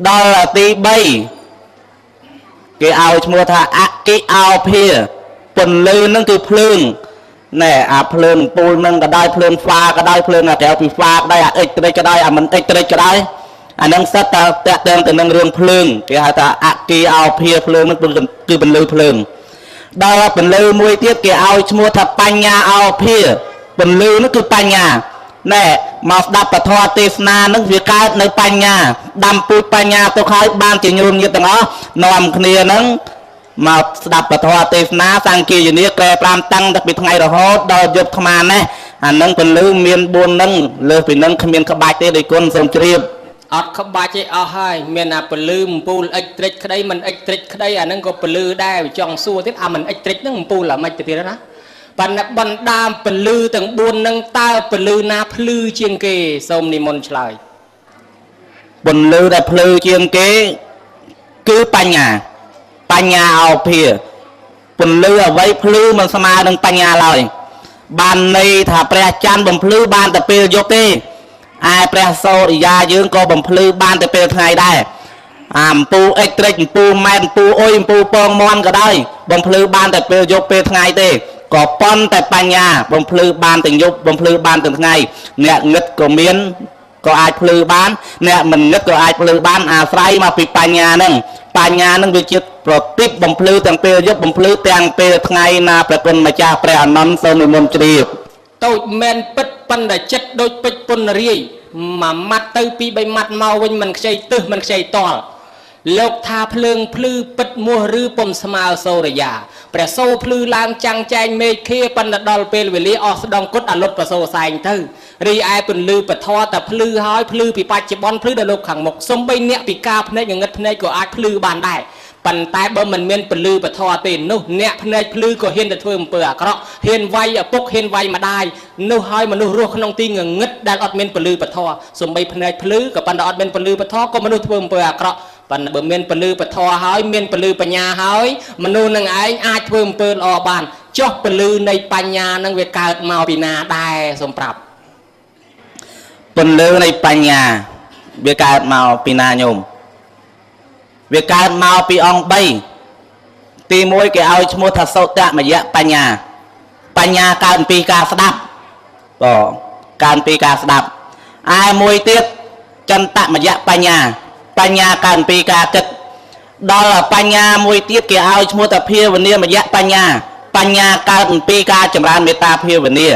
ដល់ទី3គេឲ្យឈ្មោះថាអគិអោភាពន្លឺនឹងគឺភ្លើងណែអាភ្លើងពូលនឹងក៏ដោយភ្លើងហ្វាក៏ដោយភ្លើងអាក្រៅពីហ្វាក៏ដោយអាអិចត្រិចក៏ដោយអាមិនអិចត្រិចក៏ដោយអានឹងសិតតើតាក់ទងទៅនឹងរឿងភ្លើងគេហៅថាអគិអោភាភ្លើងនឹងគឺពន្លឺភ្លើងដល់ពន្លឺមួយទៀតគេឲ្យឈ្មោះថាបញ្ញាអោភាពន្លឺនឹងគឺបញ្ញាណែមកស្ដាប់ពធទេសនានឹងវាកើតនៅបញ្ញាដាំពូជបញ្ញាទៅហើយបានជាញោមញាតិទាំងអស់នាំគ្នានឹងមកស្ដាប់ពធទេសនាសង្គាយនាក្រែ5តាំងតែពីថ្ងៃរហូតដល់យប់ថ្មនេះអានឹងពន្លឺមាន4នឹងលើសពីនឹងគ្មានក្បាច់ទេដោយគុណសូមជ្រាប អត់ក្បាច់ទេអស់ហើយមានអាពលឺអំពូលអិចត្រិចក្តីមិនអិចត្រិចក្តីអានឹងក៏ពលឺដែរចង់សួរទៀតអាមិនអិចត្រិចនឹងអំពូលអាម៉េចទៅទៀតណា ប៉ុន្តែបណ្ដាមពលឺទាំង4នឹងតើពលឺណាភ្លឺជាងគេសូមនិមន្តឆ្លើយ ពន្លឺដែលភ្លឺជាងគេគឺបញ្ញាបញ្ញាអោភាពន្លឺអ្វីភ្លឺមិនស្មើនឹងបញ្ញាឡើយបានន័យថាព្រះច័ន្ទបំភ្លឺបានតែពេលយប់ទេឯព្រះសូរិយាយើងក៏បំភ្លឺបានតែពេលថ្ងៃដែរអាអំពូអិចត្រិចអំពូម៉ែតអំពូអុយអំពូពងមន់ក៏ដោយបំភ្លឺបានតែពេលយប់ពេលថ្ងៃទេក៏ប៉ុន្តែបញ្ញាបំភ្លឺបានទាំងយប់បំភ្លឺបានទាំងថ្ងៃអ្នកងឹតក៏មានក៏អាចភ្លឺបានអ្នកមិនងឹតក៏អាចភ្លឺបានអាស្រ័យមកពីបញ្ញាហ្នឹងបញ្ញាហ្នឹងវាជាប្រទីបបំភ្លឺទាំងពេលយប់បំភ្លឺទាំងពេលថ្ងៃណាព្រះគុណម្ចាស់ព្រះអនន្តសូមនិមន្តជ្រាប តូចមែនពិតប៉ុន្តែចិត្តដូចពេជ្រពន្រាយមួយម៉ាត់ទៅពីរបីម៉ាត់មកវិញមិនខ្ចីទឹះមិនខ្ចីតល់លោកថាភ្លើងភ្លឺពិតមោះឬពុំស្មើសូរិយាព្រះសូរភ្លឺឡើងចាំងចែងមេឃាប៉ុន្តែដល់ពេលវេលាអស់ស្ដងគុតអលុតប្រសូរសែងទៅរីឯពន្លឺពធតែភ្លឺហើយភ្លឺពីបច្ចុប្បន្នភ្លឺដល់លោកខាងមុខសំបីអ្នកពិការភ្នែកងងឹតភ្នែកក៏អាចភ្លឺបានដែរប៉ុន្តែបើមិនមានពលឺពធទេនោះអ្នកភ្នែកភ្លឺក៏ហ៊ានទៅធ្វើអំពើអាក្រក់ហ៊ានវាយឪពុកហ៊ានវាយម្ដាយនោះហើយមនុស្សរស់ក្នុងទីងងឹតដែលអត់មានពលឺពធសំបីភ្នែកភ្លឺក៏ប៉ុន្តែអត់មានពលឺពធក៏មនុស្សធ្វើអំពើអាក្រក់ប៉ុន្តែបើមានពលឺពធហើយមានពលឺបញ្ញាហើយមនុស្សនឹងឯងអាចធ្វើអំពើល្អបានចុះពលឺនៃបញ្ញានឹងវាកើតមកពីណាដែរសូមប្រាប់ ពន្លឺនៃបញ្ញាវាកើតមកពីណាញោមវាកើតមកពីអង្គ3ទី1គេឲ្យឈ្មោះថាសោតមយៈបញ្ញាបញ្ញាកើតអំពីការស្ដាប់បងកើតអំពីការស្ដាប់ឯមួយទៀតចន្តមយៈបញ្ញាបញ្ញាកើតអំពីការគិតដល់បញ្ញាមួយទៀតគេឲ្យឈ្មោះថាភាវនាមយៈបញ្ញាបញ្ញាកើតអំពីការចម្រើនមេត្តាភាវនា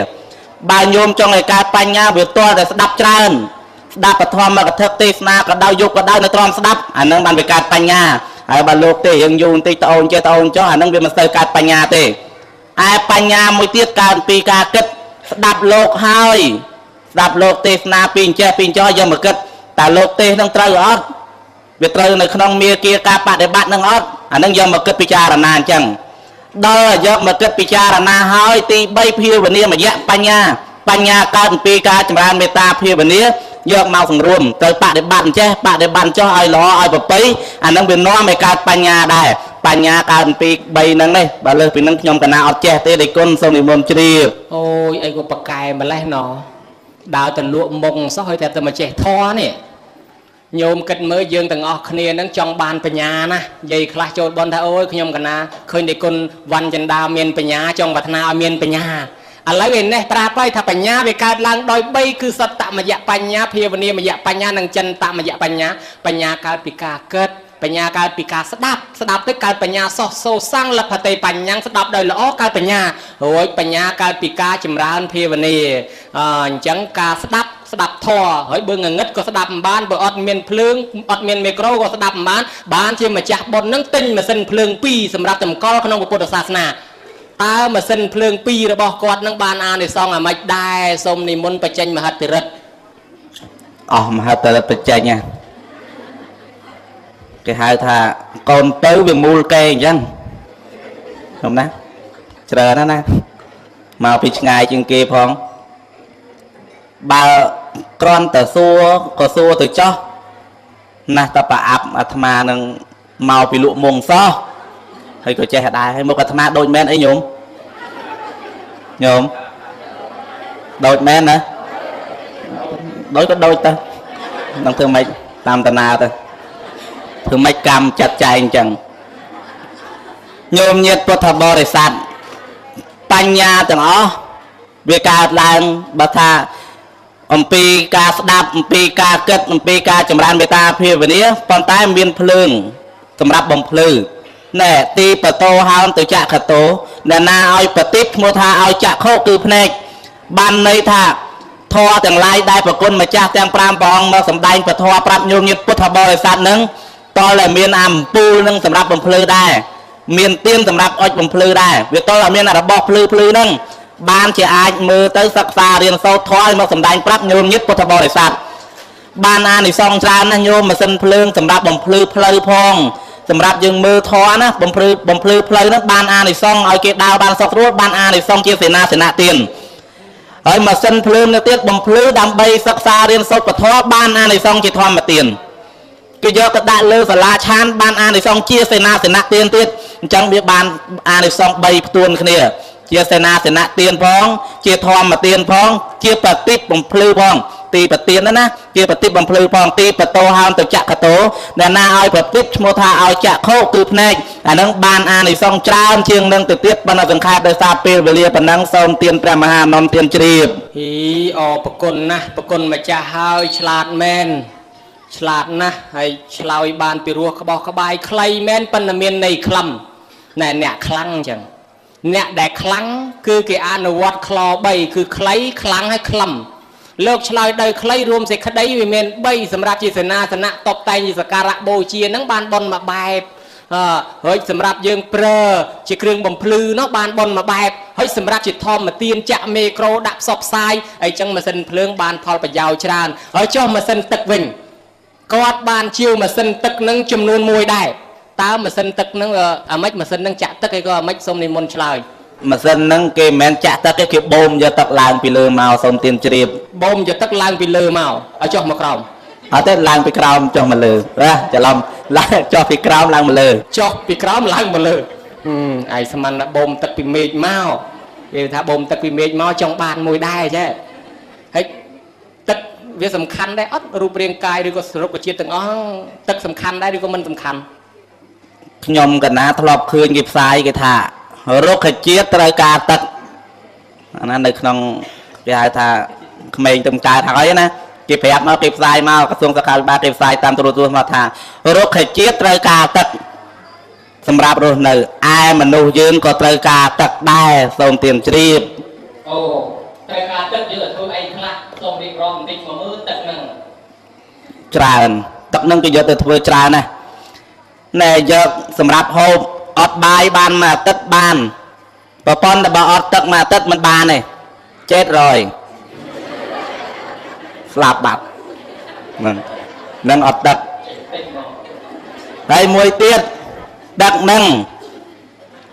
បើញោមចង់ឲ្យកើតបញ្ញាវាទាល់តែស្ដាប់ច្រើនស្ដាប់ពធមកធទេសនាក៏ដោយយកក៏ដោយនៅត្រង់ស្ដាប់អានឹងបានវាកើតបញ្ញាហើយបើលោកទេយើងយូរបន្តិចត្អូនចេះត្អូនចុះអានឹងវាមិនស្ទើរកើតបញ្ញាទេឯបញ្ញាមួយទៀតកើតពីការគិតស្ដាប់លោកហើយស្ដាប់លោកទេសនាពីអញ្ចេះពីអញ្ចោះយកមកគិតតើលោកទេសនឹងត្រូវអត់វាត្រូវនៅក្នុងមាគាការបដិបត្តិនឹងអត់អានឹងយកមកគិតពិចារណាអញ្ចឹងដល់យកមកគិតពិចារណាហើយទី3ភាវនាមយៈបញ្ញាបញ្ញាកើតអំពីការចម្រើនមេត្តាភាវនាយកមកសង្រួមត្រូវបដិបត្តិអញ្ចេះបដិបត្តិចុះឲ្យល្អឲ្យប្រពៃអានឹងវានាំឲ្យកើតបញ្ញាដែរបញ្ញាកើតអំពី3ហ្នឹងនេះបើលើសពីហ្នឹងខ្ញុំកណាអត់ចេះទេដេគុណសូមនិមន្តជ្រាប អូយអីក៏ប៉កែម្លេះណោះដើរទៅលក់មុងសោះឲ្យតែទៅមកចេះធေါ်នេះញោមគិតមើលយើងទាំងអស់គ្នានឹងចង់បានបញ្ញាណានិយាយខ្លះចូលបនថាអូយខ្ញុំកណាឃើញដេគុណវ៉ាន់ចិន្តាមានបញ្ញាចង់ប្រាថ្នាឲ្យមានបញ្ញាឥឡូវឯនេះប្រាប់ហើយថាបញ្ញាវាកើតឡើងដោយ3គឺសត្តមយៈបញ្ញាភាវនាមយៈបញ្ញានិងចិន្តមយៈបញ្ញាបញ្ញាកើតពីការគិតបញ្ញាកើតពីការស្ដាប់ស្ដាប់ទៅកើតបញ្ញាសោះសូសាំងលភតិបញ្ញាស្ដាប់ដោយល្អកើតបញ្ញារួចបញ្ញាកើតពីការចម្រើនភាវនាអញ្ចឹងការស្ដាប់ស្ដាប់ធម៌ហើយបើងងឹតក៏ស្ដាប់មិនបានបើអត់មានភ្លើងអត់មានមីក្រូក៏ស្ដាប់មិនបានបានជាម្ចាស់បុណ្យនឹងទិញម៉ាស៊ីនភ្លើង2សម្រាប់តម្កល់ក្នុងពុទ្ធសាសនាតើម៉ាស៊ីនភ្លើង2របស់គាត់នឹងបានអានិសង្សអាម៉េចដែរសូមនិមន្តបញ្ចេញមហិទ្ធិឫទ្ធិ អស់មហិទ្ធិឫទ្ធិបញ្ចេញណាគេហៅថាកូនទៅវាមូលគេអញ្ចឹងខ្ញុំណាច្រើនណាស់ណាមកពីឆ្ងាយជាងគេផងបើគ្រាន់តែសួរក៏សួរទៅចោះណាស់តប្រអាប់អាត្មានឹងមកពីលក់មុងសោះហើយក៏ចេះដែរហើយមកអាត្មាដូចមែនអីញោមញោមដូចមែនណាដូចក៏ដូចទៅនឹងធ្វើម៉េចតាមតាណាទៅធ្វើម៉េចកម្មចាត់ចែងអញ្ចឹងញោមញាតពុទ្ធបរិស័ទបញ្ញាទាំងអស់វាកើតឡើងបើថាអំពីការស្ដាប់អំពីការគិតអំពីការចម្រើនមេត្តាភាវនាប៉ុន្តែមានភ្លើងសម្រាប់បំភ្លឺណែទីបតោហោនទៅចក្ខតោអ្នកណាឲ្យប្រតិបឈ្មោះថាឲ្យចក្ខុគឺភ្នែកបានន័យថាធម៌ទាំងឡាយដែលប្រគុណម្ចាស់ទាំង5ព្រះអង្គមកសម្ដែងពធប្រាប់ញោមញាតពុទ្ធបរិស័ទនឹងតលតែមានអំពូលនឹងសម្រាប់បំភ្លឺដែរមានទៀនសម្រាប់អុចបំភ្លឺដែរវាតលតែមានរបស់ភ្លឺភ្លឺនឹងបានជាអាចមើលទៅសិក្សារៀនសូត្រធម៌ឲ្យមកសម្ដែងប្រាប់ញោមញាតពុទ្ធបរិស័ទបានអានិសង្សច្រើនណាស់ញោមម៉ាស៊ីនភ្លើងសម្រាប់បំភ្លឺផ្លូវផង សម្រាប់យើងមើលធម៌ណាបំភ្លឺផ្លូវហ្នឹងបានអានិសង្សឲ្យគេដើរបានសុខស្រួលបានអានិសង្សជាសេនាសនៈទានហើយម៉ាស៊ីនភ្លើងនេះទៀតបំភ្លឺដើម្បីសិក្សារៀនសូត្រពធបានអានិសង្សជាធម្មទានគេយកទៅដាក់លើសាលាឆានបានអានិសង្សជាសេនាសនៈទានទៀតអញ្ចឹងវាបានអានិសង្ស3ផ្ទួនគ្នាជាសេនាសនៈទានផងជាធម្មទានផងជាប្រតិបបំភ្លឺផងទីប្រទានណាជាប្រតិបបំភ្លឺផងទីបតោហោនទៅចក្ខតោអ្នកណាឲ្យប្រតិបឈ្មោះថាឲ្យចក្ខុគឺភ្នែកអានឹងបានអានិសង្សច្រើនជាងនឹងទៅទៀតប៉ុន្តែសង្ខេបដោយសារពេលវេលាប៉ុណ្ណឹងសូមទានព្រះមហានន្ទទានជ្រាប ហ៊ីអប្រគុណណាស់ប្រគុណម្ចាស់ហើយឆ្លាតមែនឆ្លាតណាស់ហើយឆ្លើយបានពីរោះក្បោះក្បាយខ្លីមែនប៉ុន្តែមានន័យខ្លឹមណែអ្នកខ្លាំងអញ្ចឹងអ្នកដែលខ្លាំងគឺគេអនុវត្តក្ល3គឺខ្លីខ្លាំងហើយខ្លឹមលោកឆ្លើយដោយខ្លីរួមសេចក្តីវាមាន3សម្រាប់ជាសេនាសនៈតបតែងជាសក្ការៈបូជាហ្នឹងបានបុណ្យមួយបែបហើយសម្រាប់យើងប្រើជាគ្រឿងបំភ្លឺនោះបានបុណ្យមួយបែបហើយសម្រាប់ជាធម្មទានចាក់មេក្រូដាក់ផ្សព្វផ្សាយអីចឹងម៉ាស៊ីនភ្លើងបានផលប្រយោជន៍ច្រើនហើយចុះម៉ាស៊ីនទឹកវិញគាត់បានជាវម៉ាស៊ីនទឹកនឹងចំនួនមួយដែរតើម៉ាស៊ីនទឹកនឹងអាម៉េចម៉ាស៊ីននឹងចាក់ទឹកអីក៏អាម៉េចសូមនិមន្តឆ្លើយ ម៉ាស៊ីនហ្នឹងគេមិនមែនចាក់ទឹកទេគេបូមយកទឹកឡើងពីលើមកសូមទានជ្រាប បូមយកទឹកឡើងពីលើមកឲ្យចុះមកក្រោម អត់ទេឡើងពីក្រោមចុះមកលើបាទច្រឡំឡើងចុះពីក្រោមឡើងមកលើ ចុះពីក្រោមឡើងមកលើឯងស្មានថាបូមទឹកពីមេឃមកគេថាបូមទឹកពីមេឃមកចង់បានមួយដែរចេះហើយទឹកវាសំខាន់ដែរអត់រូបរាងកាយឬក៏សរុបជាតិទាំងអស់ទឹកសំខាន់ដែរឬក៏មិនសំខាន់ ខ្ញុំកណាធ្លាប់ឃើញគេផ្សាយគេថារុក្ខជាតិត្រូវការទឹកអាណានៅក្នុងគេហៅថាក្មេងទំកើតហើយណាគេប្រាប់មកគេផ្សាយមកក្រសួងសុខាភិបាលគេផ្សាយតាមទូរទស្សន៍មកថារុក្ខជាតិត្រូវការទឹកសម្រាប់រស់នៅឯមនុស្សយើងក៏ត្រូវការទឹកដែរសូមទានជ្រាប អូត្រូវការទឹកយើងធ្វើអីខ្លះសូមរៀបរាប់បន្តិចមកមើលទឹកហ្នឹង ច្រើនទឹកហ្នឹងគេយកទៅធ្វើច្រើនណាស់ណែយកសម្រាប់ហូបអត់បាយបានមួយអាទិត្យបានប្រព័ន្ធតែបើអត់ទឹកមួយអាទិត្យមិនបានទេ700ស្លាប់បាត់ហ្នឹងអត់ទឹកហើយមួយទៀតទឹកហ្នឹង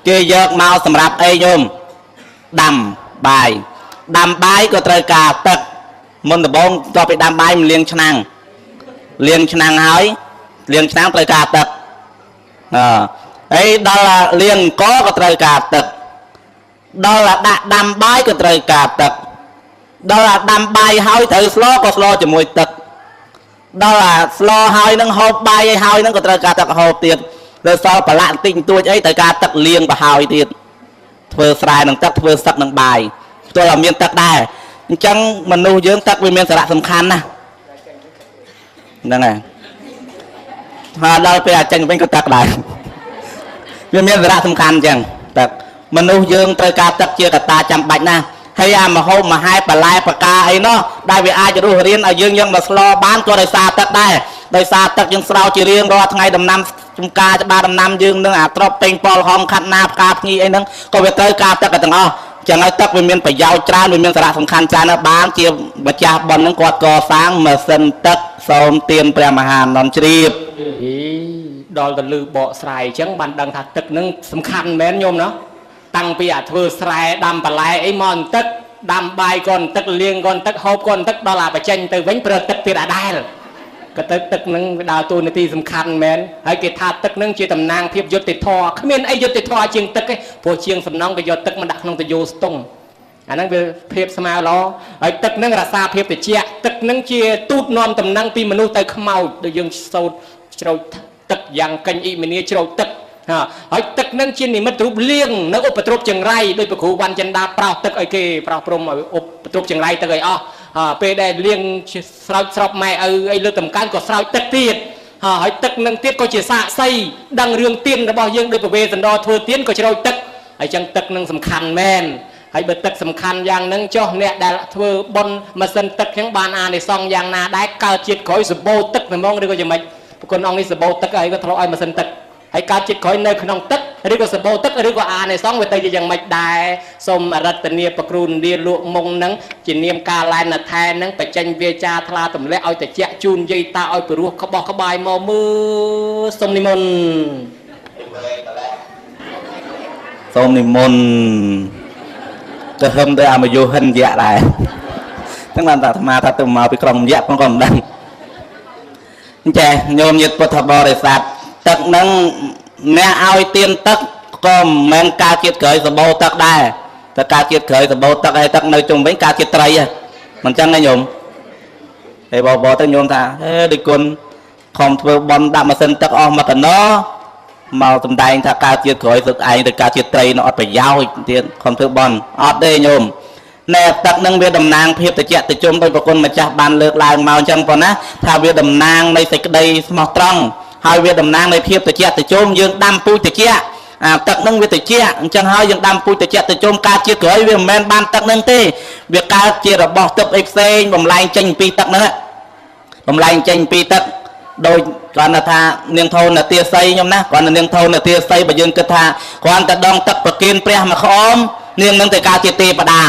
គេយកមកសម្រាប់អីញោមដាំបាយដាំបាយក៏ត្រូវការទឹកមុនដំបូងតទៅពីដាំបាយមិនលាងឆ្នាំងលាងឆ្នាំងហើយលាងឆ្នាំងត្រូវការទឹកហើយដល់លាងអង្គក៏ត្រូវការទឹកដល់ដាក់ដាំបាយក៏ត្រូវការទឹកដល់ដាំបាយហើយត្រូវស្លក៏ស្លជាមួយទឹកដល់ស្លហើយនឹងហូបបាយឲ្យហើយនឹងក៏ត្រូវការទឹកហូបទៀតលើសល់ប្រឡាក់បន្តិចបន្តួចអីត្រូវការទឹកលាងប្រហើយទៀតធ្វើស្រែនឹងទឹកធ្វើសឹកនឹងបាយផ្ទាល់ឲ្យមានទឹកដែរអញ្ចឹងមនុស្សយើងទឹកវាមានសារៈសំខាន់ណាស់ហ្នឹងហើយហើយដល់ពេលអាចចេញវិញក៏ទឹកដែរវាមានសារៈសំខាន់អញ្ចឹងទឹកមនុស្សយើងត្រូវការទឹកជាកត្តាចាំបាច់ណាស់ហើយអាមហូបមហែបន្លែបកាអីនោះដែលវាអាចរស់រានឲ្យយើងយកមកស្លបានក៏ដោយសារទឹកដែរដោយសារទឹកយើងស្រោចជារៀងរាល់ថ្ងៃដំណាំចំការច្បារដំណាំយើងនឹងអាត្រប់ពេញប៉លហំខាត់ណាផ្កាភ្ញីអីហ្នឹងក៏វាត្រូវការទឹកទាំងអស់ចឹងហើយទឹកវាមានប្រយោជន៍ច្រើនវាមានសារៈសំខាន់ច្រើនណាស់បានជាម្ចាស់បុណ្យហ្នឹងគាត់កសាងម៉ាស៊ីនទឹកសូមទានព្រះមហានន្ទជ្រាប ហីដល់ទៅលឺបកស្រាយអញ្ចឹងបានដឹងថាទឹកហ្នឹងសំខាន់មែនញោមណោះតាំងពីអាធ្វើស្រែដាំបន្លែអីមកទឹកដាំបាយក៏ទឹកលាងក៏ទឹកហូបក៏ទឹកដល់អាបញ្ចេញទៅវិញប្រើទឹកទៀតអាដែលក៏ទៅទឹកហ្នឹងវាដើរតួនាទីសំខាន់មែនហើយគេថាទឹកហ្នឹងជាតំណាងភាពយុត្តិធម៌គ្មានអីយុត្តិធម៌ជាងទឹកទេព្រោះជាងសំណងគេយកទឹកមកដាក់ក្នុងតយោស្ទង់អាហ្នឹងវាភាពស្មើល្អហើយទឹកហ្នឹងរក្សាភាពត្រជាក់ទឹកហ្នឹងជាទូតនាំតំណែងពីមនុស្សទៅខ្មោចដូចយើងសូត្រជ្រោចទឹកយ៉ាងកេញអ៊ីមីនីជ្រោចទឹកហើយទឹកនឹងជានិមិត្តរូបលៀងនៅឧបទ្រពចង្រៃដោយព្រះគ្រូវ៉ាន់ចិន្តាប្រោសទឹកឲ្យគេប្រោសព្រំឲ្យឧបទ្រពចង្រៃទឹកឲ្យអស់ពេលដែលលៀងស្រោចស្រពម៉ែឪអីលើកតម្កើងក៏ស្រោចទឹកទៀតហើយទឹកនឹងទៀតក៏ជាសាក្សីដឹងរឿងទៀនរបស់យើងដោយប្រវេសន្តរធ្វើទៀនក៏ជ្រោចទឹកហើយចឹងទឹកនឹងសំខាន់មែនហើយបើទឹកសំខាន់យ៉ាងហ្នឹងចុះអ្នកដែលធ្វើបុណ្យម៉ាស៊ីនទឹកចឹងបានអានិសង្សយ៉ាងណាដែរកើតជាតិក្រោយសម្បូរទឹកហ្មងឬក៏យ៉ាងម៉េចប្រគុណអង្គនេះសម្បូរទឹកហើយក៏ធ្លាប់ឲ្យម៉ាស៊ីនទឹកហើយកើតជាតិក្រោយនៅក្នុងទឹក ឬក៏សម្បូរទឹកឬក៏អានិសង្សវាទៅជាយ៉ាងម៉េចដែរសូមអរតនីប្រគ្រូនាលក់មុងនឹងជានាមការឡែនថែនឹងបញ្ចេញវាចាថ្លាទម្លាក់ឲ្យតិចជូនយាយតាឲ្យព្រោះក្បោះក្បាយមកមើលសូមនិមន្ត សូមនិមន្តទៅហឹមទៅអាមយុហិនយៈដែរទាំងបានតែអាត្មាថាទៅមកពីក្រុមយៈផងក៏មិនដឹងចេះញោមញាតិពុទ្ធបរិស័ទទឹកនឹងអ្នកឲ្យទៀនទឹកក៏មិនមែនការជាតិក្រោយសម្បូរទឹកដែរតែការជាតិក្រោយសម្បូរទឹកហើយទឹកនៅជុំវិញការជាតិត្រីហ៎មិនចឹងទេញោមហើយបបទៅញោមថាហេដូចគុណខំធ្វើបន់ដាក់ម៉ាស៊ីនទឹកអស់មកកណោមកសំដែងថាការជាតិក្រោយទឹកឯងទៅការជាតិត្រីនៅអត់ប្រយោជន៍ទៀតខំធ្វើបន់អត់ទេញោមណែទឹកនឹងវាតំណាងភាពតិចតិជុំដោយប្រគុណម្ចាស់បានលើកឡើងមកអញ្ចឹងប៉ុណ្ណាថាវាតំណាងនៃសេចក្តីស្មោះត្រង់ហើយវាតំណាងនៃភាពតិចតិជុំយើងដាំពូជតិចអាទឹកនឹងវាតិចអញ្ចឹងហើយយើងដាំពូជតិចតិជុំការជាតិក្រោយវាមិនមែនបានទឹកនឹងទេវាកើតជារបស់ទឹកអីផ្សេងបំលែងចេញពីទឹកហ្នឹងបំលែងចេញពីទឹកដោយគ្រាន់តែថានាងធនទាស័យខ្ញុំណាគ្រាន់តែនាងធនទាស័យបើយើងគិតថាគ្រាន់តែដងទឹកប្រគិនព្រះមកក្អមនាងនឹងទៅកើតជាទេវតា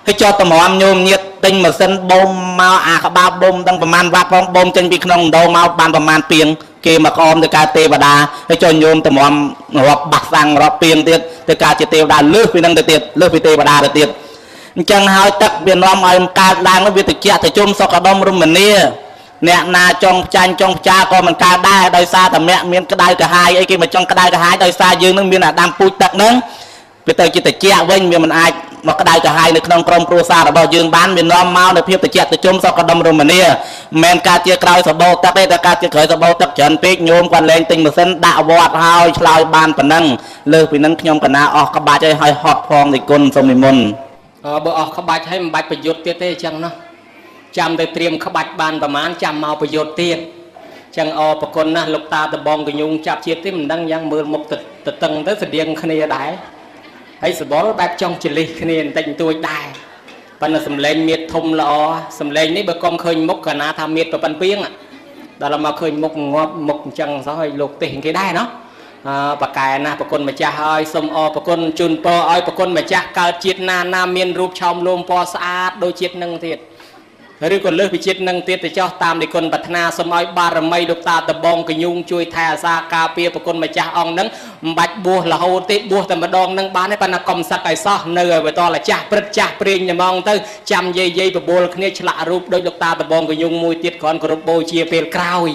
ហើយចុះតម្រាំញោមញាតទិញម៉ាស៊ីនបូមមកអាក្បាលបូមដឹងប្រមាណវ៉ាត់ផងបូមចេញពីក្នុងដងមកបានប្រមាណពីងគេមកក្អមទៅកើតទេវតាហើយចុះញោមតម្រាំរាប់បាសសាំងរាប់ពីងទៀតទៅកើតជាទេវតាលើសពីនឹងទៅទៀតលើសពីទេវតាទៅទៀតអញ្ចឹងហើយទឹកវានាំឲ្យកើតឡើងវាតិចតិជុំសុខដុមរមនាអ្នកណាចង់ចាញ់ចង់ផ្ចាក៏មិនកើតដែរដោយសារតែមគ្គមានក្តៅក្រហាយអីគេមកចង់ក្តៅក្រហាយដោយសារយើងនឹងមានអាដាមពូជទឹកហ្នឹងវាទៅជាតិចវិញវាមិនអាចមកក្តៅក្រហាយនៅក្នុងក្រុមគ្រួសាររបស់យើងបានវានាំមកនៅភាពតិចតិជុំសុខដុមរមនាមិនមែនការជាក្រោយសបោទឹកទេតែការជាក្រោយសបោទឹកច្រើនពេកញោមគាត់លែងទិញម៉ាស៊ីនដាក់វត្តហើយឆ្លើយបានប៉ុណ្ណឹងលើសពីនឹងខ្ញុំកណាអស់ក្បាច់ហើយហត់ផងនិគុណសូមនិមន្តបើអស់ក្បាច់ហើយមិនបាច់ប្រយុទ្ធទៀតទេអញ្ចឹងណោះចាំទៅត្រៀមក្បាច់បានប្រមាណចាំមកប្រយុទ្ធទៀតចឹងអរប្រគុណណាស់លោកតាដបងកញូងចាប់ជាតិទេមិនដឹងយ៉ាងមើលមុខទៅតឹងទៅស្តៀងគ្នាដែរហើយសបល់បែបចង់ចលិះគ្នាបន្តិចបន្តួចដែរប៉ុន្តែសំឡេងមៀតធំល្អសំឡេងនេះបើកុំឃើញមុខកាលណាថាមៀតប្រប៉ុនពីងដល់មកឃើញមុខងាប់មុខអញ្ចឹងសោះឲ្យលោកទេសគេដែរណោះបកែណាស់ប្រគុណម្ចាស់ហើយសូមអរប្រគុណជូនពរឲ្យប្រគុណម្ចាស់កើតជាតិណាណាមានរូបឆោមលោមពណ៌ស្អាតដូចជាតិនឹងទៀតឬក៏លើសពីជាតិនឹងទៀតទៅចោះតាមនិគុណប្រាថ្នាសូមឲ្យបារមីលោកតាដបងកញូងជួយថែអាសាការពារប្រគុណម្ចាស់អង្គនឹងមិនបាច់បួសរហូតទេបួសតែម្ដងនឹងបានទេប៉ុន្តែកុំសឹកឲ្យសោះនៅឲ្យបន្តលចាស់ព្រឹត្តចាស់ព្រាងតែហ្មងទៅចាំយាយយាយបបួលគ្នាឆ្លាក់រូបដូចលោកតាដបងកញូងមួយទៀតគ្រាន់គោរពបូជាពេលក្រោយ